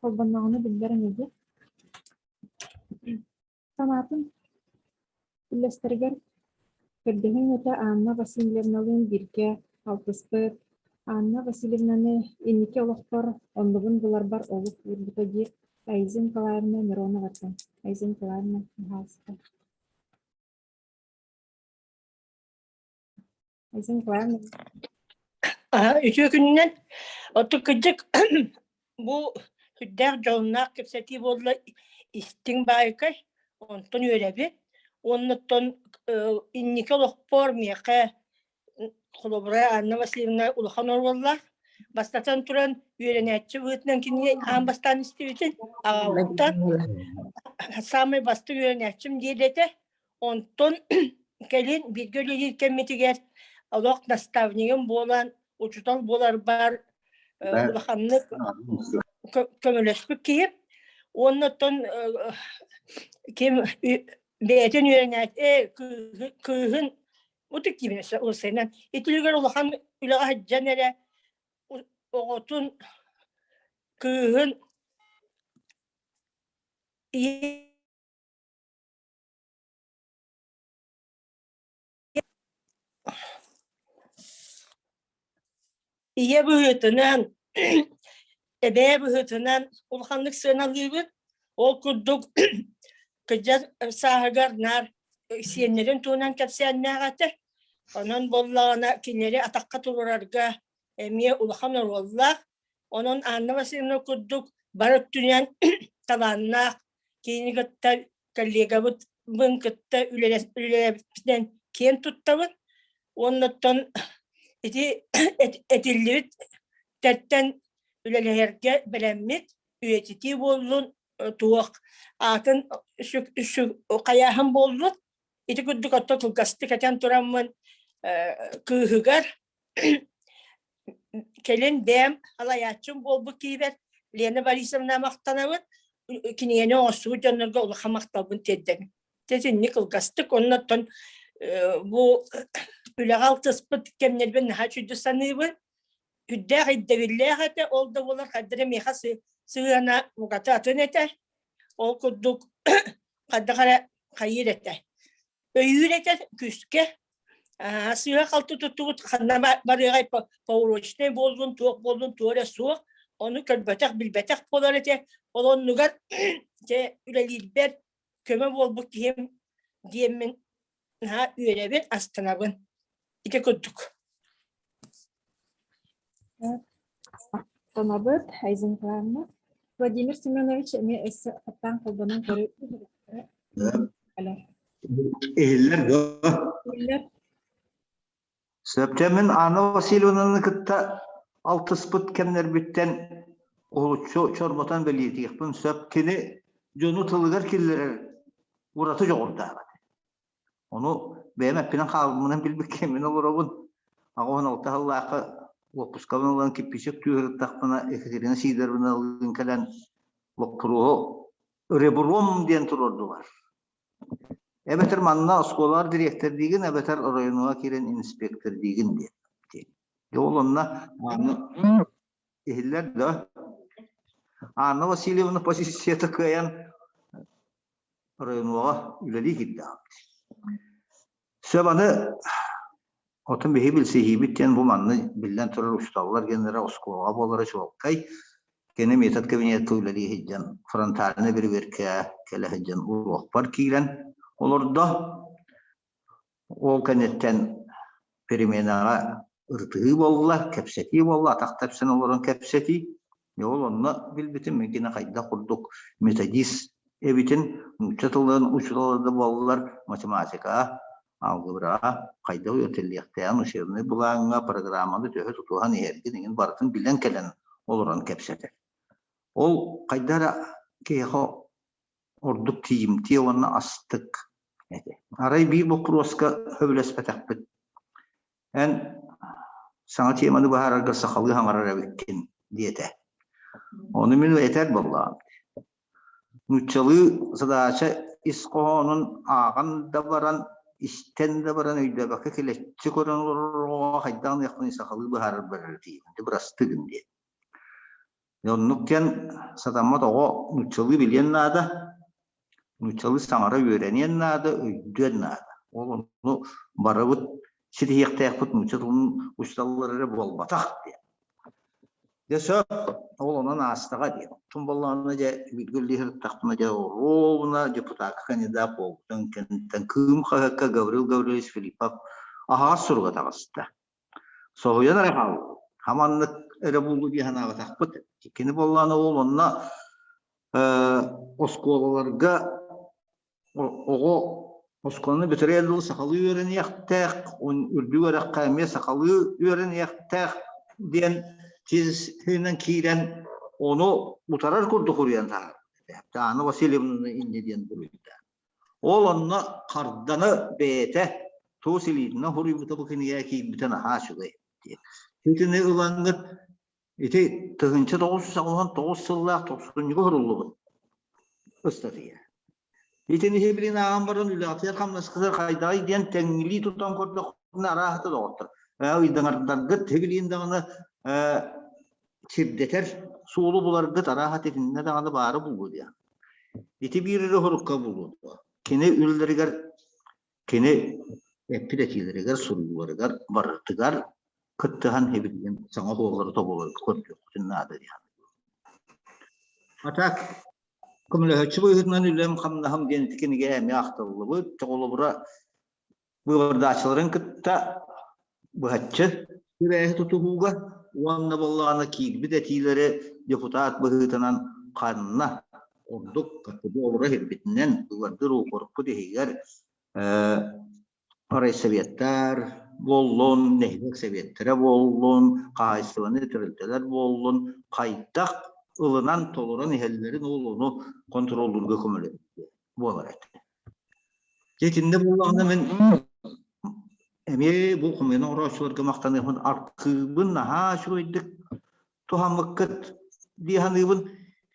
Холбонноҕуна биллэр ини Санаатын үллэстэригэр көрдөһүҥ этэ Анна Васильевналыын бииргэ алтыспыт, Анна Васильевнаны инники олохпор оннубун буларбар олук уурбута диир Аиза Николаевна Мироноваттан. Аиза Николаевна, пожалуйста. Аиза Николаевна. Үтүө күнүнэн. Оттон кырдьык бу сүрдээх дьоһуннаах кэпсэтии буолла истиҥ баайкай, онтон үөрэбит. Уонна оттон инники олохпор миэхэ холобура Анна Васильевна улахан оруоллаах. Бастатан туран үөрэнээччи быһыытынан кинини аан бастаан истибитин аҕабыттан саамай бастыҥ үөрэнээччим диир этэ. Онтон кэлин бииргэ үлэлиир кэммитигэр олох наставнигым буолан, учуутал буоларбар улаханнык көмөлөспүт киһи. Уонна оттон ким бэйэтин үөрэнээт ээ кыыһын ытык киһини ылсыынан итилигэр улахан үлэҕэ сылдьан эрэ оҕотун кыыһын Ийэ быһыытынан, эбээ быһыытынан улаханнык сыаналыыбыт. Ол курдук кырдьар сааһыгар наар сиэннэрин туһунан кэпсээннээх этэ. Онон буоллаҕына кинилэри атахха туруорарга эмиэ улахан оруоллаах. Онон Анна Васильевна курдук бары өттүнэн талааннаах киһини кытта коллегабытын кытта үлэлээбиппитинэн киэн туттабын. Уонна оттон ити этиллибит тэртэн үлэлэһэргэ бэлэммит, үйэтитии буоллун, туох аатын хайааһын буоллун. Ити курдук оттон кылгастык этэн тураммын кыыһыгар Кэлин бэйэм салайааччым буолбут киһибэр Лена Борисовна махтанабын, кинигэни оҥостубут дьоннорго улахан махталбын тиэрдэбин. Итинник кылгастык онно оттон бу үлэҕэ алтыспыт кэмнэрбин наһаа үчүгэй саныыбын. Үрдээх ирдэбиллээх этэ, ол да буоллар хайдах эрэ миэхэ сыһыана буката атын этэ. Ол курдук хайдах эрэ хайыыр этэ. Өйүүр этэ күүскэ сыыһа-халты туттубут ханна барыаҕай поурочнай буоллун, туох буоллун туох эрэ суох, ону көрбөтөх, билбэтэх буолар этэ. Ол оннугар дьэ үлэлиирбэр көмө буолбут киһим диэммин наһаа үөрэбин, астынабын. Ити курдук. Махтанабыт, Айзен Николаевна. Владимир Семенович эмиэ өссө хаттаан холбонон көрө Иһиллэр дуо? Иһиллэр. Сөптө мин Анна Васильевнаны кытта алтыспыт кэмнэрбиттэн уһулуччу чорботон бэлиэтиэхпин сөп. Кини дьону тылыгар киллэрэр ураты дьоҕурдаах этэ. Ону бэйэм эппинэн хаалбытынан билбиккэ мин олоробун. 86 сыллаахха уоппускабын ылан кирпииччик түһэртэхпинэ Екатерина Сидоровналыын кэлэн боппуруоһу ребром диэн туруордулар. Эбэтэр манна оскуолаҕар дириэктэрдиигин, эбэтэр оройуонуга киирэн инспектордиигин диэн. Дьэ ол онно иһиллэр да Анна Васильевна позицията кыайан оройуонуга үлэлии киирдэҕим. Сөп аны Отон биһи билсиһиибит диэн бу манна биллэн турар учууталлар геннэрэ оскуолаҕа буолара чуолкай. Кини метод кабинетка үлэлии сылдьан фронтальнай бирибиэркэ кэлэ сылдьан уруокпар киирэн олордо. Ол кэнниттэн переменаҕа ырытыһыы буолла, кэпсэтии буолла, атах тэпсэн олорон кэпсэтии. Ол онно билбитим мин кини хайдах курдук методист эбитин, нуучча тылын учуутала да буоллар, математикаҕа алгебраҕа хайдах үөрэтиллиэхтээҕин учебнай былааҥҥа программаны төһө тутуһан иһэргин эҥин барытын билэн кэлэн олорон кэпсэтэр. Ол хайдах эрэ киһиэхэ ордук тиийимтиэ уонна астык этэ. Арай биир боппуруоска сөбүлэспэтэхпит. Эн саҥа теманы быһаарарга сахалыы саҥарар эбиккин диэтэ. Ону мин этэр буоллаҕым. Нууччалыы задача ис хоһоонун ааҕан да баран, истэн да баран өйдөөбөккө килэччи көрөн олорор оҕоҕо хайдах гыныахпыный сахалыы быһаарарбар эрэ тиийэбин, бырастыы гын диэн. Оннук диэн сатаммат оҕо нууччалыы билиэн наада, нууччалыы саҥара үөрэниэн наада, өйдүөн наада. Ол ону барыбыт ситиһиэхтээхпит нуучча тылын учууталлара эрэ буолбатах диэн. Дьэ сөп, ол онон аастаҕа диэн. Оттон буоллаҕына дьэ бииргэ үлэлии сырыттахпына дьэ ровно депутакка кандидат буолбутун кэнниттэн Кыым хаһыакка Гаврил Гаврильевич Филиппов аһаҕас суруга таҕыста. Соһуйан эрэ хааллым. Хаманнык эрэ буллу дии санаабатахпыт. Кини буоллаҕына ол онно оскуолаларга оҕо оскуоланы бүтэрээр дылы сахалыы үөрэниэхтээх, үрдүк үөрэххэ эмиэ сахалыы үөрэниэхтээх диэн тиэсиһинэн киирэн ону утарар курдук уруйан таһаарбыт. Анна Васильевнаны инньэ диэн буруйда. Ол онно харданы бэйэтэ туос илиитинэн суруйбута бу кинигэҕэ киирбитэ наһаа үчүгэй диэн. Итини ылаҥҥыт ити 1989 сыллаах тохсунньуга суруллубут. ыстатыйа. Итини билин ааҕан баран үлэҕитигэр-хамнаскытыгар хайдаҕый диэн тэҥнии тутан көрдөххүнэ арааһата доҕоттор. Ыйдаҥардаргыт билин даҕаны сирдэтэр суолу буларгыт арааһа итиннэ даҕаны баара буолуо диэн. Ити биир эрэ сорукка буолуо дуо? Кини үлэлэригэр кини эппит этиилэригэр, суруйууларыгар барытыгар кыттыһан эбилигин саҥа суоллары тобуларга көрдүөххүтүн наада диэн. А так көмөлөһөөччү быһыытынан үлэм-хамнаһым диэн ити кинигэ эмиэ ахтыллыбыт. Холобура, быыбардааччыларын кытта быһаччы сибээһи тутуһууга уонна буоллаҕына киирбит этиилэри депутат быһыытынан ханна ордук олоро иһирбитинэн быыбардыыр уокурукпут иһигэр райсоветтар буоллун, нэһилиэк сэбиэттэрэ буоллун, хаһаайыстыбаннай тэрилтэлэр буоллун, хайдах ылынан толорон иһэллэрин ол ону контроллуурга көмөлөһөр буолар этэ. Дьэ итиннэ буоллаҕына мин эмиэ бу хомуйан оҥорооччуларга махтаныахпын архыыбын наһаа үчүгэйдик туһаммыккыт дии саныыбын.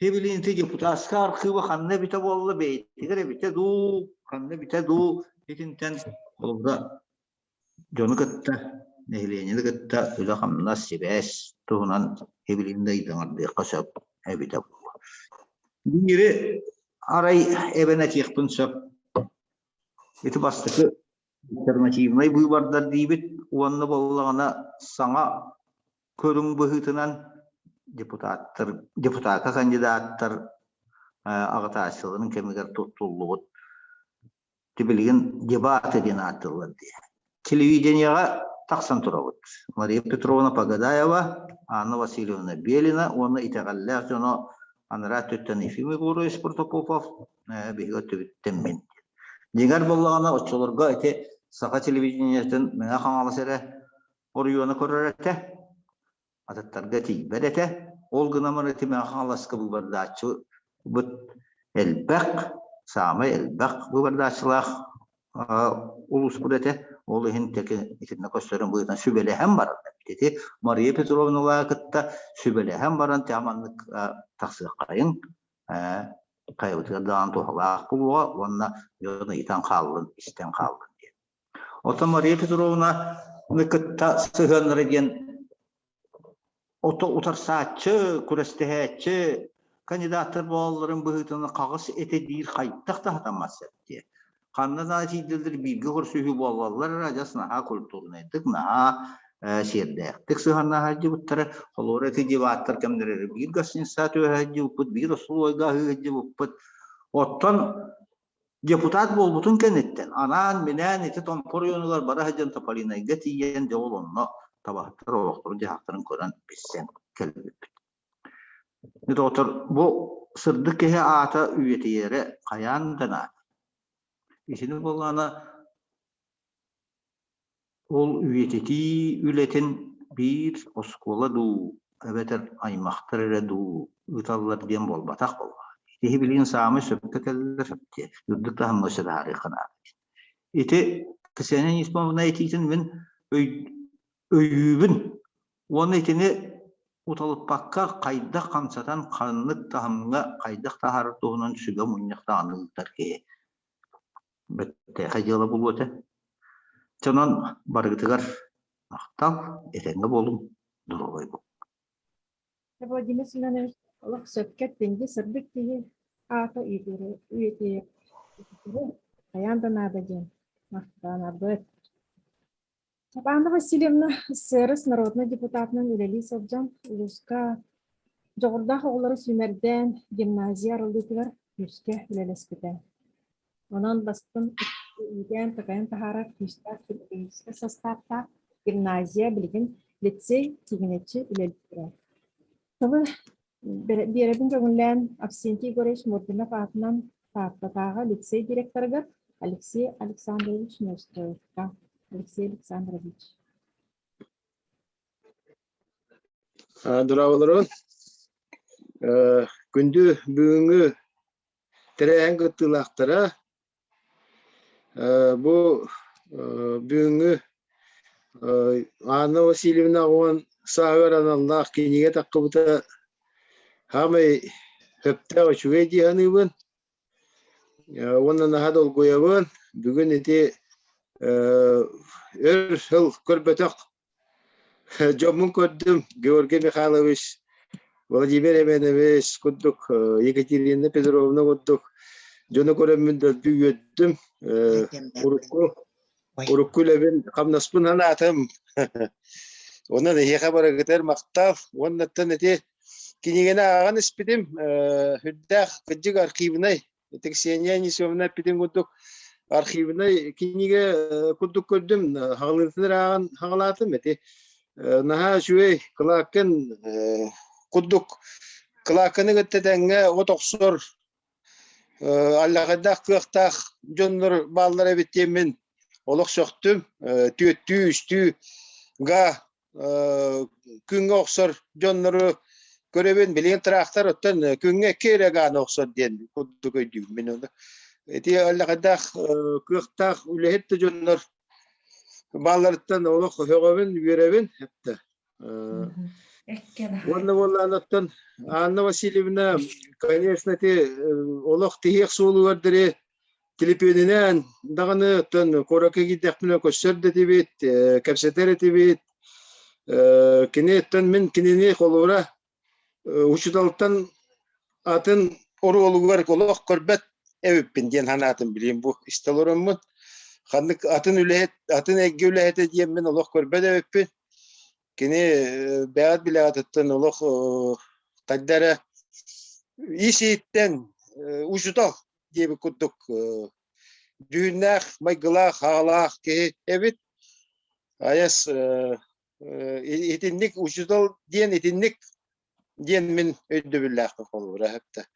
Билигин ити депутатскай архыыба ханна эбитэ буолла бэйэтигэр эбитэ дуу, ханна эбитэ дуу итинтэн холобура дьону кытта, нэһилиэнньэни кытта үлэ-хамнас, сибээс туһунан билигин да ыйдаҥардыахха сөп эбитэ буолуо. Биири арай эбэн этиэхпин сөп. Ити бастакы альтернативнай быыбардар диибит уонна буоллаҕына саҥа көрүҥ быһыытынан депутаттар, депутакка кандидаттар аҕытааччыларын кэмигэр туттуллубут билигин дебаты диэн ааттыыллар дии. Телевидениеҕа тахсан турабыт. Мария Петровна Погодаева, Анна Васильевна Белина уонна итэҕэллээх дьоно анараа өттүттэн Ефим Егорович Протопопов биһиги өттүбүттэн мин. Дьиҥэр буоллаҕына оччолорго ити саха телевидениетын Мэҥэ Хаҥалас эрэ оройуона көрөр этэ, атыттарга тиийбэт этэ. Ол гынан баран ити Мэҥэ Хаҥаласка быыбардааччыбыт элбэх, саамай элбэх быыбардааччылаах улууспут этэ. Ол иһин итиннэ көстөрүн быһыытынан сүбэлэһэн баран ити Мария Петровналаах кытта сүбэлэһэн баран тээ маннык тахсыаххайыҥ хайабытыгар даҕаны туһалаах буолуоҕа уонна дьон ыйытан хааллын, истэн хааллын диэн. Оттон Мария Петровна кытта сыһыаннара диэн ото утарсааччы, күрэстэһээччи кандидаттар буолалларын быһыытынан хаҕыс этэ диир хайдах да сатаммат сөп диye. Ханна да тиийдэллэр бииргэ көрсүһүү буолаллар эрэ адьас наһаа культурнайдык, наһаа сиэрдээхтик сыһыаннаһа сылдьыбыттара. Холобура ити дебаттар кэмнэригэр биир гостиница түһэ сылдьыбыппыт, биир остолобуойга аһыы сылдьыбыппыт. Оттон Депутат буолбутун кэнниттэн анаан-минээн ити Томпо оройуонугар бара сылдьан Тополинайга тиийэн дьэ ол онно табаһыттар олохторун-дьаһахтарын көрөн билсэн кэлбиппит. Доҕоттор, бу сырдык киһи аата үйэтийэрэ хайаан да наада. Итини буоллаҕына Ол үйэтитии үлэтин биир оскуола дуу, эбэтэр аймахтар эрэ дуу ыыталлар диэн буолбатах буоллаҕа. Киһи билигин саамай сөпкө кэллэр диэн үрдүк таһымҥа өссө таһаарыахха наада. Ити Ксения Нисмовна этиитин мин өйүүбүн уонна итини уталыппакка хайдах хамсатан ханнык таһымҥа хайдах таһаарар туһунан сүбэ мунньах даҕаны ыытар киһи Бэртээхэй дьыала буолуо этэ. Дьэ онон барыгытыгар махтал, этэҥҥэ буолуҥ, доруобай буолуҥ. Владимир Семенович олох сөпкө эттиҥ сырдык киһи аата үйэтийэр хайаан да наада диэн махтанабыт. Анна Васильевна СССР народнай депутатынан үлэлии сылдьан улууска дьоҕурдаах оҕолору сүүмэрдээн гимназия арыллыытыгар күүскэ үлэлэспитэ. Онон бастыҥ иитэн-такайан таһаарар күүстээх педагогическай састааптаах гимназия билигин лицей тигинэччи үлэлиирэ. Тылы биэрэбин көҥүллээн Авсентий Егорович Мординов аатынан Тааттатааҕы лицей директорыгар Алексей Александрович Неустроевка. Алексей Александрович. Дорооболорун. Күндү бүгүҥҥү тэрээһин кыттыылаахтара Бу бүгүҥҥү Анна Васильевна уон сааһыгар аналлаах кинигэ таххыбыта саамай сөптөөх үчүгэй дии саныыбын. Уонна наһаа долгуйабын. Бүгүн ити өр сыл көрбөтөх дьоммун көрдүм. Георгий Михайлович, Владимир Иванович курдук, Екатерина Петровна курдук дьону көрөммүн дөлбү үөрдүм. Урукку урукку үлэбин хамнаспын анаатым. Онон эһиэхэ барыгытыгар махтал. Уоннаттан ити кинигэни ааҕан испитим үрдээх кырдьык архивнай ити Ксения Анисимовна эппитин курдук архивнай кинигэ курдук көрдүм хаҕылыытын ааҕан хаҕалаатым ити наһаа үчүгэй кылааккын курдук кылаакканы кытта тэҥҥэ от охсор аллаҕайдаах кыахтаах дьоннор бааллар эбит диэммин олох сөхтүм түөттүү үстүү га күҥҥэ охсор дьоннору көрөбүн билигин тыраахтар оттон күҥҥэ икки эрэ гааны охсор диэн курдук өйдүүбүн мин ону ити аллаҕайдаах кыахтаах үлэһит да дьоннор баалларыттан олох өҕөбүн үөрэбин эптэ Уонна буоллаан оттон Анна Васильевна, конечно, ити олох тиһиэх суолугар диэри телепиэнинэн даҕаны оттон куоракка киирдэхпинэ көрсөр да этибит, кэпсэтэр этибит. Кини оттон мин кинини холобура учууталтан атын оруолугар олох көрбөт эбиппин диэн санаатым билиим бу истэ олороммун. Ханнык атын үлэһит, атын эйгэ үлэһитэ диэммин олох көрбөт эбиппин. Кини бэйэҕит билэҕититтэн олох хайда эрэ ис-иһиттэн учуутал диэбит курдук дьүһүннээх, майгылаах, аҕалаах киһи эбит. Айас итинник учуутал диэн итинник диэн мин өйдөбүллээхпин холобура эптэ.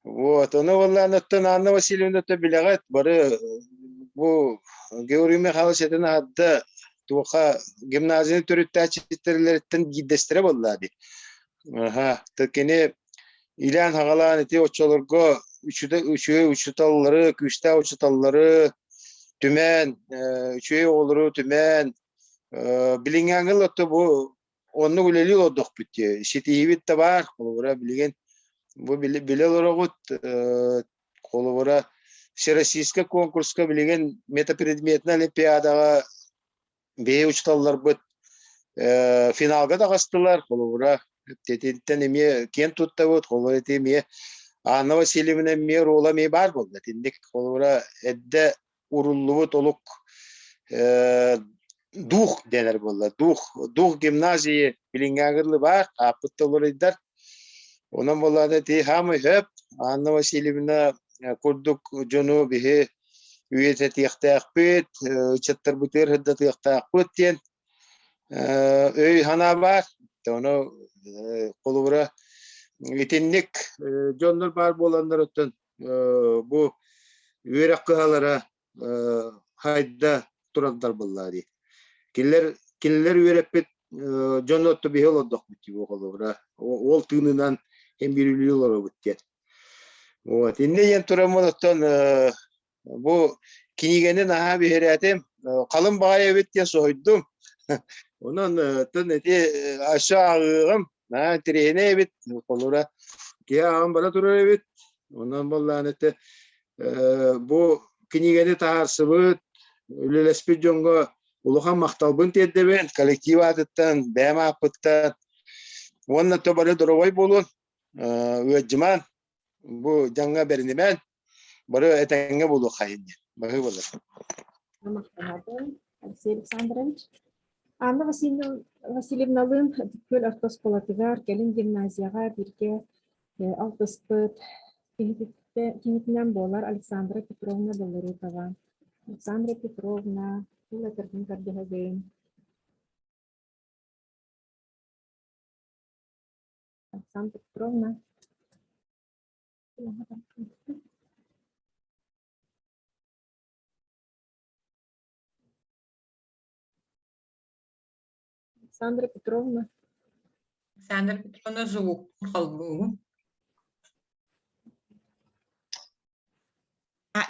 Вот, ону буоллаан оттон Анна Васильевна то билэҕит, бары бу Георгий Михайлович этин аһарда туоха гимназияны төрүттээччилэриттэн биирдэстэрэ буолла дии. Аха, кини илээн хагалаан ити оччолорго үчүгэй учууталлары, күүстээх учууталлары түмэн, үчүгэй оҕолору түмэн, билиҥҥээҥи ылла бу оннук үлэлии олордохпут дии. Ситиһиибит да баар, холобура билигин бу билэ олороҕут, холобура Всероссийскай конкурска билигин метапредметнай олимпиадаҕа биһи учууталларбыт финалга таҕыстылар, холобура итинтэн эмиэ киэн туттабыт, холобура ити эмиэ Анна Васильевна эмиэ оруола эмиэ баар буолла. Итинник холобура эрдэ уруллубут олук дух дэнэр буолла. Дух, дух гимназии билиҥҥээҥи баар, ааппыт толоруйдар. Онон буоллаҕына ити хаамый хөп Анна Васильевна курдук дьону биһи үйэтэтиэхтээхпит, ыччаттарбытыгар сырдатыахтаахпыт диэн өй санаа баар. Ону холобура итинник дьоннор баар буоланнар оттон бу үөрэх кыһалара хайда тураллар буоллаа дии. Кинилэр кинилэр үөрэппит дьону отто биһи олордохпут дии холобура. Ол тыынынан эн биир үлүү олоробут диэн. Вот. Иннэ диэн тураммын оттон Бу кинигэни наһаа биһирээтим. Халыҥ баҕайы эбит диэн соһуйдум. Онон тын ити өссө ааҕыаҕым. Наһаа интэриэһинэй эбит. Холура киһи ааҕан бара турар эбит. Онон буоллаан ити бу кинигэни таһаарсыбыт, үлэлэспит дьоҥҥо улахан махталбын тиэрдэбин. Коллектив аатыттан, бэйэм ааппыттан. Уонна то бары доровой буолун. Ыаддьымаан, бу дьаҥҥа бэринимээн. Бары этэҥҥэ буолуоххайын диэн. Баһыы буолар. Махтанабын, Алексей Александрович. Анна Васильевналыын Күөл орто оскуолатыгар, кэлин гимназияҕа бииргэ алтыспыт киһитинэн буолар Александра Петровна Белорутова. Александра Петровна, тыл этэргин көрдөһөбүн. Александра Петровна. Александра Петровна. Александра Петровна звук холбуугун.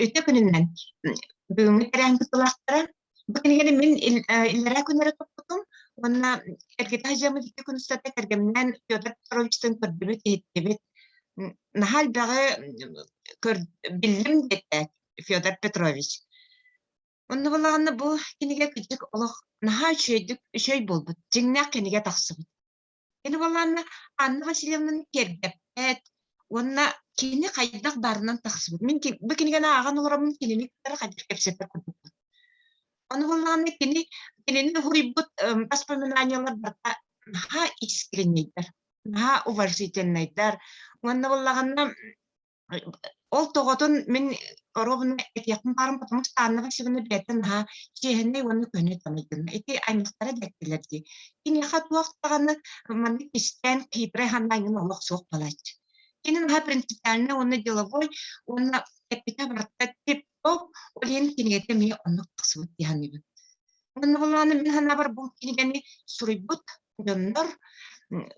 Үтө күнүнэн бүгүҥҥү тэрээһин кыттыылаахтара бу кинигэни мин иллэрээ күннэри туппутум уонна эргитэ сылдьаммыт икки күн устата кэргэмминээн Петр Петровичтыын көрдүбүт, иһиттибит. Наһаа элбэҕи биллим диэтэ Федор Петрович. Онно буоллаҕына бу кинигэ кырдьык олох наһаа үчүгэйдик үчүгэй буолбут, дьиҥнээх кинигэ тахсыбыт. Кини буоллаҕына Анна Васильевнаны киэргэппэт уонна кини хайдах баарынан тахсыбыт. Мин бу кинигэни ааҕан олороммун кинини кытары хайдах кэпсэтэр курдукпун. Ону буоллаҕына кини кинини уһуйбут воспоминаниялар барыта наһаа искреннэйдэр, наһаа уважительнайдар. Уонна буоллаҕына Ол тоҕотун мин оруобуна этиэхпин баарым, потому что Анна Васильевна бэйэтэ наһаа чиэһинэй уонна көнө тамайгына. Ити аймахтара дэттилэр дии. Киниэхэ туох даҕаны маннык кистээн хитрэй санаанньын олох суох буолааччы. Кини наһаа принципиальнай уонна деловой уонна эппитэ барыта тип-топ, ол иһин кинигэтэ эмиэ оннук тахсыбыт дии саныыбын. Уонна буоллаҕына мин санаабар бу кинигэни суруйбут дьоннор,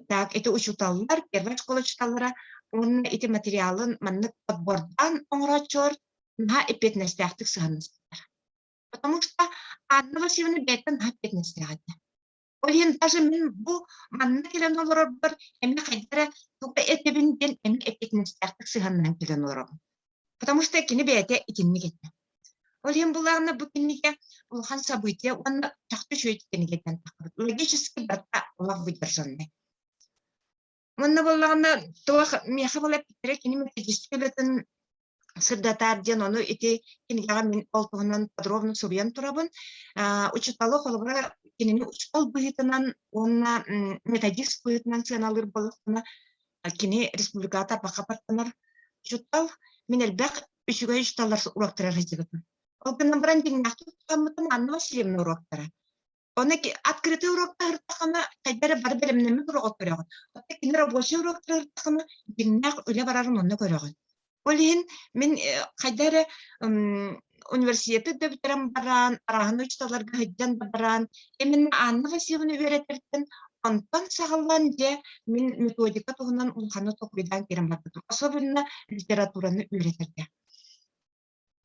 так ити учууталлар, первая школа учууталлара уонна ити материалын маннык подбордаан оҥорооччулар наһаа эппиэтинэстээхтик сыһаннаспыттар. Потому что Анна Васильевна бэйэтэ наһаа эппиэтинэстээх этэ. Ол иһин даже мин бу манна кэлэн олорорбор эмиэ хайдах эрэ туга этэбин диэн эмиэ эппиэтинэстээхтик сыһаннаан кэлэн олоробун. Потому что кини бэйэтэ итинник этэ. Ол иһин булаҕына бу кинигэ улахан событие уонна чахчы үчүгэй кинигэтэн таххыбыт. Логически барыта олох выдержанный. Уонна буоллаҕына туох миэхэ була эппиттэрэ кини методическай үлэтин сырдатаар диэн ону ити кинигэҕэ мин ол туһунан подробно суруйан турабын. Учууталы холобура кинини учуутал быһыытынан уонна методист быһыытынан сыаналыыр буоллахпына кини республикаҕа тарбахха баттанар учуутал. Мин элбэх үчүгэй учууталлар уруоктара сылдьыбытым. Ол гынан баран дьиҥнээхтик тутаммытым Анна Васильевна уруоктара. Оны открытый урокта ыртахына хайда эрэ бары бэлэмнэммит уруок көрөҕүн. Оттон кини рабочий уруоктары ыртахына дьиҥнээх үлэ барарын онно көрөҕүн. Ол иһин мин хайда эрэ университеты да бүтэрэн баран, арааһын учууталларга сылдьан да баран, именно Анна Васильевна үөрэтэртэн онтон саҕалаан дьэ мин методика туһунан улаханнык толкуйдаан киирэн барбытым. Особенно литератураны үөрэтэргэ.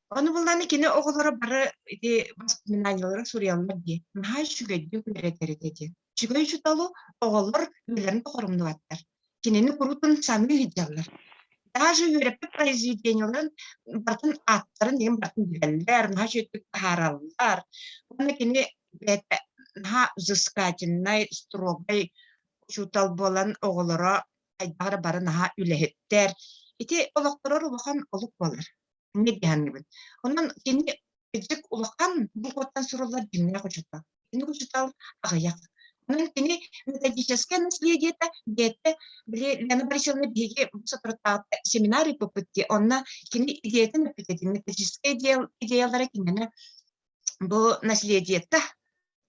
Ону буллааны кини оҕолоро бары ити воспоминанияларын суруйаллар дии. Наһаа үчүгэйдик үөрэтэр этэ диэн. Үчүгэй учууталу оҕолор үлэлэрин тоҕорумнубаттар. Кинини куруутун саныы сылдьаллар. Даже үөрэппит произведениеларын барытын ааттарын диэн барытын билэллэр, наһаа үчүгэйдик таһаараллар. Уонна кини бэйэтэ наһаа взыскательнай, строгай учуутал буолан оҕолоро хайдах эрэ бары наһаа үлэһиттэр. Ити олохторор улахан олук буолар. Инньэ диһанныбын. Онон кини кырдьык улахан букваттан суруллар дьиҥнээх учуутал. Кини учуутал аҕыйах. Онон кини методическое наследиета бэйэтэ били Лена Борисовна биһиги соторутааҕыта семинар ыыппыппыт дии. Онно кини идеятын эппит методическай идеялара кинини бу наследиета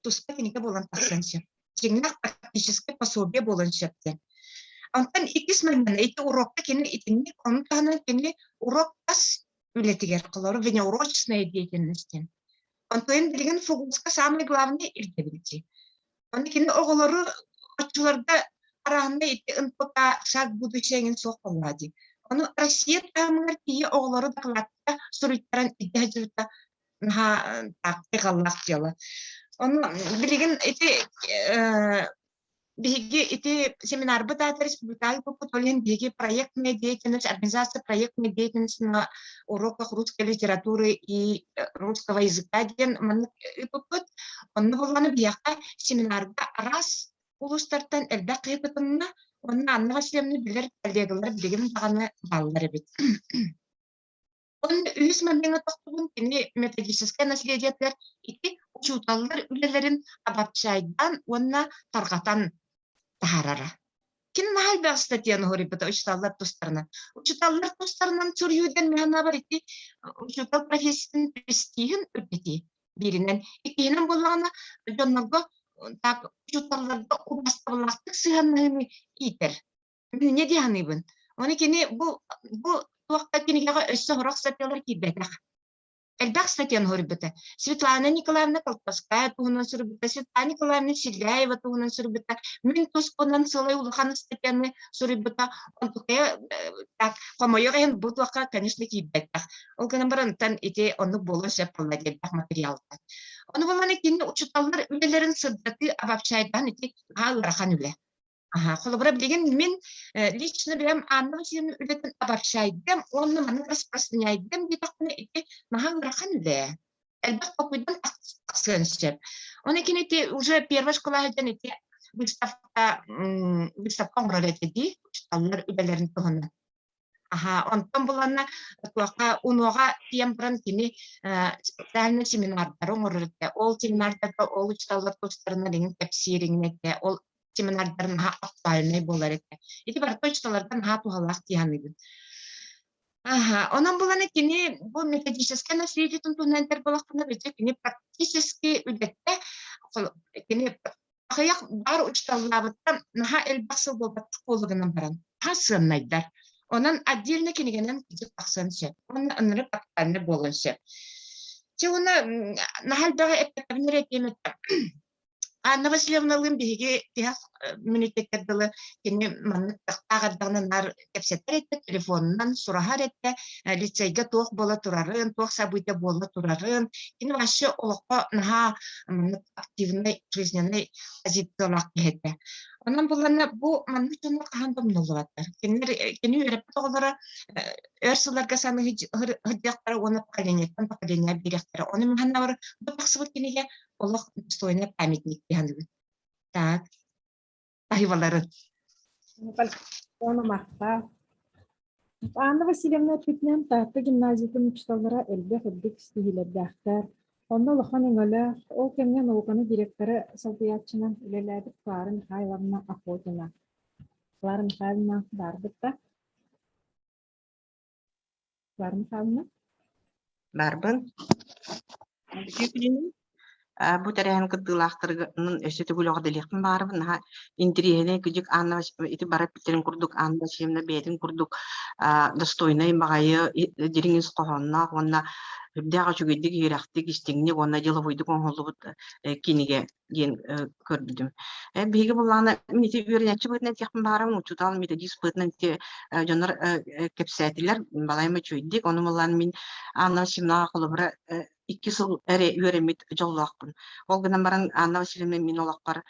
туспа кинигэ буолан тахсан сөп. Дьиҥнээх практическое пособие буолан сөп диэн. Онтон иккис момент, ити урокка кини итинник, ону таһынан кини урок тас үлэтигэр, холобур, внеурочная деятельность диэн. Онтон билигин ФГУСка самый главный ирдэбил дии. Ону кини оҕолору оччолорго арааһынай ити НПК шаг будущее эҥин суох буоллаҕа дии. Ону Россия таһымыгар киһи оҕолору докладка суруйтаран илдьэ сылдьыбыта наһаа тактикаллаах дьыала. Ону билигин ити биһиги ити семинарбыт аата республикальный ол иһин биһиги проектная деятельность, организация проектной деятельности на уроках русской литературы и русского языка диэн маннык ыыппыппыт. Онно буоллаҕына биһиэхэ семинарга араас улуустартан элбэх киһи кытынна. Уонна Анна Васильевна билэр коллегалара билигин даҕаны бааллар эбит. Уонна үһүс момеҥҥа тохтобун кини методическай наследиетыгар ити учууталлар үлэлэрин обобщайдаан уонна тарҕатан таһаарара. Кини наһаа элбэх статьяны суруйбута учууталлар тустарынан. Учууталлар тустарынан суруйуу диэн мин санаабар ити учуутал профессиятын престиһин үрдэтии бииринэн. Иккиһинэн буоллаҕына дьоннорго так учууталларга убаастабыллаахтык сыһыаннаһыыны иитэр. Инньэ дии саныыбын. Ону кини бу бу туохха кинигэҕэ өссө сорох статьялар киирбэтэх. Элбэх статьяны суруйбута. Светлана Николаевна Колпаская туһунан суруйбута, Светлана Николаевна Селяева туһунан суруйбута, мин туспунан сылай улахан статьяны суруйбута. Онтукайа так хомойуох иһин бу туохха, конечно, киирбэтэх. Ол гынан баран онтон ити оннук буолуон сөп буолла диэн элбэх материалтан. Ону буоллаҕына кини учууталлар үлэлэрин сырдатыы обобщайдаан ити наһаа ыарахан үлэ. Аха, холобура билигин мин лично бэйэм Анна Васильевна үлэтин обобщайдым уонна маны распространяйдым диэтэхпинэ ити наһаа ыарахан үлэ. Элбэх толкуйдан тахсыан сөп. Оны кини ити уже первая школа сылдьан ити выставка выставка оҥорор этэ дии, учууталлар үлэлэрин туһунан. Аха, онтон буланна туохха унуоҕа тиийэн баран кини специальный семинардары оҥорор этэ. Ол семинардарга ол учууталлар тустарынан иҥин кэпсиир иҥин этэ. Ол семинардар наһаа актуальнай буолар этэ. Ити барыта учууталларга наһаа туһалаах дии саныыбын. Аха, онон булана кини бу методическай наследиетын туһунан этэр буоллахпына, бэчэ кини практически үлэтэ кини Аҕыйах баар учууталлаабыттан наһаа элбэх сыл буолбатах буолла гынан баран, наһаа сыаннайдар. Онон отдельно кинигэнэн кырдьык тахсыан сөп. Уонна ынырык актуальнай буолуон сөп. Чэ уонна наһаа элбэҕи эппэтэбин эрэ этиэм этэ. Анна Васильевналыын биһиги тиһэх мүнүүтэтигэр дылы кини маннык кыахтаах эрдэҕинэ наар кэпсэтэр этэ, телефонунан сураһар этэ, лицейгэ туох буола турарын, туох событие буола турарын. Кини вообще олоххо наһаа маннык активнай жизненный позициялаах киһи этэ. Онон булланна бу маннык дьоннор хаһан да умнуллубаттар. Кинилэр кини үөрэппит оҕолоро өр сылларга саныы сылдьыахтара уонна поколениеттан поколение биэриэхтэрэ. Ону мин бу тахсыбыт кинигэ олох достойный памятник дии саныыбын. Так, таһыбаларын. Ону махтал. Анна Васильевна эппитинэн Таатта гимназиятын учууталлара элбэх үрдүк ситиһиилэрдээхтэр. Онно улахан өҥөлөөх, ол кэмҥэ науканы директора солбуйааччынан үлэлээбит Клара Михайловна Охотина. Клара Михайловна баарбыт да? Клара Михайловна? Баарбын. Бу тэрээһин кыттыылаахтарынан өссө төгүл эҕэрдэлиэхпин баҕарабын. Наһаа интэриэһинэй кыдьык Анна ити бары эппиттэрин курдук Анна Васильевна бэйэтин курдук достойнай баҕайы дириҥ ис хоһоонноох уонна үрдээх үчүгэйдик иһирэхтик, истиҥник уонна деловойдук оҥоһуллубут кинигэ диэн көрбүтүм. Биһиги буллаҕына мин ити үөрэнээччи быһыытынан этиэхпин баҕарабын, учуутал, методист быһыытынан ити дьоннор кэпсээтилэр, балайым үчүгэйдик. Ону буллаан мин Анна Васильевнаҕа холобура 2 сыл эрэ үөрэммит дьоллоохпун. Ол гынан баран Анна Васильевна мин олохпор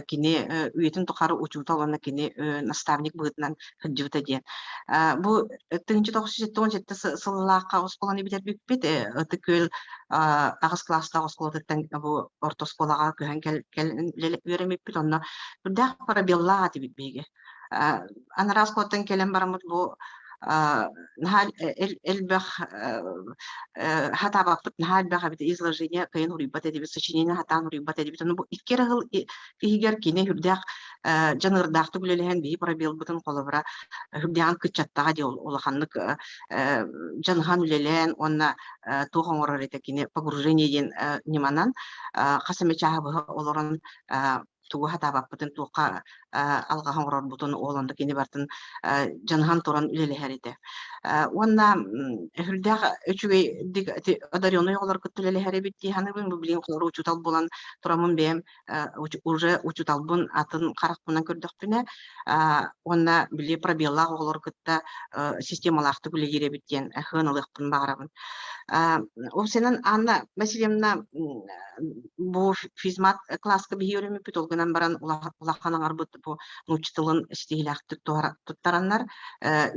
кини үйэтин тухары учуутал уонна кини наставник быһыытынан сылдьыбыта диэн. Бу 1977 сыллаахха оскуоланы бүтэрбиппит. Ытык Күөл аҕыс кылаастаах оскуолатыттан бу орто оскуолаҕа көһөн кэлэн үөрэммиппит. Онно үрдээх пробеллаах этибит биһиги. Анараа оскуолаттан кэлэн бараммыт бу наһаа элбэх хатаабаппыт наһаа элбэх эбит изложение кыайан уруйбат этибит сочинение хатаан уруйбат этибит ону бу икки эрэ сыл иһигэр кини үрдээх дьаныардаахтык үлэлэһэн биһи пробелбытын холобура үрдээҕин кыччаттаҕа дии улаханнык дьаныһан үлэлээн уонна туох оҥорор этэ кини погружение диэн ньыманан хас эмэ чааһы быһа олорон тугу сатаабаппытын, туохха алҕаһы оҥорорбутун ол онно кини барытын дьаныһан туран үлэлэһэр этэ. Уонна сүрдээх үчүгэйдик одаренный оҕолор кытта үлэлэһэр эбит дии саныыбын. Бу билигин холобур учуутал буолан тураммын бэйэм уже учууталбын атын харахпынан көрдөхпүнэ уонна били пробеллаах оҕолору кытта системалаахтык үлэлиир эбит диэн сыаналыахпын баҕарабын. Уопсайынан Анна Васильевна бу физмат класска биһи үөрэммиппит, ол гынан баран улахан аҥарбыт бу нуучча тылын ситиһиилээхтик туттараннар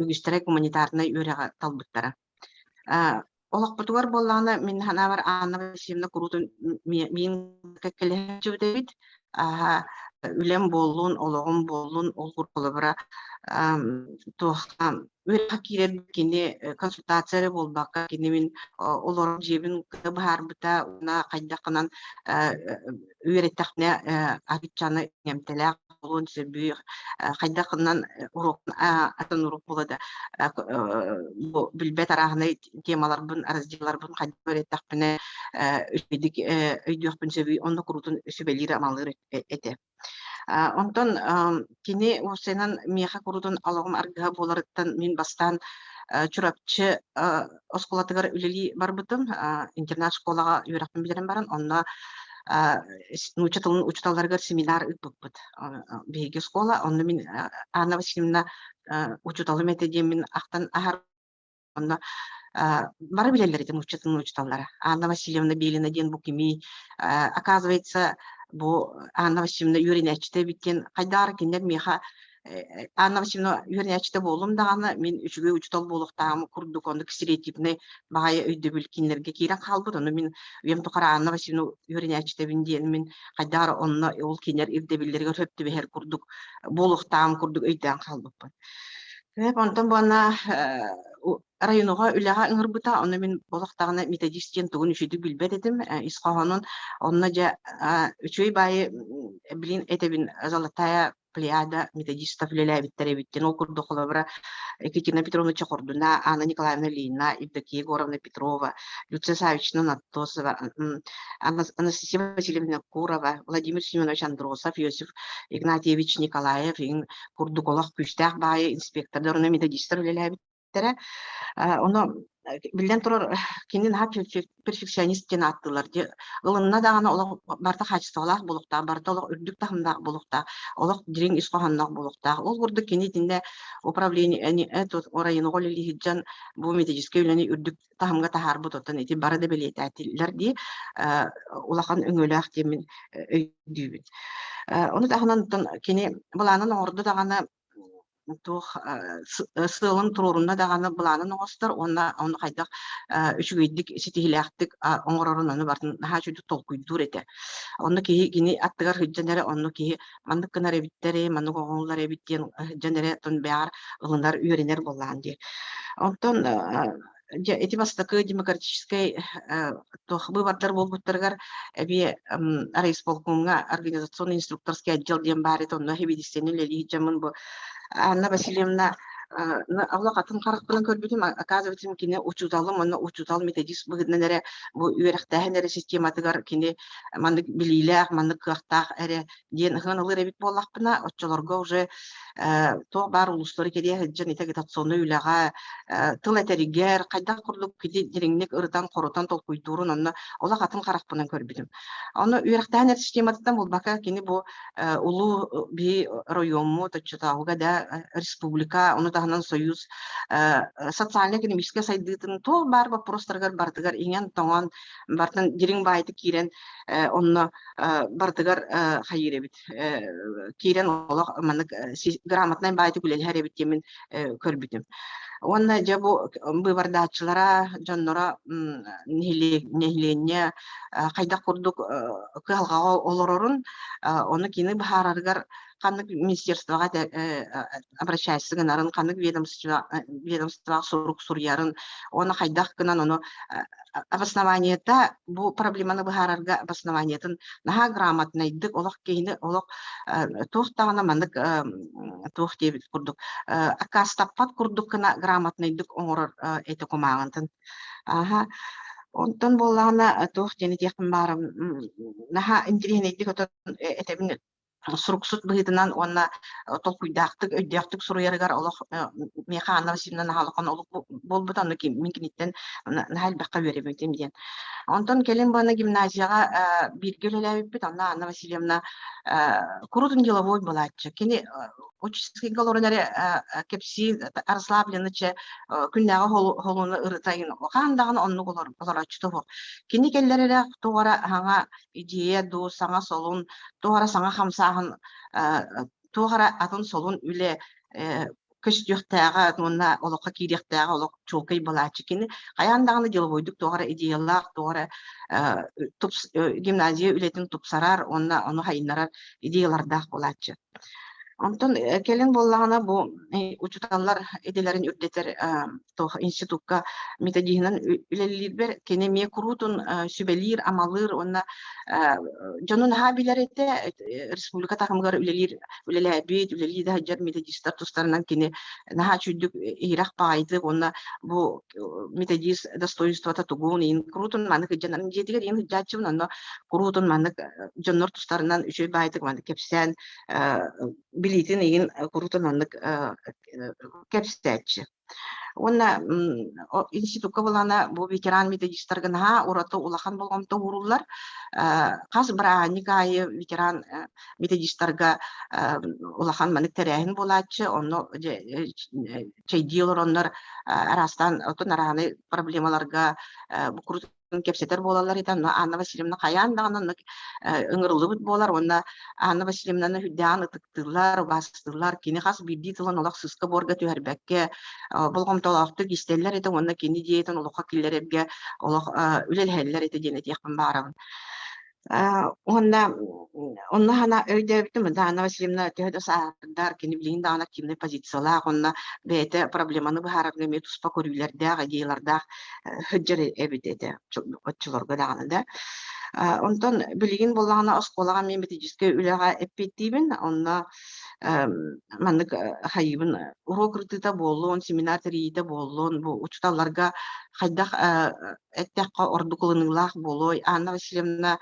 үгүстэрэ гуманитарнай үөрэҕи талбыттара. Олохпутугар буоллаҕына, мин санаабар Анна Васильевна куруутун миин кэккэлэһэ эбит. Үлэм буоллун, олоҕум буоллун, ол холобура туохха үөрэххэ киирэр кини консультация эрэ буолбакка, кини мин олорор дьиэбин быһаарбыта уонна хайдаххынан үөрэттэхпинэ арыччаны иҥэмтэлээх буолуон сөбүй, хайдаххынан уруок атын уруок буола да бу билбэт арааһынай темаларбын, разделларбын хайдах үөрэттэхпинэ үчүгэйдик өйдүөхпүн сөбүй, онно куруутун сүбэлиир-амалыыр этэ. Онтон кини уопсайынан миэхэ куруутун олоҕум аргыһа буоларыттан мин бастаан Чурапчы оскуолатыгар үлэлии барбытым. Интернат школаҕа үөрэхпин бүтэрэн баран, онно нуучча тылын учууталларыгар семинар ыыппыппыт. Биһиги оскуола, онно мин Анна Васильевна учууталым этэ диэн мин ахтан аһар Онно бары билэллэр ити нуучча тылын учууталлара. Анна Васильевна Белина диэн бу кимий? Оказывается, Бу Анна Васильевна үөрэнээччитэ эбит диэн хайдах эрэ кинилэр миэхэ Анна Васильевна үөрэнээччитэ буоллум даҕаны, мин үчүгэй учуутал буолуохтааҕым курдук оннук стереотипнай баҕайы өйдөбүл кинилэргэ киирэн хаалбыт. Ону мин үйэм тухары Анна Васильевна үөрэнээччитэбин диэн мин хайдах эрэ онно ол кинилэр ирдэбиллэригэр сөп түбэһэр курдук буолуохтааҕым курдук өйдөөн хаалбыппын. Онтон буонна районоҕа үлэҕэ ыҥырбыта, ону мин олохтоҕуна методист диэн тугун үчүгүйдүк билбэт этим, ис хоһоонун онно дьэ үчүгэй баайы билин этэбин золотая плеяда методистов үлэлээбиттэр эбит диэн. Ол курдук холобура Екатерина Петровна Чехордуна, Анна Николаевна Ильина, Евдокия Егоровна Петрова, Люция Савична Натосова, Анастасия Васильевна Курова, Владимир Семенович Андросов, Иосиф Игнатьевич Николаев курдук олох күүстээх баайы инспектордар уонна методистар үлэлээбит Ону биллэн турар, кини наһаа перфекционист диэн ааттыыллар. Ылынна даҕаны олох барыта хаачыстыбалаах буолуохтаах, барыта олох үрдүк таһымнаах буолуохтаах, олох дириҥ ис хоһоонноох буолуохтаах. Ол курдук кини итиннэ управление районоҕа үлэлии сылдьан бу методическай үлэни үрдүк таһымҥа таһаарбыт оттон ити бары да бэлиэтээтилэр дии улахан өҥөлөөх диэммин өйдүүбүн. Ону таһынан кини былаанын оҥордо даҕаны туох сыалын туруорунна даҕаны былаанын оҥостор уонна ону хайдах үчүгэйдик ситиһиилээхтик оҥорорун ону барытын наһаа үчүгүйдүк толкуйдуур этэ. Онно киһи кини аттыгар сылдьан эрэ онно киһи маннык гынар эбиттэр маннык оҥоһуллар эбит диэн сылдьан эрэ оттон бэҕэр ылынар үөрэнэр буоллаҕын дии. Онтон дьэ ити бастакы демократическай туох быыбардар буолбуттарыгар эбиэ райисполкомҥа организационно инструкторский отдел диэн баар этэ, онно сэбиэдиссэйинэн үлэлии сылдьаммын бу Анна Васильевна олох атын харахпынан көрбүтүм. Оказывается, кини учууталым уонна учуутал методист быһыытынан эрэ бу үөрэхтээһин эрэ систематыгар кини маннык билиилээх, маннык кыахтаах эрэ диэн ыһыан ылыр эбит буоллахпына, оччолорго уже туох баар улуустары кэрийэ сылдьан ити агитационнай үлэҕэ тыл этэригэр хайдах курдук кити дириҥник ырытан-хорутан толкуйдуурун онно олох атын харахпынан көрбүтүм. Ону үөрэхтээһин систематыттан булбакка кини бу улуу биһи оройуоммут, оччотооҕуга да республика, ону таһынан союз социально-экономическай сайдыытын туох баар боппуруостарыгар барытыгар иҥэн-тоҥон, барытын дириҥ баайдык киирэн онно барытыгар хайыыр эбит киирэн олох маннык грамотнай баайдык үлэлэһэр эбит диэмин көрбүтүм. Уонна дьэ бу быыбардааччылара, дьонноро нэһилиэнньэ хайдах курдук кыһалҕаҕа олорорун, ону кини быһаарарыгар ханнык министерствоҕа обращайся гынарын, ханнык ведомствоҕа сурук суруйарын, уонна хайдах гынан ону обоснованиета бу проблеманы быһаарарга обоснованиетын наһаа грамотнайдык олох киһини олох туох даҕаны маннык туох диэбит курдук аккаастаппат курдук гына грамотнайдык оҥорор этэ кумааҕынтан. Аха. Онтон буоллаҕына туох диэн этиэхпин баарым наһаа интириэһинэйдик отон этэбин суруксут быһыытынан уонна толкуйдаахтык, өйдөөхтүк суруйарыгар олох миэхэ Анна Васильевна наһаа улахан олук буолбута, ону мин киниттэн наһаа элбэххэ үөрэммитим диэн. Онтон кэлин буона гимназияҕа бииргэ үлэлээбиппит, онно Анна Васильевна курутун деловой буолааччы. Кини учительскайга олорон эрэ кэпсии расслабленный күннээҕи холуну ырытайын хаан даҕаны оннук олорооччута суох. Кини кэллэр эрэ туох эрэ хаҥа идея дуу, саҥа солун, туох эрэ саҥа хамсааһын, туох эрэ атын солун үлэ көстүөхтээҕэ уонна олоххо киириэхтээҕэ олох чуолкай былааччы. Кини хайаан даҕаны деловойдук туох эрэ идеялаах, туох эрэ гимназия үлэтин тупсарар уонна ону хайыннарар идеялардаах буолааччы. Онтон кэлин буоллаҕына бу учууталлар идэлэрин үрдэтэр туох институкка методиһынан үлэлиирбэр кини эмиэ куруутун сүбэлиир, амалыыр уонна дьону наһаа билэр этэ. Республика таһымыгар үлэлиир, үлэлээбит, үлэлии да сылдьар методистар тустарынан кини наһаа үчүгдүк иһирэх баҕайытык уонна бу методист достоинствота тугун иин куруутун маннык дьонун дьиэтигэр иин сылдьааччыбын онно куруутун маннык дьоннор тустарынан үчүгэй баайдык маннык кэпсээн билиитин иин куруутун маннык кэпсээччи. Уонна институкка булана бу ветеран методистарга наһаа ураты улахан болҕомто ууруллар. Хас бырааһынньык аайы ветеран методистарга улахан маннык тэрээһин буолааччы. Онно чэйдии олороннор араастаан отун арааны проблемаларга бу курдук. кэпсэтэр буолаллар этэ. Онно Анна Васильевна хайаан даҕаны онно ыҥырыллыбыт буолар уонна Анна Васильевнаны үрдээн ытыктыыллар, убаастыыллар. Кини хас биирдии тылын олох сыска-буорга түһэрбэккэ, болҕомтолоохтук истэллэр этэ уонна кини идеятын олоххо киллэрэргэ олох үлэлэһэллэр этэ диэн этиэхпин баҕарабын. Уонна онно хана өйдөөбүтүм, Анна Васильевна төһө да сааһырдар, кини билигин даҕаны активнай позициялаах, уонна бэйэтэ проблеманы быһаарарга эмиэ туспа көрүүлэрдээх, идеялардаах сылдьар эбит этэ оччолорго даҕаны да. Онтон билигин буоллаҕына оскуолаҕа эмиэ методическай үлэҕэ эппиэттиибин, онно маннык хайыыбын уруок ырытыыта буоллун, семинар тэрийиитэ буоллун, бу учууталларга хайдах эттэххэ ордук ылыныылаах буолуой? Анна Васильевна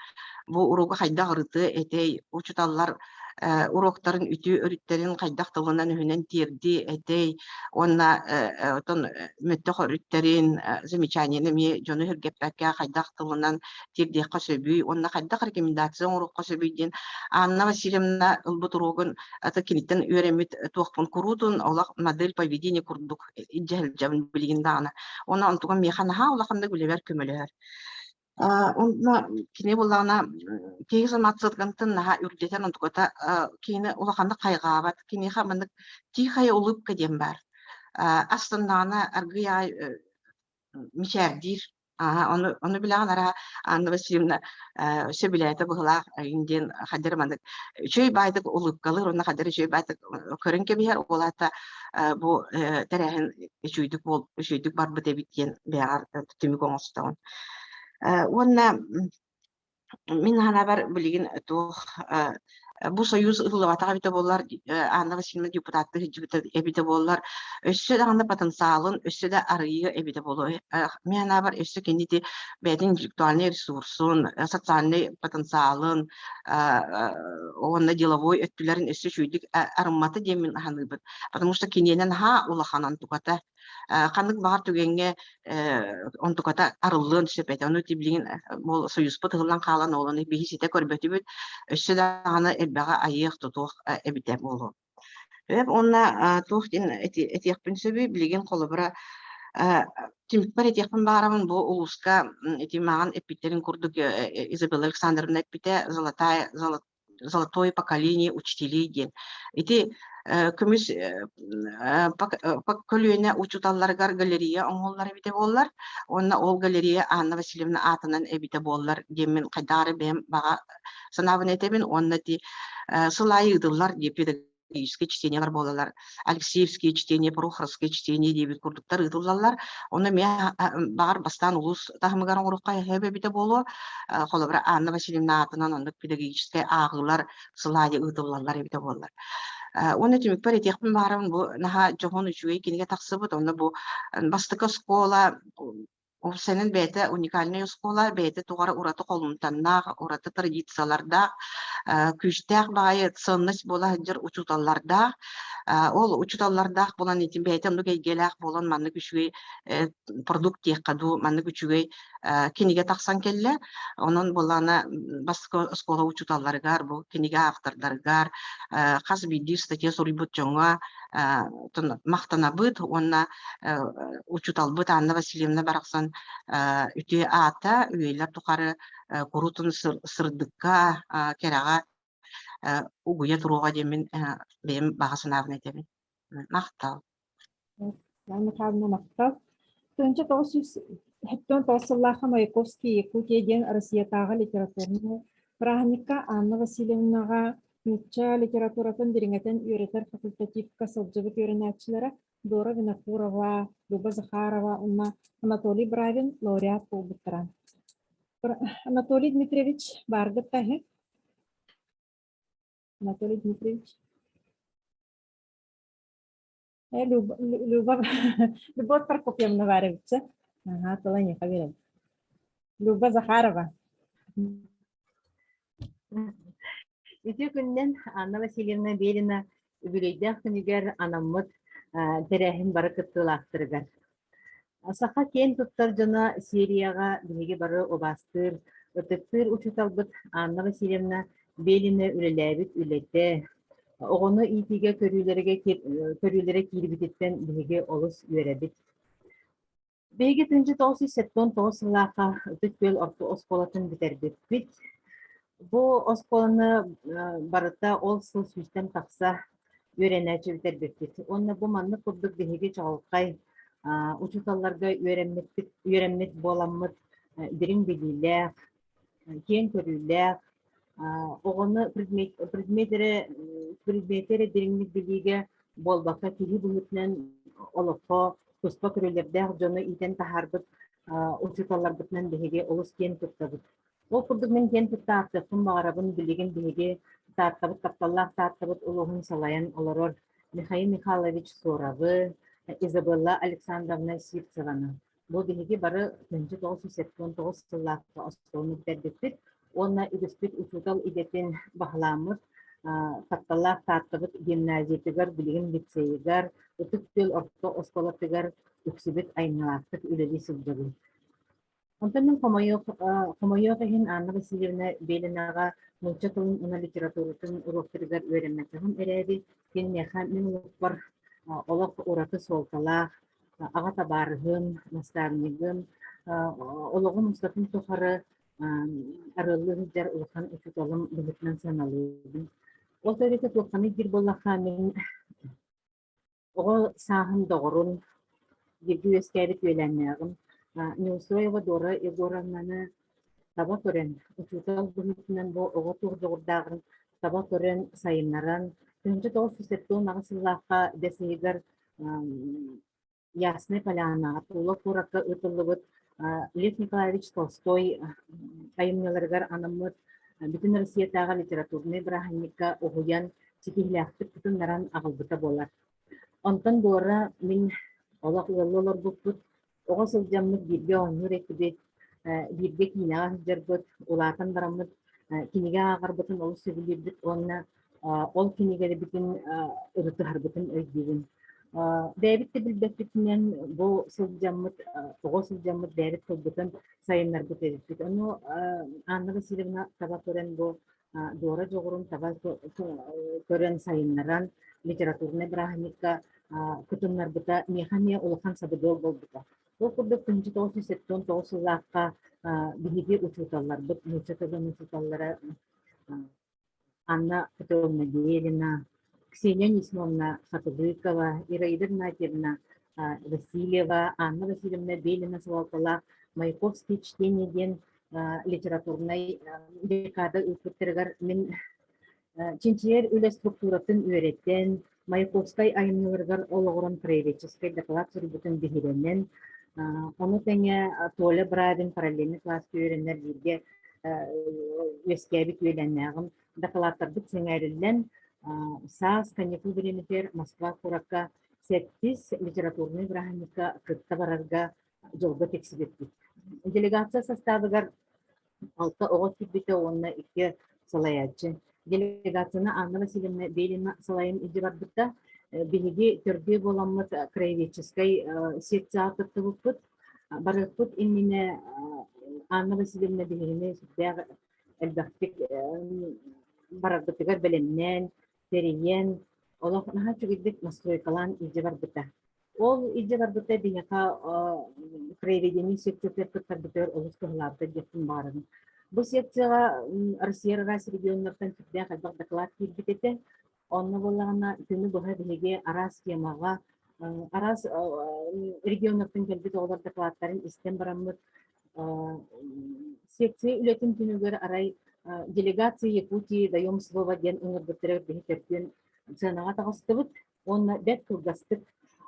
бу уруогу хайдах ырытыа этэй? Учууталлар уруоктарын үтүө өрүттэрин хайдах тылынан-өһүнэн тиэрдиэ этэй? Уонна оттон мөлтөх өрүттэрин, замечаниены эмиэ дьону өһүргэппэккэ хайдах тылынан тиэрдиэххэ сөбүй уонна хайдах рекомендация оҥоруохха сөбүй диэн Анна Васильевна ылбыт уруогун аты киниттэн үөрэммит туохпун куруутун олох модель поведения курдук илдьэ сылдьабын билигин даҕаны. Уонна онтугум миэхэ наһаа улаханнык үлэбэр көмөлөһөр. Онно кини буоллаҕына киһи санаациятын наһаа үрдэтэн онтуката киһини улаханнык хайҕаабат. Киниэхэ маннык тихая улыбка диэн баар. Астыннаҕына аргыый аҕай мичээрдиир. Аа, ону, ону билэҕин араа Анна Васильевна сөбүлээтэ быһылаах эйин диэн хадыр маннык үчүгэй баайдык улыбкалыыр уонна хадыр үчүгэй баайдык көрөн кэбиһэр ол аата бу тэрээһин үчүгэйдик буол үчүгэйдик барбыт эбит диэн бэйэҕэр түмүк оҥостоҕун. Уонна Мин санаабар билигин туох бу союз ыллыбатах эбитэ буоллар Анна Васильевна депутаттыы сылдьыбыта эбитэ буоллар өссө даҕаны потенциалын өссө да арыйыа эбитэ буолуо. Мин санаабар өссө кини ити бэйэтин интеллектуальнай ресурсун, социальнай потенциалын уонна деловой өттүлэрин өссө үчүгэйдик арыммата диэн мин саныыбын. Потому что киниэнэ наһаа улахан онтуката Ханнык баҕар түгэҥҥэ онтуката арыллыан сөп этэ. Ону ити билигин союзпут ыһыллан хаалан ол ону биһи ситэ көрбөтүбүт. Өссө даҕаны элбэҕи айыах-тутуох эбитэ буолуо. Уонна туох диэн этиэхпин сөбүй, билигин холобура түмүкпэр этиэхпин баҕарабын бу улууска ити маҕан эппиттэрин курдук Изабелла Александровна эппитэ золотая золотое поколение учителей диэн. Ити көмүс көлүөнэ учууталларыгар галерея оҥоһуллар эбитэ буоллар, уонна ол галерея Анна Васильевна аатынан эбитэ буоллар диэммин хайдах эрэ бэйэм баҕа санаабын этэбин уонна ити сыл аайы ыытыллар диэ педагогические чтениялар буолаллар. Алексеевские чтения, Прохоровские чтения диэбит курдуктар ыытыллаллар. Онно эмиэ баҕар бастаан улуус таһымыгар оҥоруохха сөп эбитэ буолуо. Холобура, Анна Васильевна аатынан оннук педагогическай ааҕыылар сыл аайы ыытыллаллар эбитэ буоллар. Уонна түмүкпэр этиэхпин баҕарабын, бу наһаа дьоһун үчүгэй кинигэ тахсыбыт. Онно бу бастакы оскуола Уопсайынан бэйэтэ уникальнай оскуола, бэйэтэ туох эрэ ураты холумтаннаах, ураты традициялардаах, күүстээх баҕайы ценность буола сылдьар учууталлардаах. Ол учууталлардаах буолан ити бэйэтэ оннук эйгэлээх буолан маннык үчүгэй продукт диэххэ дуу, маннык үчүгэй кинигэ тахсан кэллэ. Онон буоллаҕына бастакы оскуола учууталларыгар, бу кинигэ автордарыгар хас биирдии статья суруйбут дьоҥҥо махтанабыт уонна учууталбыт Анна Васильевна барахсан үтүө аата үйэлэр тухары куруутун сырдыкка, кэрэҕэ угуйа туруоҕа диэммин бэйэм баҕа санаабын этэбин. Махтал. Анна Михайловна махтал. 1979 сыллаахха Маяковский Якутия диэн Россиятааҕы литературнай бырааһынньыкка Анна Васильевнаҕа нуучча литературатын дириҥэтэн үөрэтэр факультативка сылдьыбыт үөрэнээччилэрэ Дора Винокурова, Люба Захарова уонна Анатолий Бравин лауреат буолбуттара. Анатолий Дмитриевич бааргыт таһы? Анатолий Дмитриевич. Э, Люба, Люба, Любовь Прокопьевна Варевича. Ага, тыла не поверим. Люба Захарова. Үтүө күнүнэн Анна Васильевна Белина үбүлүөйдээх күнүгэр анаммыт тэрээһин бары кыттыылаахтарыгар. Саха киэн туттар дьоно серияҕа биһиги бары убаастыыр, ытыктыыр учууталбыт Анна Васильевна Белина үлэлээбит үлэтэ, оҕону иитиигэ көрүүлэргэ көрүүлэрэ киирбититтэн биһиги олус үөрэбит. Биһиги 1979 сыллаахха Ытык Күөл орто оскуолатын бүтэрбиппит. Бу оскуоланы барыта ол сыл сүүстэн тахса үөрэнээччи бүтэрбиппит. Уонна бу маннык курдук биһиги чаҕылхай учууталларга үөрэммиппит, үөрэммит буоламмыт дириҥ билиилээх, киэҥ көрүүлээх, оҕону предмет, предмет эрэ, предмети эрэ дириҥник билиигэ буолбакка киһи быһыытынан олоххо туспа көрүүлэрдээх дьону иитэн таһаарбыт учууталларбытынан биһиги олус киэн туттабыт. Ол курдук мин киэн тутта ааттыахпын баҕарабын билигин биһиги Тааттабыт тапталлаах Тааттабыт улууһун салайан олорор Михаил Михайлович Суоровы, Изабелла Александровна Сивцеваны. Бу биһиги бары 1979 сыллаахха оскуоланы бүтэрбиппит уонна үгүспүт учуутал идэтин баһылааммыт тапталлаах Тааттабыт гимназиятыгар, билигин лицейигэр, Ытык Күөл орто оскуолатыгар үксүбүт айымньылаахтык үлэлии сылдьабын. Онтон мин хомойуох, хомойуох иһин Анна Васильевна Белинаҕа нуучча тылын уонна литературатын уруоктарыгар үөрэммэтэҕим эрээри, кини миэхэ мин олохпор олох ураты суолталаах аҕа табаарыһым, наставнигым, олоҕум устатын тухары арыаллыы сылдьар улахан учууталым быһыытынан сыаналыыбын. Ол төрүтэ туохханый диир буоллахха, мин Оҕо сааһым доҕорун, бииргэ үөскээбит үөлээннээҕим Неустроева Дора Егоровнаны таба көрөн, учуутал быһыытынан бу оҕо туох дьоҕурдааҕын таба көрөн, сайыннаран, 1978 сыллаахха бэс ыйыгар Ясная Полянаҕа Тула куоракка ыытыллыбыт Лев Николаевич Толстой айымньыларыгар анаммыт Бүтүн Россиятааҕы литературнай бырааһынньыкка уһуйан ситиһиилээхтик кытыннаран аҕалбыта буолар. Онтон Дора мин олох ыаллыы олорбуппут, оҕо сылдьаммыт бииргэ оонньуур этибит, бииргэ киинэҕэ сылдьарбыт, улаатан бараммыт кинигэ ааҕарбытын олус сөбүлүүрбүт уонна ол кинигэлэрбитин ырытыһарбытын өйдүүбүн. Бэйэбит да билбэппитинэн бу сылдьаммыт, оҕо сылдьаммыт бэйэбит тылбытын сайыннарбыт эбиппит. Ону Анна Васильевна таба көрөн бу Дора дьоҕурун таба көрөн сайыннаран литературнай бырааһынньыкка кытыннарбыта миэхэ эмиэ улахан сабыдыал буолбута. Ол курдук 1979 сыллаахха биһиги учууталларбыт, нуучча тылын учууталлара Анна Петровна Белина, Ксения Анисимовна Хатылыкова, Ираида Игнатьевна Васильева, Анна Васильевна Белина салалталаах «Маяковские чтения» диэн литературнай декада ыыппыттарыгар мин чинчийэр үлэ структуратын үөрэтэн, Маяковскай айымньыларыгар олоҕуран краеведческай доклад суруйбутун биһирэнэн, ону тэҥэ Толя Бравин параллельный класска үөрэнэр бииргэ үөскээбит үөлээннээҕим дакылааттарбыт сэҥээриллэн, саас каникул бириэмэтигэр Москва куоракка сэттис литературнай бырааһынньыкка кытта барарга дьолго тиксибиппит. Делегация састаабыгар алта оҕо киирбитэ уонна икки салайааччы. Делегацияны Анна Васильевна Белина салайан илдьэ барбыта. Биһиги төрдүө буоламмыт краеведческай секцияҕа кыттыбыппыт. Барыахпыт иннинэ Анна Васильевна биһигини сүрдээх элбэхтик барарбытыгар бэлэмнээн, тэрийэн, олох наһаа үчүгэйдик настройкалаан илдьэ барбыта. Ол илдьэ барбыта биһиэхэ краеведение секциятыгар кыттарбытыгар олус туһалаабыта диэхпин баҕарабын. Бу секцияҕа Россия араас регионнартан сүрдээх элбэх доклад киирбит этэ. Онно буоллаҕына күнү быһа биһиги араас темаҕа араас регионнартан кэлбит оҕолор докладтарын истэн бараммыт секция үлэтин түмүгэр арай делегация Якутии даем слово диэн ыҥырбыттара биһи төрдүөн сыанаҕа таҕыстыбыт. Уонна бэрт кылгастык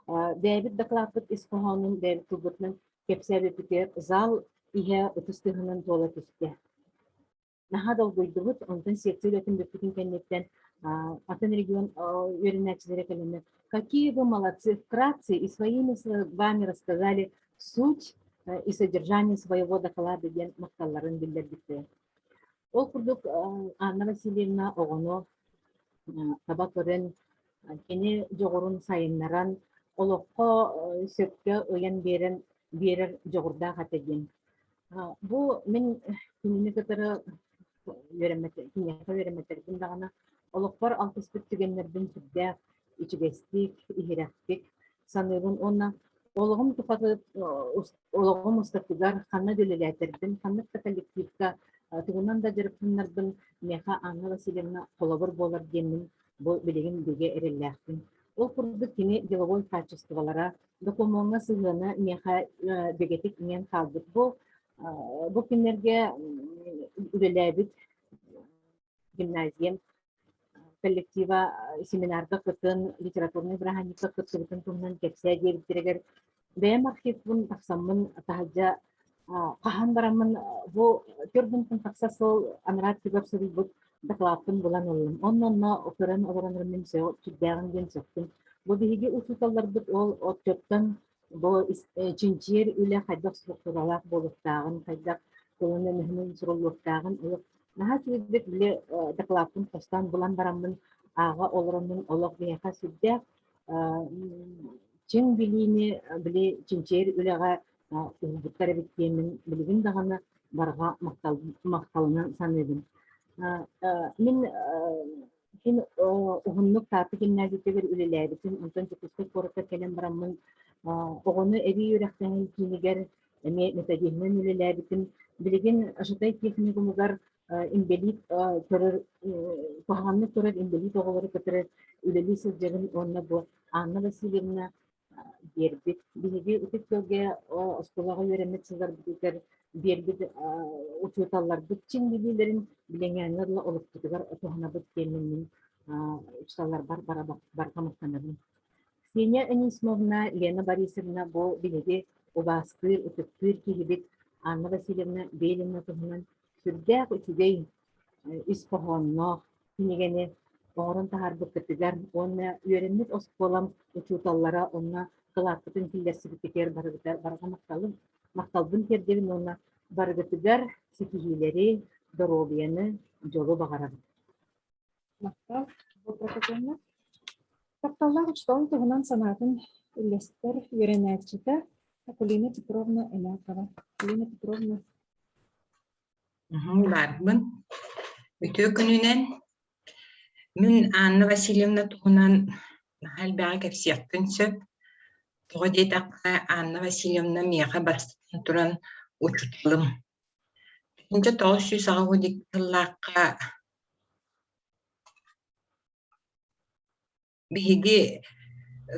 бэйэбит дакылааппыт ис хоһоонун бэйэбит тылбытынан кэпсээбиппитигэр зал иһэ ытыс тыаһынан туола түстэ. Наһаа долгуйдубут, онтон секция үлэтин бүппүтүн кэнниттэн атын регион үөрэнээччилэрэ кэлэннэр «Какие вы молодцы! Вкратце и своими словами рассказали суть и содержание своего доклада» диэн махталларын биллэрбиттэрэ. Ол курдук Анна Васильевна оҕону таба көрөн, кини дьоҕурун сайыннаран, олоххо сөпкө ыйан биэрэн биэрэр дьоҕурдаах этэ диэн. Бу мин кинини кытары үөрэммэтэ киниэхэ үөрэммэтэрбин даҕаны олохпор алтыспыт түгэннэрбин сүрдээх ичигэстик, иһирэхтик саныыбын уонна Олоҕум тухары олоҕум устатыгар ханна да үлэлээтэрбин, ханнык да коллективка тугунан да дьарыктаннарбын миэхэ Анна Васильевна холобур буолар диэммин бу билигин бигэ эрэллээхпин. Ол курдук кини деловой хаачыстыбалара, докумуоҥҥа сыһыана миэхэ бигэтик иҥэн хаалбыт. Бу бу күннэргэ үлэлээбит гимназиям коллектива семинарга кыттан литературнай бырааһынньыкка кыттыбытын туһунан кэпсээ диэбиттэригэр бэйэм архивпын тахсаммын таһырдьа хаһан бараммын бу төрдүнтэн тахса сыл анараа өттүгэр суруйбут дакылааппын булан ыллым. Онно-онно көрөн олорон мин сүрдээҕин диэн сөхтүм. Бу биһиги учууталларбыт ол отчуттан бу чинчийэр үлэ хайдах структуралаах буолуохтааҕын, хайдах тылынан-өһүнэн суруллуохтааҕын олох наһаа үчүгэйдик били дакылааппын хостоон булан бараммын ааҕа олороммун олох биһиэхэ сүрдээх чиҥ билиини били чинчийэр үлэҕэ уһуйбуттар эбит диэммин билигин даҕаны барҕа махталынан саныыбын. Мин Мин уһуннук Таатта гимназиятыгар үлэлээбитим, онтон Дьокуускай куоракка кэлэн бараммын оҕону эбии үөрэхтээһин киинигэр эмиэ методиһынан үлэлээбитим. Билигин Жатай техникумугар инбэлиит көрөр, куһаҕаннык көрөр инбэлиит оҕолору кытары үлэлии сылдьабын уонна бу Анна Васильевна биэрбит. Биһиги Ытык Күөлгэ оскуолаҕа үөрэммит сылларбытыгар биэрбит учууталларбыт чиҥ билиилэрин билиҥҥээҥҥэ дылы олохпутугар туһанабыт диэммин мин учууталларбар барҕа махтанабын. Ксения Анисимовна, Лена Борисовна бу биһиги убаастыыр, ытыктыыр киһибит Анна Васильевна Белина туһунан сүрдээх үчүгэй ис хоһоонноох кинигэни оҥорон таһаарбыккытыгар уонна үөрэммит оскуолам учууталлара онно кылааппытын киллэрсибиккитигэр барыгытыгар барҕа махталым, махталбын тиэрдэбин уонна барыгытыгар ситиһиилэри, доруобуйаны, дьолу баҕарабын. Махтал, бу протоколна. Тапталлаах учууталын туһунан санаатын үллэстэр үөрэнээччитэ Акулина Петровна Эмякова. Акулина Петровна. Баарбын. Үтүө күнүнэн. Мин Анна Васильевна туһунан наһаа элбэҕи кэпсиэхпин сөп. Тоҕо диэтэххэ, Анна Васильевна миэхэ бастатан туран учууталым. 1982 сыллаахха Биһиги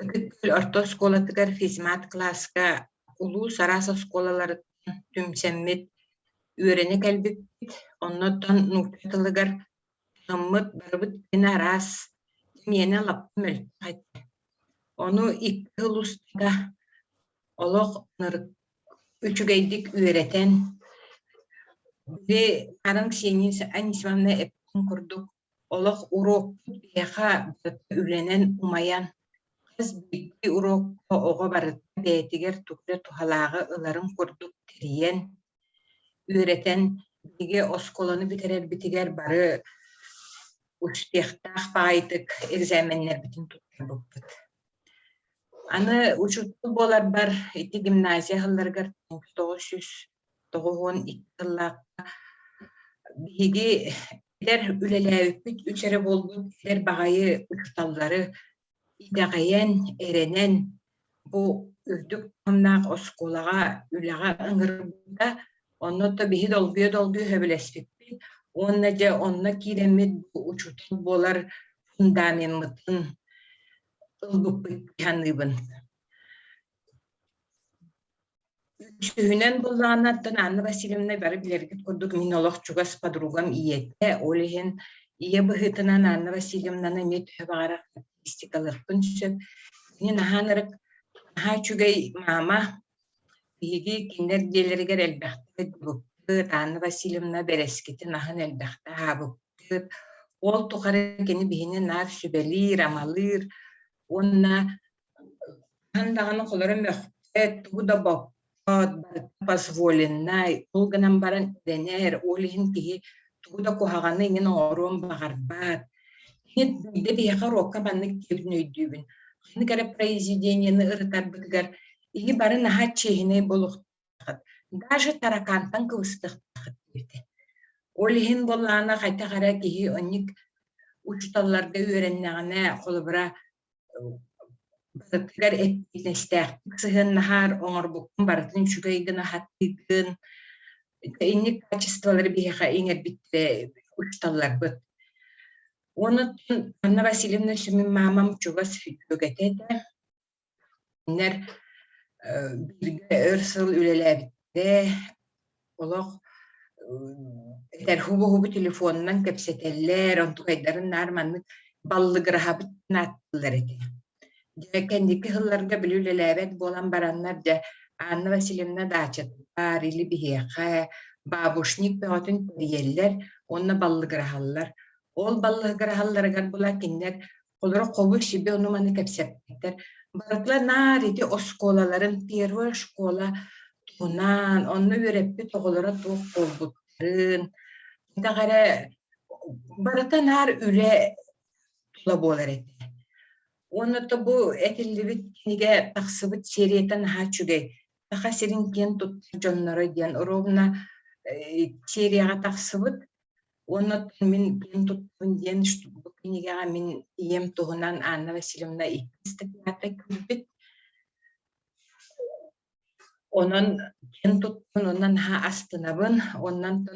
Ытык Күөл орто оскуолатыгар физмат кылааска улуус араас оскуолаларыттан түмсэммит үөрэнэ кэлбиппит. Оннуттан нуучча тылыгар таһыммыт барыбыт гына араас миэнэ лаппа мөлтөх этэ. Ону икки сыл устата олох үчүгэйдик үөрэтэн, били Аарон Ксения Анисимовна эппитин курдук Олох уруокпут биһиэхэ барыта үлэнэн умайан, хас биирдии уруокка оҕо барыта бэйэтигэр тугу эрэ туһалааҕы ыларын курдук тэрийэн, үөрэтэн, биһиги оскуоланы бүтэрэрбитигэр бары успехтаах баҕайытык экзаменнарбытын туттарбыппыт. Аны учуутал буоларбар ити гимназия аһылларыгар 992 сыллаахха биһиги эдэр үлэлээбиппит үс эрэ буолбут эдэр баҕайы учууталлары итэҕэйэн, эрэнэн бу үрдүк таһымнаах оскуолаҕа үлэҕэ ыҥырбыта. Онно то биһи долгуйа-долгуйа сөбүлэспиппит уонна дьэ онно киирэммит бу учуутал буолар фундамеммытын ылбыппыт дии саныыбын. Үсүһүнэн буоллаҕына, оттон Анна Васильевна бары билэргит курдук мин олох чугас подругам ийэтэ, ол иһин ийэ быһыытынан Анна Васильевнаны эмиэ төһө баҕарар характеристикалыахпын сөп. Кини наһаа ынырык, наһаа үчүгэй маама. Биһиги кинилэр дьиэлэригэр элбэхтэ сылдьыбыппыт, Анна Васильевна бэрэскитин аһын элбэхтэ аһаабыппыт. Ол тухары кини биһини наар сүбэлиир, амалыыр уонна Хаһан даҕаны холоро мөхпөт, тугу да боппот, барыта позволеннай, ол гынан баран эрэнэр, ол иһин киһи тугу да куһаҕаны иҥин оҥоруон баҕарбат. Кини биирдэ биһиэхэ уруокка маннык диэбитин өйдүүбүн. Ханнык эрэ произведениены ырытарбытыгар иһи бары наһаа чиэһинэй буолуохтаах Даже таракантан кыбыстыахтааххыт диэбитэ. Ол иһин буоллаҕына хайдах эрэ киһи оннук учууталларга үөрэннэҕинэ, холобура, Барытыгар эппиэтинэстээхтик сыһыаннаһар, оҥорбуккун барытын үчүгэй гына хаттыыгын. Инник качестволары биһиэхэ иҥэрбиттэрэ учууталларбыт. Уонна Анна Васильевна Сүмүн маамам чугас дьүөгэтэ этэ. Кинилэр бииргэ өр сыл үлэлээбиттэрэ, олох этэр хубу-хубу телефонунан кэпсэтэллэр, онтукайдарын наар маннык баллыгыраһабыт нааттылар этэ. Дьэ кэнники сылларга били үлэлээбэт буолан бараннар дьэ Анна Васильевна даачатыгар или биһиэхэ бабушник бөҕөтүн тэрийэллэр уонна баллыгыраһаллар. Ол баллыгыраһалларыгар була кинилэр Олоро хобу-сиби ону-маны кэпсэппиттэр. Барытыла наар ити оскуолаларын первая школа туһунан, онно үөрэппит оҕолоро туох буолбуттарын, хайдах эрэ барыта наар үлэ тула буолар этэ. Уонна то бу этиллибит кинигэ тахсыбыт серията наһаа үчүгэй. Саха сирин киэн туттар дьонноро диэн ровно серияҕа тахсыбыт. Уонна мин киэн туттабын диэн бу кинигэҕэ мин ийэм туһунан Анна Васильевна иккис статьята киирбит. Онон киэн туттабын уонна наһаа астынабын. Онон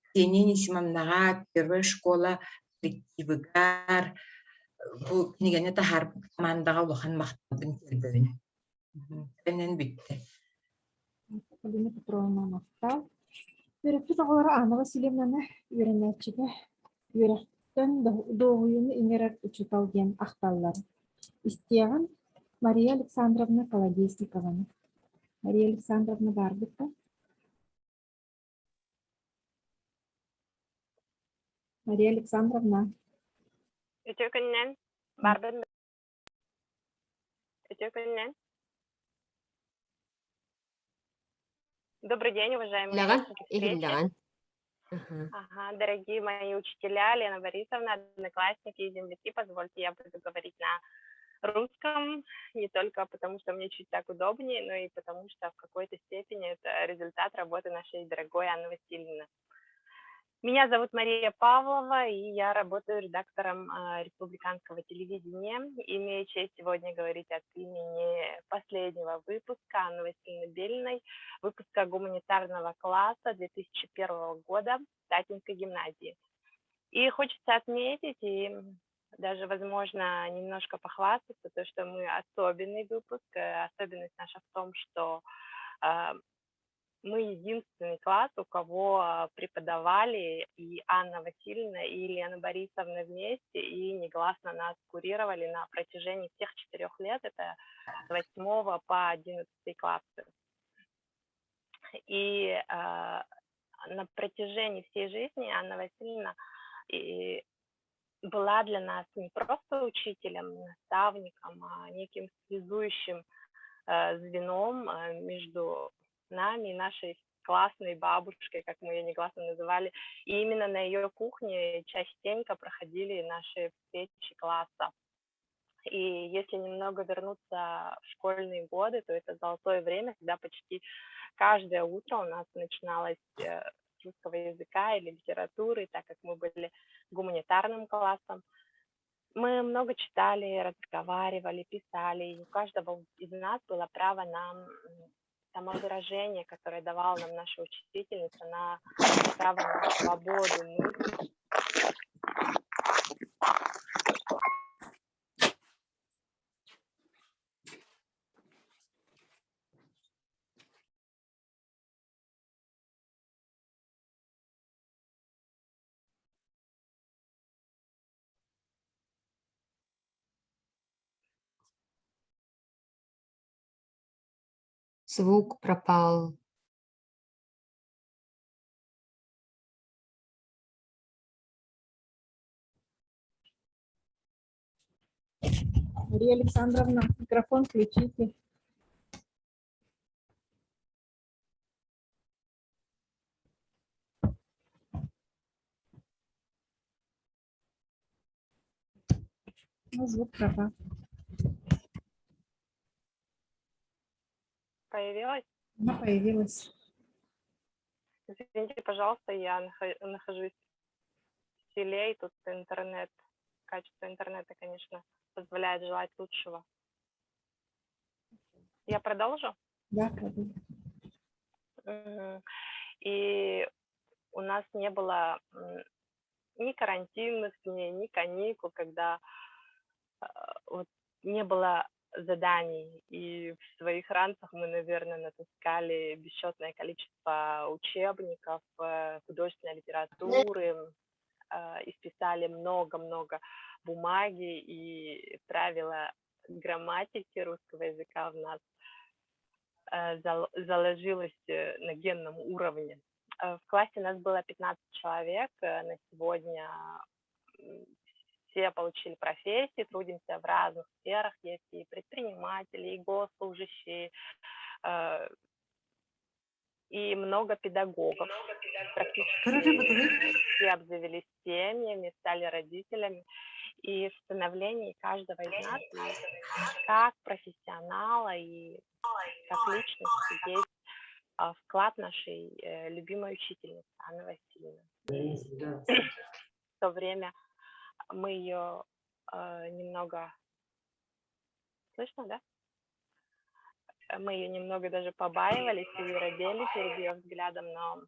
Ксения Анисимовнаҕа первая школа коллективыгар бу кинигэни таһаарбыт командаҕа улахан махталбын тиэрдэбин. Тэринэн бүттэ. Полина Петровна махтал. Үөрэппит оҕолоро Анна Васильевнаны үөрэнээччигэ үөрэхтэн дуоһуйууну иҥэрэр учуутал диэн ахталлар. Истиэҕин Мария Александровна Колодезникованы. Мария Александровна баарбыт да? Мария Александровна. Үтүө күнүнэн. Барбын Үтүө күнүнэн. Добрый день, уважаемые Иһиллэҕин, участники встречи. иһиллэҕин. Ага. Ага, дорогие мои учителя, Лена Борисовна, одноклассники и земляки, позвольте, я буду говорить на русском, не только потому, что мне чуть так удобнее, но и потому, что в какой-то степени это результат работы нашей дорогой Анны Васильевны. Меня зовут Мария Павлова, и я работаю редактором республиканского телевидения. Имею честь сегодня говорить от имени последнего выпуска Анны Васильевны Белиной, выпуска гуманитарного класса 2001 года Татинской гимназии. И хочется отметить и даже, возможно, немножко похвастаться, то, что мы особенный выпуск. Особенность наша в том, что мы единственный класс, у кого преподавали и Анна Васильевна, и Елена Борисовна вместе, и негласно нас курировали на протяжении всех 4 лет, это с 8 по 11 классы. И на протяжении всей жизни Анна Васильевна и была для нас не просто учителем, наставником, а неким связующим звеном между нами и нашей классной бабушкой, как мы ее негласно называли. И именно на ее кухне частенько проходили наши встречи класса. И если немного вернуться в школьные годы, то это золотое время, когда почти каждое утро у нас начиналось с русского языка или литературы, так как мы были гуманитарным классом. Мы много читали, разговаривали, писали, и у каждого из нас было право на самовыражение, которое давала нам наша учительница, на право на свободу мысли. Звук пропал. Мария Александровна, микрофон включите. Ну, звук пропал. Появилась? Она появилась. Извините, пожалуйста, я нахожусь в селе, и тут интернет, качество интернета, конечно, позволяет желать лучшего. Я продолжу? Да, продолжу. И у нас не было ни карантинных дней, ни каникул, когда вот не было заданий, и в своих ранцах мы, наверное, натаскали бесчетное количество учебников, художественной литературы, исписали много-много бумаги, и правила грамматики русского языка в нас заложилось на генном уровне. В классе нас было 15 человек, на сегодня все получили профессии, трудимся в разных сферах, есть и предприниматели, и госслужащие, и много педагогов. Практически все обзавелись семьями, стали родителями. И в становлении каждого из нас, как профессионала и как личности, есть вклад нашей любимой учительницы Анны Васильевны. В то время мы ее немного... Слышно, да? Мы ее немного даже побаивались и робели перед ее взглядом, но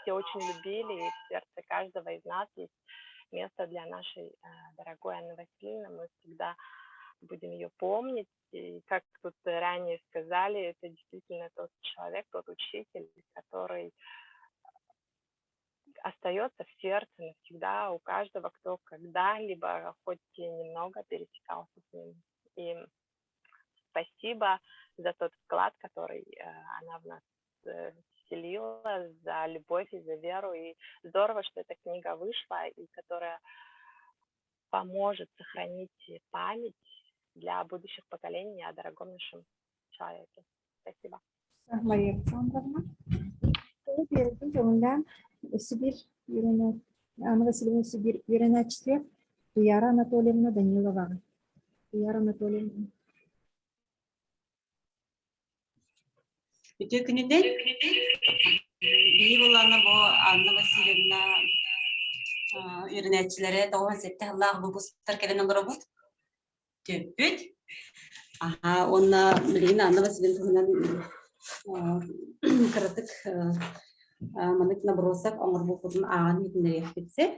все очень любили, и в сердце каждого из нас есть место для нашей дорогой Анны Васильевны. Мы всегда будем ее помнить. И, как тут ранее сказали, это действительно тот человек, тот учитель, который остается в сердце навсегда у каждого, кто когда-либо хоть и немного пересекался с ним. И спасибо за тот вклад, который она в нас вселила, за любовь и за веру. И здорово, что эта книга вышла, и которая поможет сохранить память для будущих поколений о дорогом нашем человеке. Спасибо. Мария Александровна. Сибирь, Анна Васильевна Сибирь, үөрэнээччитэ Туяра Анатольевна Данилова. Туяра Анатольевна. Үтүө күнүнэн. Биһи булана бу Анна Васильевна үөрэнээччилэрэ 97 сыллаах выпусктар кэлэн олоробут. Түппүт. Аха, уонна билигин Анна Васильевна туһунан кыратык маннык набросок оҥорбуппутун ааҕан иһитиннэриэхпит сөп.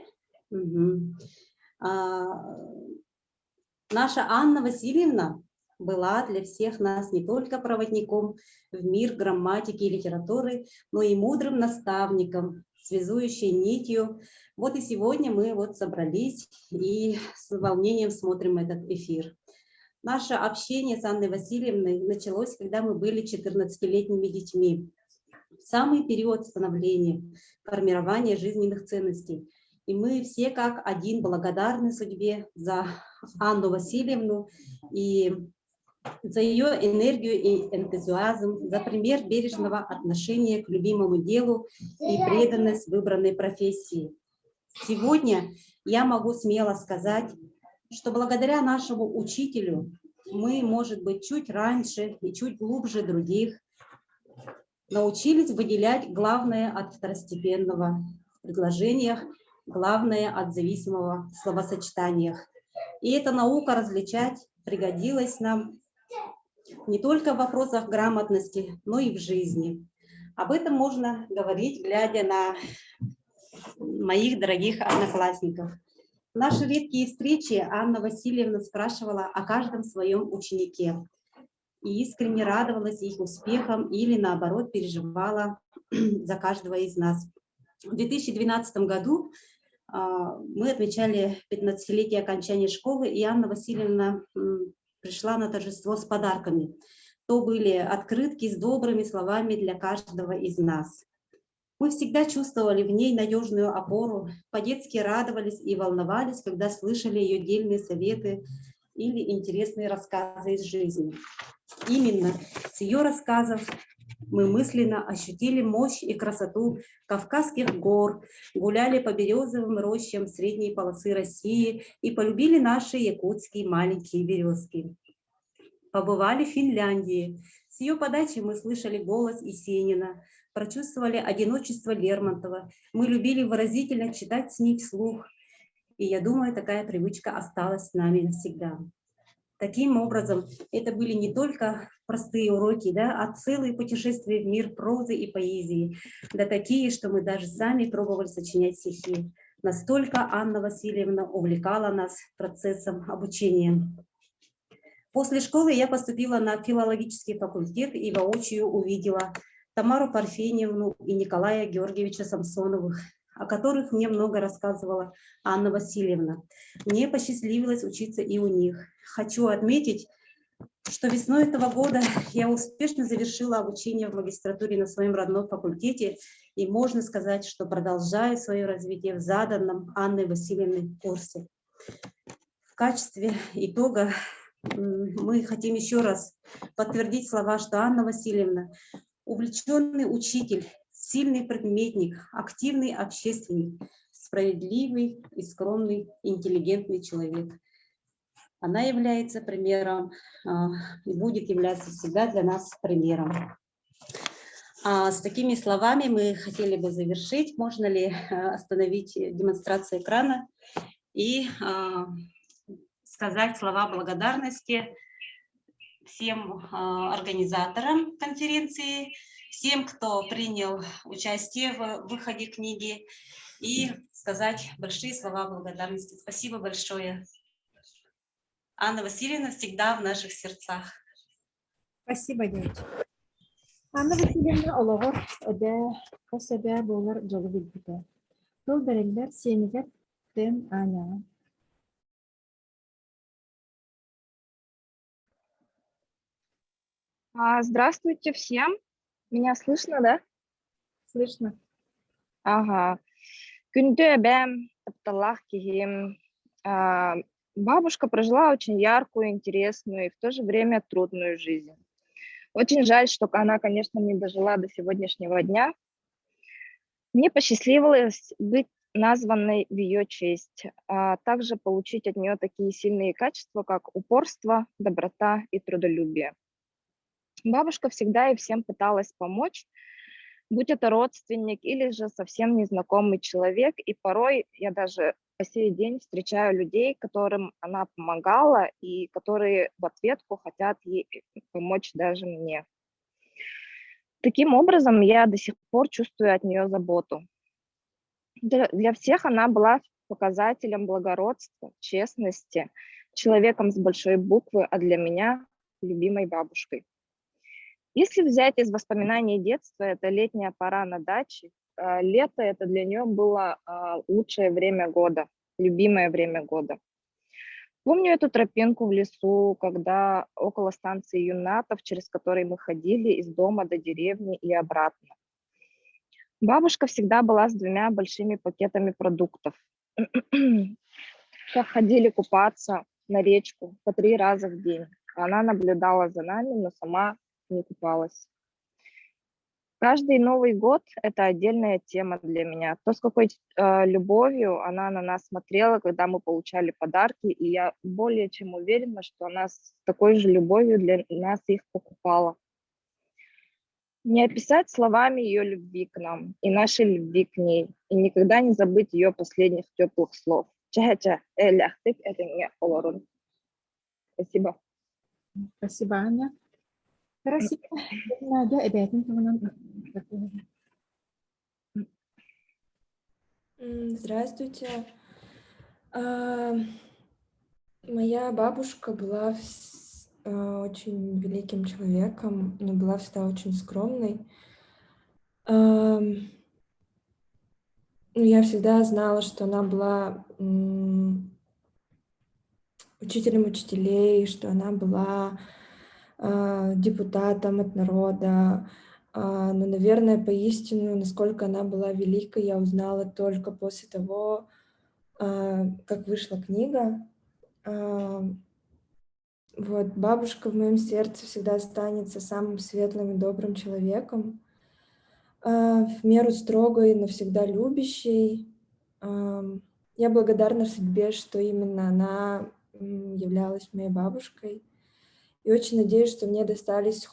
Наша Анна Васильевна была для всех нас не только проводником в мир грамматики и литературы, но и мудрым наставником, связующей нитью. Вот и сегодня мы вот собрались и с волнением смотрим этот эфир. Наше общение с Анной Васильевной началось, когда мы были 14-летними детьми. В самый период становления, формирования жизненных ценностей. И мы все как один благодарны судьбе за Анну Васильевну и за ее энергию и энтузиазм, за пример бережного отношения к любимому делу и преданность выбранной профессии. Сегодня я могу смело сказать, что благодаря нашему учителю мы, может быть, чуть раньше и чуть глубже других научились выделять главное от второстепенного в предложениях, главное от зависимого в словосочетаниях. И эта наука различать пригодилась нам не только в вопросах грамотности, но и в жизни. Об этом можно говорить, глядя на моих дорогих одноклассников. В наши редкие встречи Анна Васильевна спрашивала о каждом своем ученике и искренне радовалась их успехам или, наоборот, переживала за каждого из нас. В 2012 году мы отмечали 15-летие окончания школы, и Анна Васильевна пришла на торжество с подарками. То были открытки с добрыми словами для каждого из нас. Мы всегда чувствовали в ней надежную опору, по-детски радовались и волновались, когда слышали ее дельные советы или интересные рассказы из жизни. Именно с ее рассказов мы мысленно ощутили мощь и красоту Кавказских гор, гуляли по березовым рощам средней полосы России и полюбили наши якутские маленькие березки. Побывали в Финляндии. С ее подачи мы слышали голос Есенина, прочувствовали одиночество Лермонтова. Мы любили выразительно читать с ней вслух. И я думаю, такая привычка осталась с нами навсегда. Таким образом, это были не только простые уроки, да, а целые путешествия в мир прозы и поэзии, да такие, что мы даже сами пробовали сочинять стихи. Настолько Анна Васильевна увлекала нас процессом обучения. После школы я поступила на филологический факультет и воочию увидела Тамару Парфеньевну и Николая Георгиевича Самсоновых, о которых мне много рассказывала Анна Васильевна. Мне посчастливилось учиться и у них. Хочу отметить, что весной этого года я успешно завершила обучение в магистратуре на своем родном факультете и можно сказать, что продолжаю свое развитие в заданном Анной Васильевной курсе. В качестве итога мы хотим еще раз подтвердить слова, что Анна Васильевна увлеченный учитель, сильный предметник, активный общественник, справедливый и скромный, интеллигентный человек. Она является примером и будет являться всегда для нас примером. А с такими словами мы хотели бы завершить. Можно ли остановить демонстрацию экрана и сказать слова благодарности всем организаторам конференции, всем, кто принял участие в выходе книги, и сказать большие слова благодарности. Спасибо большое. Анна Васильевна всегда в наших сердцах. Спасибо, девочки. Анна Васильевна олоҕор эбээ, хос эбээ буолар дьолу билбитэ. Тыл бэриллэр сиэнигэр тын Аняҕа. Здравствуйте всем. Меня слышно, да? Слышно. Ага. Күндү эбээм, тапталлаах киһим. Бабушка прожила очень яркую, интересную и в то же время трудную жизнь. Очень жаль, что она, конечно, не дожила до сегодняшнего дня. Мне посчастливилось быть названной в ее честь, а также получить от нее такие сильные качества, как упорство, доброта и трудолюбие. Бабушка всегда и всем пыталась помочь, будь это родственник или же совсем незнакомый человек. И порой я даже по сей день встречаю людей, которым она помогала и которые в ответку хотят ей помочь даже мне. Таким образом, я до сих пор чувствую от нее заботу. Для всех она была показателем благородства, честности, человеком с большой буквы, а для меня любимой бабушкой. Если взять из воспоминаний детства, это летняя пора на даче. Лето это для нее было лучшее время года, любимое время года. Помню эту тропинку в лесу, когда около станции Юннатов, через которой мы ходили из дома до деревни и обратно. Бабушка всегда была с двумя большими пакетами продуктов. Как ходили купаться на речку по 3 раза в день. Она наблюдала за нами, но сама не купалась. Каждый Новый год – это отдельная тема для меня. То, с какой любовью она на нас смотрела, когда мы получали подарки, и я более чем уверена, что она с такой же любовью для нас их покупала. Не описать словами ее любви к нам и нашей любви к ней, и никогда не забыть ее последних теплых слов. Ча-ча, эляхтык, это не олорун. Спасибо. Спасибо, Аня. Спасибо. Надя, эбээтин туһунан Здравствуйте. Моя бабушка была очень великим человеком, но была всегда очень скромной. Я всегда знала, что она была учителем учителей, что она была депутатом от народа. Но, наверное, поистину, насколько она была великой, я узнала только после того, как вышла книга. Вот, бабушка в моем сердце всегда останется самым светлым и добрым человеком, в меру строгой, но всегда любящей. Я благодарна судьбе, что именно она являлась моей бабушкой. И очень надеюсь, что мне достались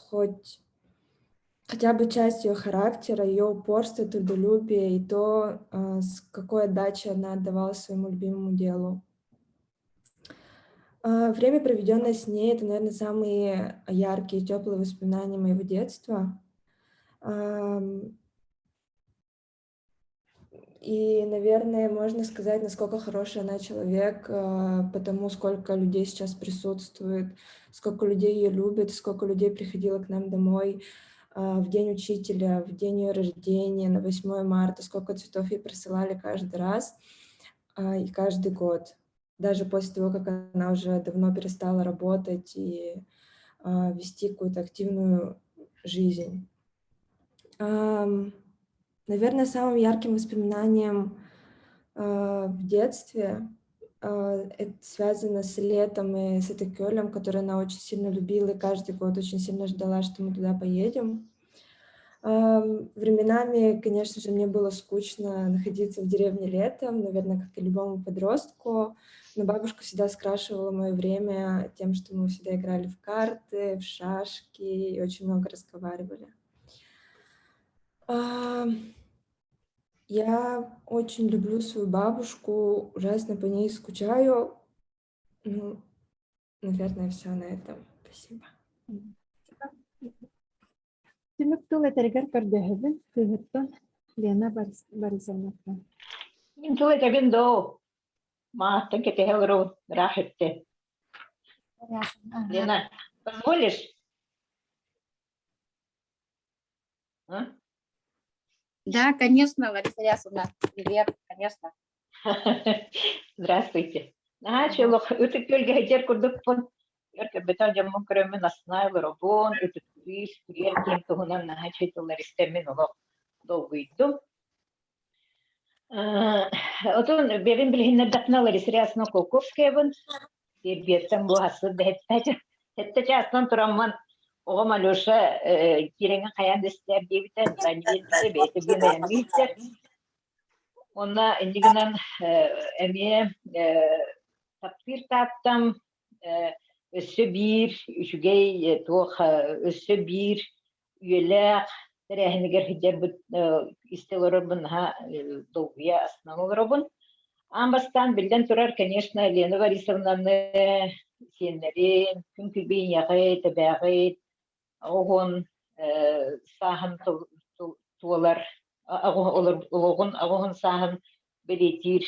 хотя бы часть ее характера, ее упорства, трудолюбия и то, с какой отдачей она отдавала своему любимому делу. Время, проведенное с ней, это, наверное, самые яркие, теплые воспоминания моего детства. И, наверное, можно сказать, насколько хороший она человек, потому сколько людей сейчас присутствует, сколько людей ее любит, сколько людей приходило к нам домой в день учителя, в день ее рождения, на 8 марта, сколько цветов ей присылали каждый раз и каждый год. Даже после того, как она уже давно перестала работать и вести какую-то активную жизнь. Наверное, самым ярким воспоминанием в детстве это связано с летом и с Ытык-Көлем, который она очень сильно любила и каждый год очень сильно ждала, что мы туда поедем. Временами, конечно же, мне было скучно находиться в деревне летом, наверное, как и любому подростку, но бабушка всегда скрашивала мое время тем, что мы всегда играли в карты, в шашки и очень много разговаривали. Я очень люблю свою бабушку, ужасно по ней скучаю. Ну, наверное, все на этом. Спасибо. Түмүк тыл этэригэр көрдөһөбүн кыыһыттан Лена Борисовнаттан. Мин тыл этэбин доо. Мааттан кэтэһэ олоробун. Ыраах эттэ. Лена, позволишь? А? Да, конечно, Лариса Ильясовна. Привет, конечно. Здравствуйте. Наһаа чулук ытык күөлгэ сылдьар курдукпун. Өр көрбөтөх дьоммун көрөммүн астына олоробун, ытыктыыр, күрүөр диэн туһунан наһаа үчүгэй тыллар истэммин олох долгуйдум. Отон бэбин билиһиннэрдэхпинэ Лариса Рясовна Кулаковскаябын. Тиэрбиэттэн бу ассыр дэһэттэ сэттэ чаастан тураммын оҕом Алеша киирэҥҥин хайаан да истээр диэбитэ, биэрбитэ, бэйэтэ биэн айаҥҥа иһиттэр. Уонна инньэ гынан эмиэ таптыыр Тааттам өссө биир үчүгэй туох өссө биир үйэлээх тэрээһинигэр сылдьарбыт истэ олорорбун наһаа долгуйа астынан олоробун. Аан бастаан биллэн турар, конечно, Лена Борисовнаны, сиэннэрин, күн күбүй ийэҕит, эбээҕит, оҕуһун сааһын туолар олоҕун оҕуһун сааһын бэлиэтиир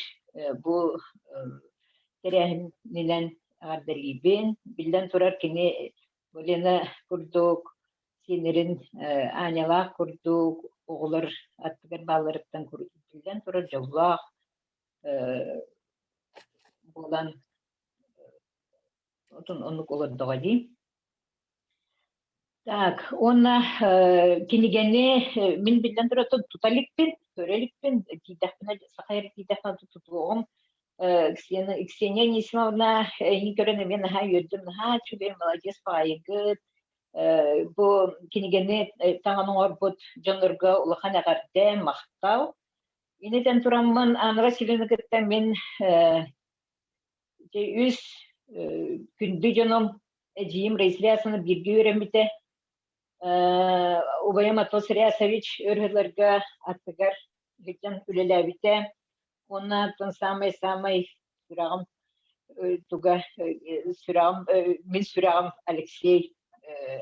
бу тэрээһининэн эҕэрдэлиибин. Биллэн турар, кини Лена курдук сиэннэрин Анялаах курдук оҕолор аттыгар баалларыттан биллэн турар дьоллоох буолан отун оннук олордоҕо дии. Так, уонна кинигэни мин биллэн турар тута иликпин, көрө иликпин, тиийдэхпинэ, саха эрэ тиийдэхпинэ тутуоҕум. Ксения Анисимовна эйигин көрөн эмиэ наһаа үөрдүм, наһаа үчүгэй, маладьыас баҕайыгыт. Бу кинигэни таҥан оҥорбут дьоннорго улахан эҕэрдэ, махтал. Инитэн тураммын Анна Васильевна кытта мин Ити үс күндү дьонум эдьиийим Раиса Ильясовна бииргэ үөрэммитэ. Убайым Атос Рясович өр сылларга аттыгар сылдьан үлэлээбитэ. Уонна оттон саамай-саамай сүрэҕим туга сүрэҕим мин сүрэҕим Алексей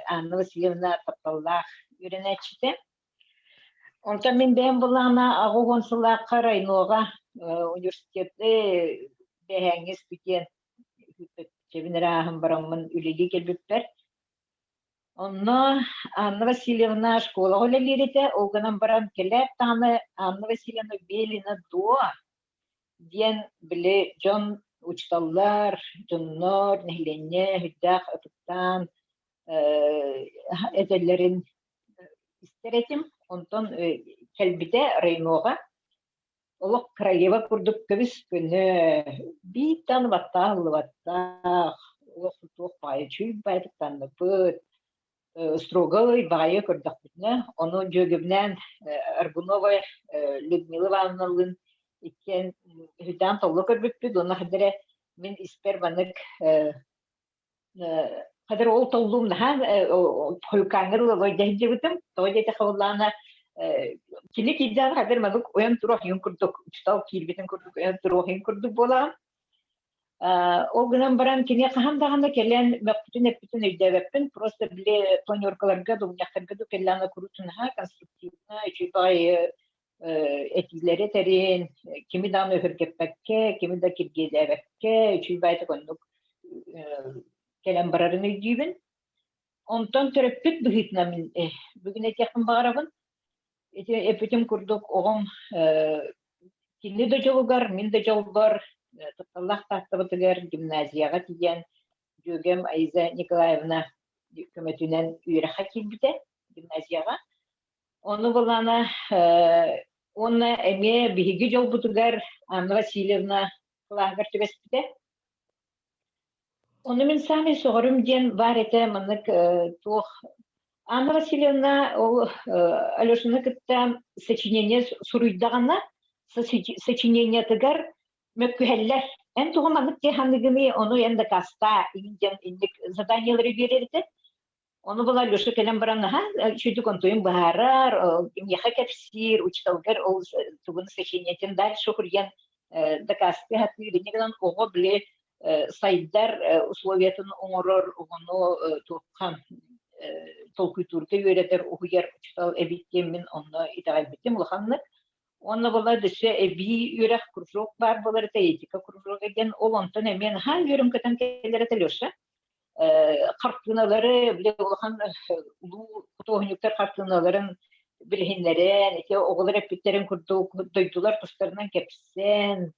Анна Васильевна тапталлаах үөрэнээччитэ. Онтон мин бэйэм былаана 80 сыллаахха Райноҕа университеты бэһээҥҥи испитиэн чэбин эрэ ааһан бараммын үлэлии кэлбиппэр. Онно Анна Васильевна школаҕа үлэлиир этэ, ол гынан баран кэлээт даҕаны Анна Васильевна Белина дуо диэн били дьон учууталлар, дьоннор, нэһилиэнньэ сүрдээх ытыктаан этэллэрин истэр этим. Онтон кэлбитэ Райноҕа олох королева курдук көбүс көнө, биир даҕаны баттаах ыллыбаттаах, олох туох баҕайы үчүгэй баҕайытык таҥныбыт, строгай баҕайы көрдөхпүтүнэ, ону дьүөгэбинээн Аргунова Людмила Ивановналыын иккиэн үһүйдээн толло көрбүппүт уонна хайдах эрэ мин испэр маннык Хадыр ол толлуум наһаа хойукааҥҥа дылы дьаһдьыбытым. Тоҕо диэтэххэ буоллаҕына кини киирдэҕинэ хадыр маннык уйан туруох иһин курдук, учуутал киирбитин курдук уйан туруох иһин курдук буолаҕын. Ол гынан баран кини хаһан даҕаны кэлэн мөхпүтүн эппитин өйдөөбөппүн, просто били планеркаларга, мунньахтарга да кэллэҕинэ куруутун наһаа конструктивно, үчүгэй баҕайы этиилэри этэрин, кими даҕаны өһүргэппэккэ, кими да киргиэлээбэккэ, үчүгэй баҕайытык оннук кэлэн барарын өйдүүбүн. Онтон төрөппүт быһыытынан мин бүгүн этиэхпин баҕарабын. Ити эппитим курдук оҕом кини да дьолугар, мин да дьолбор тапталлаах Тааттабытыгар гимназияҕа тиийэн дьүөгэм Аиза Николаевна көмөтүнэн үөрэххэ киирбитэ гимназияҕа. Ону былаана уонна эмиэ биһиги дьолбутугар Анна Васильевна кылааһыгар түбэспитэ. Ону мин саамай сөҕөрүм диэн баар этэ маннык туох Анна Васильевна ол Алешаны кытта сочинение суруйдаҕына сочинениетыгар мөккүһэллэр. Эн тугу маннык дии саныгыный, ону эн дакаастаа диэн инник заданиелары биэрэр этэ. Ону була Леша кэлэн баран наһаа үчүгүйдүк онтуйун быһаарар, миэхэ кэпсиир, учууталгар ол тугун сочинениетин дальше суруйан дакаастыы сатыыр. Инньэ гынан оҕо били сайдар условиятын оҥорор, оҕону туохха толкуйдуурга үөрэтэр, уһуйар учуутал эбит диэммин онно итэҕэйбитим улаханнык. Уонна була өссө эбии үөрэх кружок баар буолар этэ, этика кружога диэн, ол онтон эмиэ наһаа үөрэн көтөн кэлэр этэ Леша. Хартыыналары, били улахан улуу худуоһунньуктар хартыыналарын билиһиннэрэн, ити оҕолор эппиттэрин курдук дойдулар тустарынан кэпсээн,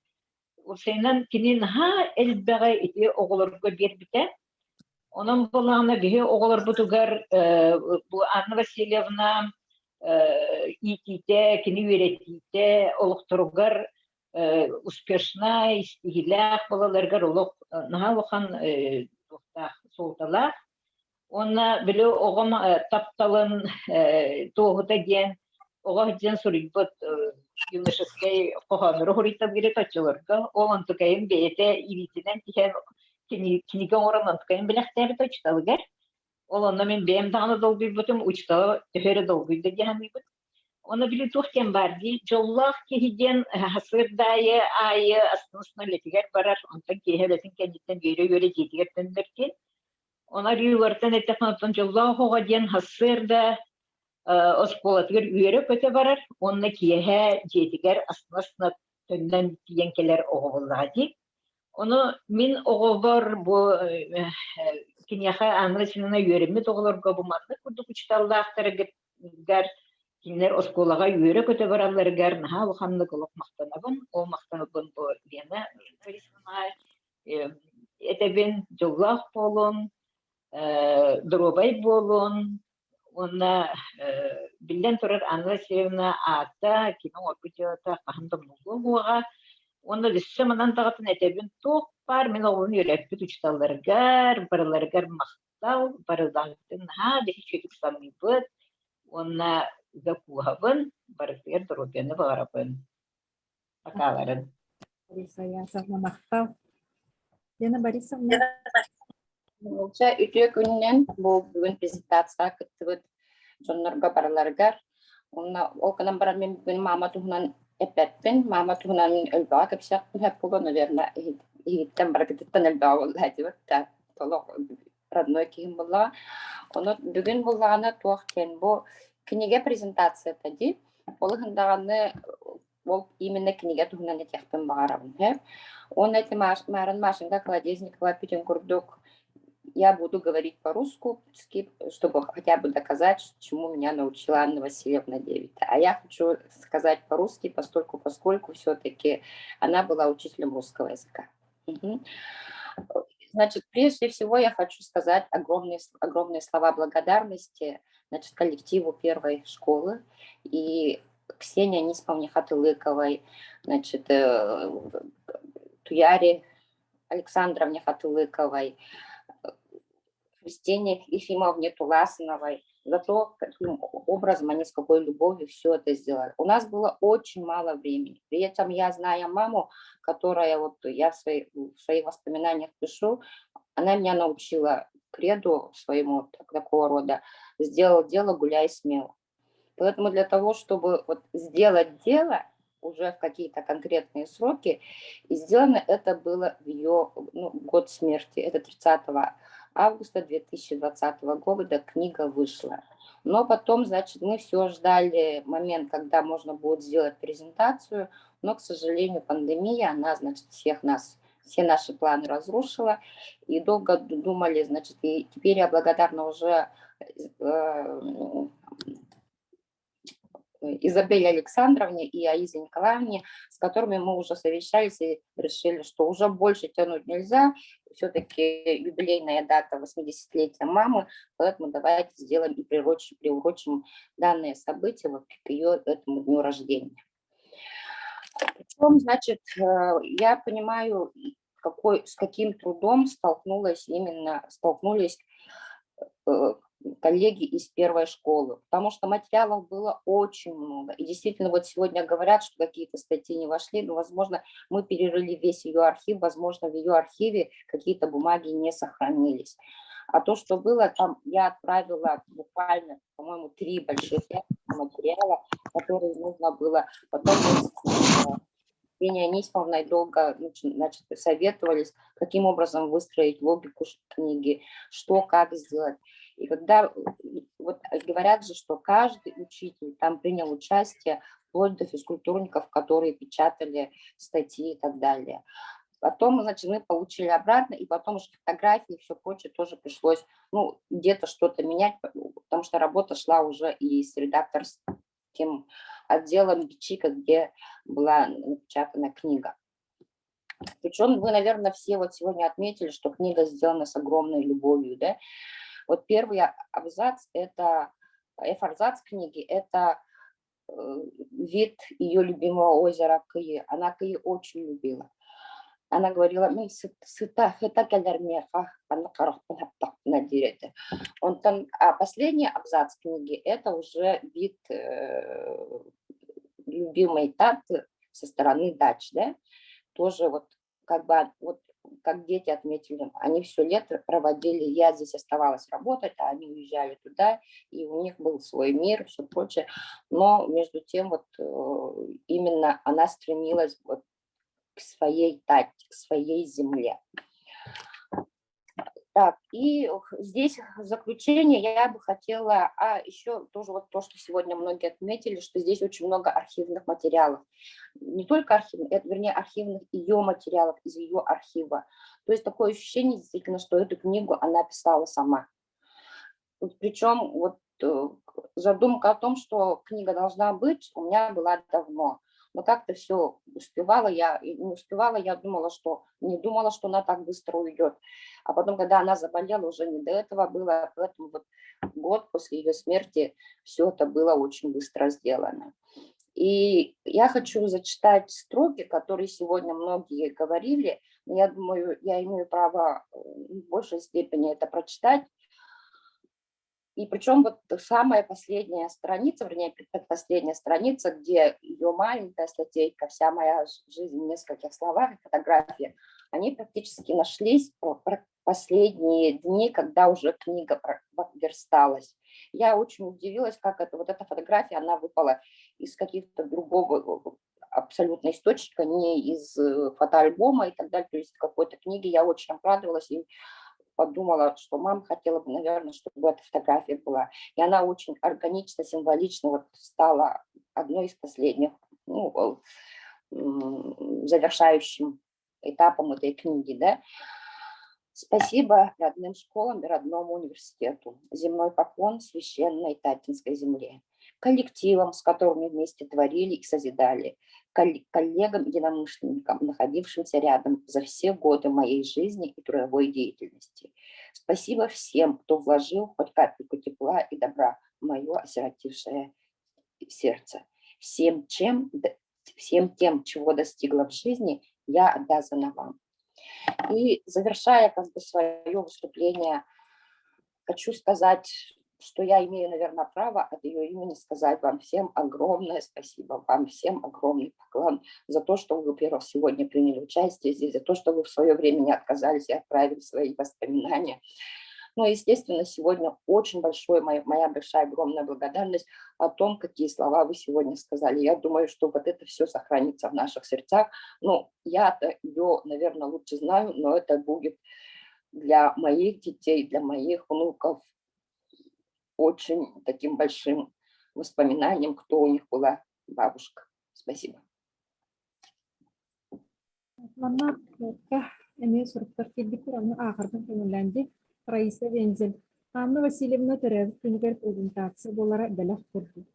уопсайынан кини наһаа элбэҕи ити оҕолорго биэрбитэ. Онон буоллаҕына биһи оҕолорбутугар бу Анна Васильевна иитиитэ, кини үөрэтиитэ олохторугар успешнай, истиһилээх буолалларыгар олох наһаа улахан туохтаах суолталаах. Уонна били оҕом тапталын туоһута диэн оҕо сылдьан суруйбут юношескай хоһооннору суруйталыыр этэ оччолорго. Ол онтукайын бэйэтэ илиитинэн тиһэн кинигэ оҥорон онтукайын бэлэхтээбит учууталыгар. Ол онно мин бэйэм даҕаны долгуйбутум, учуутала төһө эрэ долгуйда дии саныыбын. Ону били туох диэн баар дии, дьоллоох киһи диэн сарсыарда аайы аайы астына үлэтигэр барар, онтон киэһэ үлэтин кэнниттэн үөрэ-үөрэ дьиэтигэр төннөр диэн. Ону арыылартан эттэххинэ, оттон дьоллоох оҕо диэн сарсыарда оскуолатыгар үөрэ-көтө барар уонна киэһэ дьиэтигэр астына-астына төннөн тиийэн кэлэр оҕо буоллаҕа дии. Ону мин оҕобор бу киниэхэ Анна Васильевна үөрэммит оҕолорго бу маннык курдук учууталлаахтарыгар кинилэр оскуолаҕа үөрэ-көтө баралларыгар наһаа улаханнык олох махтанабын. Ол махтанабын бу Лена Борисовнаҕа этэбин, дьоллоох буолун, доруобай буолун уонна биллэн турар Анна Васильевна аата, кини оҥорбут дьыалата хаһан да умнуллуо суоҕа. Уонна өссө манан даҕатан этэбин, туох баар мин оҕобун үөрэппит учууталларыгар, барыларыгар махтал, барыларыттан наһаа да үчүгэйдик саныыбыт уонна ыга кууһабын, барытыгар доруобуйаны баҕарабын. Пока-ларын. Лариса Ясовна, махтал. Лена Борисовна. Болча үтүө күнүнэн бу бүгүн презентацияҕа кыттыбыт дьоннорго барыларыгар. Уонна ол гынан баран мин бүгүн маама туһунан эппэппин. Маама туһунан мин элбэҕи кэпсиэхпин сөп буолуо, наверное, иһиттэн барыгытыттан элбэҕи буолла этибит да толох родной киһим буоллаҕа. Ону бүгүн буллаҕына туох диэн бу кинигэ презентацията дии. Ол иһин даҕаны ол именно кинигэ туһунан этиэхпин баҕарабын. Уонна эти Марын Машенька Колодезникова эппитин курдук я буду говорить по-русски, чтобы хотя бы доказать, чему меня научила Анна Васильевна Девита. А я хочу сказать по-русски, постольку, поскольку все-таки она была учителем русского языка. Угу. Значит, прежде всего я хочу сказать огромные, огромные слова благодарности значит, коллективу первой школы и Ксении Анисимовне Хатылыковой, значит, Туяре Александровне Хатылыковой, Христине Ефимовне Туласиновой за то, каким образом они с какой любовью все это сделали. У нас было очень мало времени. При этом я, зная маму, которая вот я в своих воспоминаниях пишу, она меня научила креду своему такого рода: «Сделал дело, гуляй смело». Поэтому для того, чтобы вот сделать дело, уже в какие-то конкретные сроки. И сделано это было в ее ну, год смерти. Это 30 августа 2020 года книга вышла. Но потом, значит, мы все ждали момент, когда можно будет сделать презентацию, но, к сожалению, пандемия, она, значит, всех нас, все наши планы разрушила. И долго думали, значит, и теперь я благодарна уже Изабелле Александровне и Аизе Николаевне, с которыми мы уже совещались и решили, что уже больше тянуть нельзя. Все-таки юбилейная дата 80-летия мамы, поэтому давайте сделаем и приурочим, приурочим данное событие вот к ее этому дню рождения. Причем, значит, я понимаю, какой, с каким трудом столкнулась именно, столкнулись коллеги из первой школы, потому что материалов было очень много. И действительно, вот сегодня говорят, что какие-то статьи не вошли, но, возможно, мы перерыли весь ее архив, возможно, в ее архиве какие-то бумаги не сохранились. А то, что было, там я отправила буквально, по-моему, три больших материала, которые нужно было. Потом мы с Евгенией Анисимовной долго, значит, советовались, каким образом выстроить логику книги, что, как сделать. И когда вот говорят же, что каждый учитель там принял участие, вплоть до физкультурников, которые печатали статьи и так далее. Потом, значит, мы получили обратно, и потом уже фотографии и все прочее тоже пришлось, ну, где-то что-то менять, потому что работа шла уже и с редакторским отделом Бичика, где была напечатана книга. Причем вы, наверное, все вот сегодня отметили, что книга сделана с огромной любовью, да? Вот первый абзац – это, форзац книги – это вид ее любимого озера Кыйы. Она Кыйы очень любила. Она говорила, мин сыта хыта кэлэр миэхэ манна харахпын хаптахпына диир этэ. Онтон а последний абзац книги – это уже вид любимой Татты со стороны дач, да? Тоже вот как бы вот как дети отметили, они все лето проводили, я здесь оставалась работать, а они уезжали туда, и у них был свой мир, все прочее. Но между тем вот именно она стремилась вот к своей Татте, к своей земле. Так, и здесь в заключение я бы хотела, а еще тоже вот то, что сегодня многие отметили, что здесь очень много архивных материалов. Не только архивных, это, вернее, архивных ее материалов из ее архива. То есть такое ощущение действительно, что эту книгу она писала сама. Причем вот задумка о том, что книга должна быть, у меня была давно. Но как-то все успевала я, не успевала, я думала, что не думала, что она так быстро уйдет. А потом, когда она заболела, уже не до этого было, поэтому вот год после ее смерти все это было очень быстро сделано. И я хочу зачитать строки, которые сегодня многие говорили, но я думаю, я имею право в большей степени это прочитать. И причем вот самая последняя страница, вернее, предпоследняя страница, где ее маленькая статейка «Вся моя жизнь в нескольких словах» и фотографии, они практически нашлись последние дни, когда уже книга версталась. Я очень удивилась, как это, вот эта фотография, она выпала из каких-то другого абсолютно источника, не из фотоальбома и так далее, то есть какой-то книги. Я очень обрадовалась и подумала, что мама хотела бы, наверное, чтобы эта фотография была. И она очень органично, символично вот стала одной из последних, ну, завершающим этапом этой книги. Да? Спасибо родным школам и родному университету. Земной поклон священной Таттинской земле. Коллективам, с которыми вместе творили и созидали, коллегам-единомышленникам, находившимся рядом за все годы моей жизни и трудовой деятельности. Спасибо всем, кто вложил хоть капельку тепла и добра в мое осиротевшее сердце. Всем, чем, всем тем, чего достигла в жизни, я обязана вам. И завершая как бы свое выступление, хочу сказать, что я имею, наверное, право от ее имени сказать вам всем огромное спасибо, вам всем огромный поклон за то, что вы, во-первых, сегодня приняли участие здесь, за то, что вы в свое время не отказались и отправили свои воспоминания, Но, естественно, сегодня очень большой, моя, моя большая, огромная благодарность о том, какие слова вы сегодня сказали. Я думаю, что вот это все сохранится в наших сердцах. Ну, я-то ее, наверное, лучше знаю, но это будет для моих детей, для моих внуков очень таким большим воспоминанием, кто у них была бабушка. Спасибо. Манна эмиэ суруктар киирбиттэр, ону ааҕарбын көҥүллээнди. Раиса Вензель. Анна Васильевна төрөөбүт күнүгэр презентация буолара бэлэх курдук.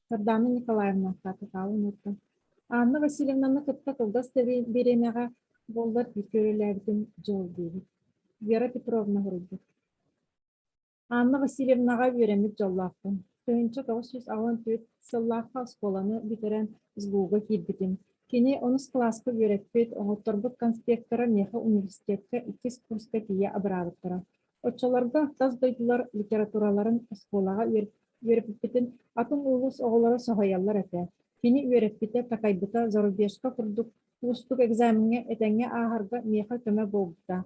Сардаана Николаевна Татытаалын Анна Васильевнаны кытта кылгас бириэмэҕэ буоллар бииргэ үлэлээбитин дьол диибит. Вера Петровна суруйбут. Анна Васильевнаҕа үөрэммит дьоллоохпун. 1984 сыллаахха оскуоланы бүтэрэн СГУ-га киирбитим. Кини онус кылааска үөрэппит, оҥотторбут конспектора миэхэ университекка иккис курска тиийэ абыраабыттара. Оччолорго тас дойдулар литератураларын оскуолаҕа үөрэппиппитин атын улуус оҕолоро соһуйаллар этэ. Кини үөрэппитэ, такайбыта зарубежка курдук уустук экзамеҥҥа этэҥҥэ ааһарга миэхэ көмө буолбута.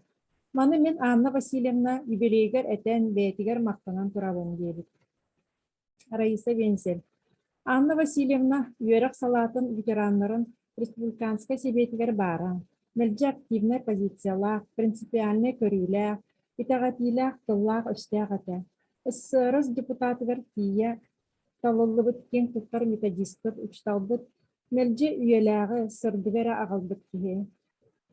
Маны мин Анна Васильевна юбилейыгар этэн, бэйэтигэр махтанан турабын диэбит. Раиса Вензель. Анна Васильевна үөрэх салаатын ветераннарын республиканскай сэбиэтигэр баара. Мэлдьи активнай позициялаах, принципиальнай көрүүлээх, итэҕэтиилээх тыллаах-өстөөх этэ. СССР депутатыгар тиийэ талыллыбыт киэҥ туттар методиспыт, учууталбыт мэлдьи үйэлээҕи, сырдыгы эрэ аҕалбыт киһи.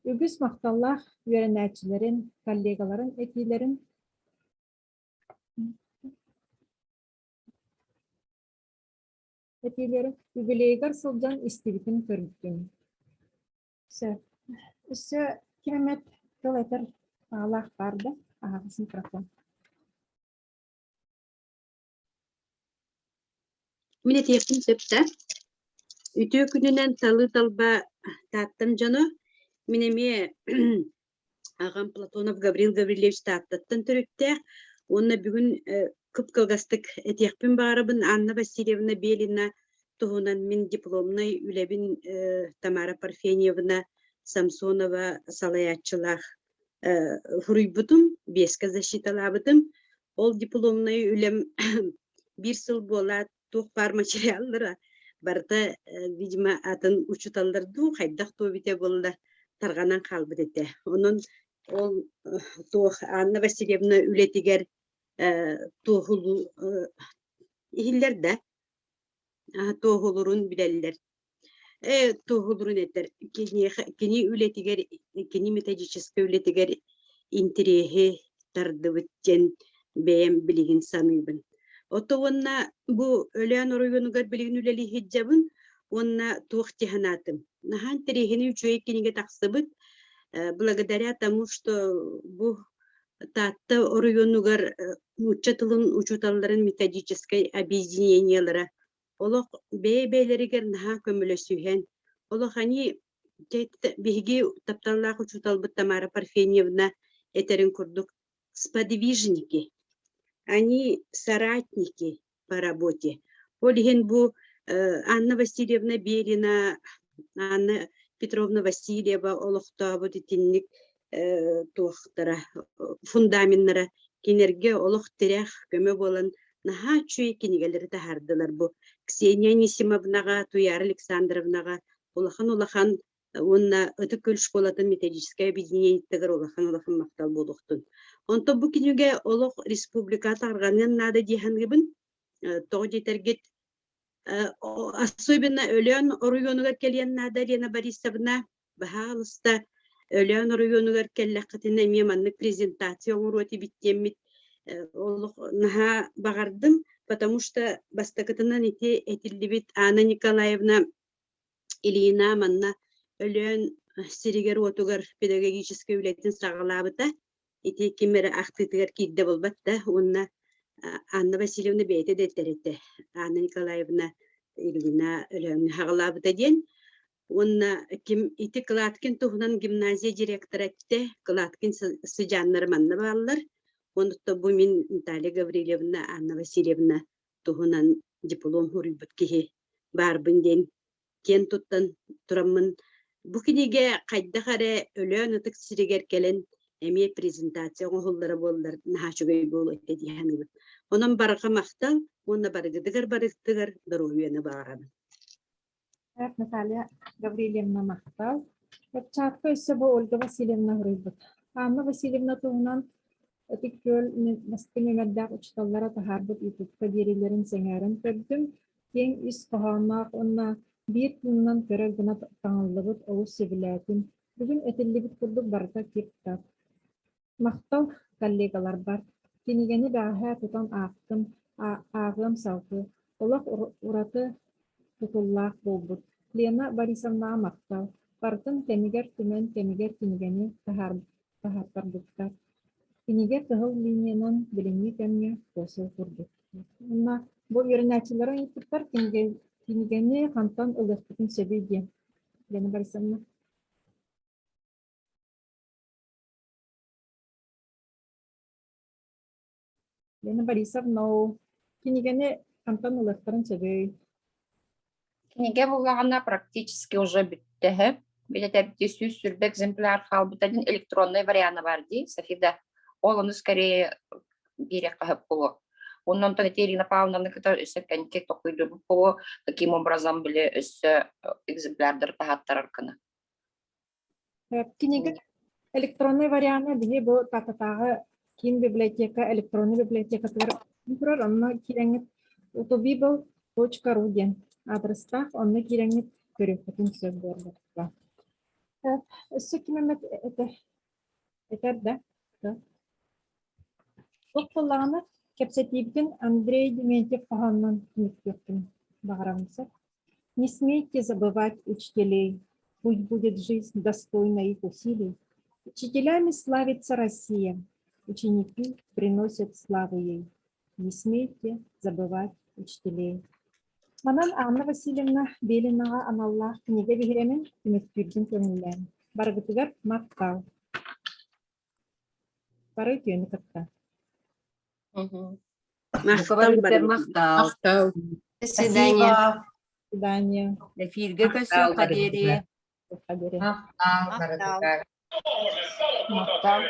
Үгүс махталлаах үөрэнээччилэрин, коллегаларын этиилэрин этиилэрин юбилейыгар сылдьан истибитин көрбүтүм. Сөп. Өссө ким эмэ тыл этэр баҕалаах баар да? Аһаҕас микрофон. Мин этиэхпин сөп да? Үтүө күнүнэн талыы-талба Тааттам дьоно. Мин эмиэ аҕам Платонов Гаврил Гаврильевич Тааттаттан төрүттээх уонна бүгүн кып-кылгастык этиэхпин баҕарабын Анна Васильевна Белина туһунан мин дипломнай үлэбин Тамара Парфеньевна Самсонова салайааччылаах суруйбутум, биэскэ защиталаабытым. Ол дипломнай үлэм биир сыл буолаат туох баар материаллара барыта, видимо, атын учууталлар дуу, хайдах дуу эбитэ буолла тарҕанан хаалбыт этэ. Онон ол туох Анна Васильевна үлэтигэр туоһулуу иһиллэр да, туоһулурун билэллэр. Туоһулурун этэр киниэхэ кини үлэтигэр кини методическай үлэтигэр интириэһи тардыбыт диэн бэйэм билигин саныыбын. Ото уонна бу Өлөөн оройуонугар билигин үлэлии сылдьабын уонна туох дии санаатым. Наһаа интэриэһинэй үчүгэй кинигэ тахсыбыт. Благодаря тому, что бу Таатта оройуонугар нуучча тылын учууталларын методическай объединениелара олох бэйэ-бэйэлэригэр наһаа көмөлөсүһэн, олох они биһиги тапталлаах учууталбыт Тамара Парфеньевна этэрин курдук сподвижники, они соратники по работе. Ол иһин бу Анна Васильевна Белина, Анна Петровна Васильева олохтообут итинник туохтара фундаменнара кинилэргэ олох тирэх көмө буолан наһаа үчүгэй кинигэлэри таһаардылар бу Ксения Анисимовнаҕа, Туяра Александровнаҕа улахан-улахан уонна Ытык Күөл школатын методическай объединениетыгар улахан-улахан махтал буолуохтун. Онтон бу кинигэ олох республика тарҕаныан наада дии саныыбын. Тоҕо диэтэргит особенно Өлөөн оройуонугар кэлиэн наада Лена Борисовна баһаалыста Өлөөн оройуонугар кэллэххитинэ эмиэ маннык презентация оҥоруо этибит диэммит олох наһаа баҕардым, потому что бастакытынан ити этиллибит Анна Николаевна Ильина манна Өлөөн сиригэр-уотугар педагогическай үлэтин саҕалаабыта. Ити ким эрэ ахтыытыгар киирдэ буолбат да уонна Анна Васильевна бэйэтэ да этэр этэ Анна Николаевна Ильина Өлөөҥҥө саҕалаабыта диэн. Уонна ким ити Кладкин туһунан гимназия директора эттэ, Кладкин сыдьааннара манна бааллар. Онно бу мин Наталья Гаврильевна, Анна Васильевна туһунан диплом суруйбут киһи баарбын диэн киэн туттан тураммын бу кинигэ хайдах эрэ Өлөөн ытык сиригэр кэлэн эмиэ презентация оҥоһуллара буоллар наһаа үчүгэй буолуо этэ дии саныыбын. Онон барҕа махтал уонна барыгытыгар барыгытыгар доруобуйаны баҕарабын. Наталья Гаврильевна махтал. Чатка өссө бу Ольга Васильевна суруйбут. Анна Васильевна туһунан Ытык Күөл бастыҥ үмэрдээх учууталлара таһаарбыт ютубка биэриилэрин сэҥээрэн көрдүм. Киэҥ ис хоһоонноох уонна биир тыынынан көрөр гына таҥыллыбыт олус сөбүлээтим. Бүгүн этиллибит курдук барыта тип-тап. Махтал коллегаларбар. Кинигэни бэҕэһээ тутан аахтым, ааҕыам салгыы. Олох ураты тутуллаах буолбут. Лена Борисовнаҕа махтал. Барытын кэмигэр түмэн, кэмигэр кинигэни таһаартарбыттар. Кинигэ кыһыл линиянан билиҥҥи кэмҥэ косыл курдук. Уонна бу үөрэнээччилэр ыйыппыттар кинигэни хантан ылыахпытын сөбүй диэн. Лена Борисовна. Лена Борисовна, кинигэни хантан ылыахтарын сөбүй? Кинигэ буллаҕына практически уже бүттэһэ. Билэтэрдии 120 экземпляр хаалбыта диэн электроннай вариана бар дии, Софида. Ол ону скорее биэриэххэ сөп буолуо. Онон онтон ити Ирина Павловнаны кытта өссө кэнники толкуйдуурбут буолуо, таким образом били өссө экземплярдары таһааттарар гына. Кинигэ электроннай вариана биһи бу Тааттатааҕы киин библиотека электроннай библиотекатыгар турар. Онно киирэҥҥит utobibl.ru диэн адрестаах. Онно киирэҥҥит көрүөххүтүн сөп буолбатта. Өссө ким эмэ этэр да? Туох буоллаҕына, кэпсэтиибитин Андрей Дементьев хоһоонунан түмүктүөхпүн баҕарабын сөп. Не смейте забывать учителей, пусть будет жизнь достойна их усилий. Учителями славится Россия, ученики приносят славу ей. Не смейте забывать учителей. Манан Анна Васильевна Белинаҕа аналлаах кинигэ биһирэмин түмүктүүргүн көҥүллээн. Барыгытыгар махтал. Бары үтүөнү кытта. Махтал махтал. Махтал. До свидания. До свидания. Эфиргэ көрсүөххэ диэри. Махтал барытыгар. Махтал.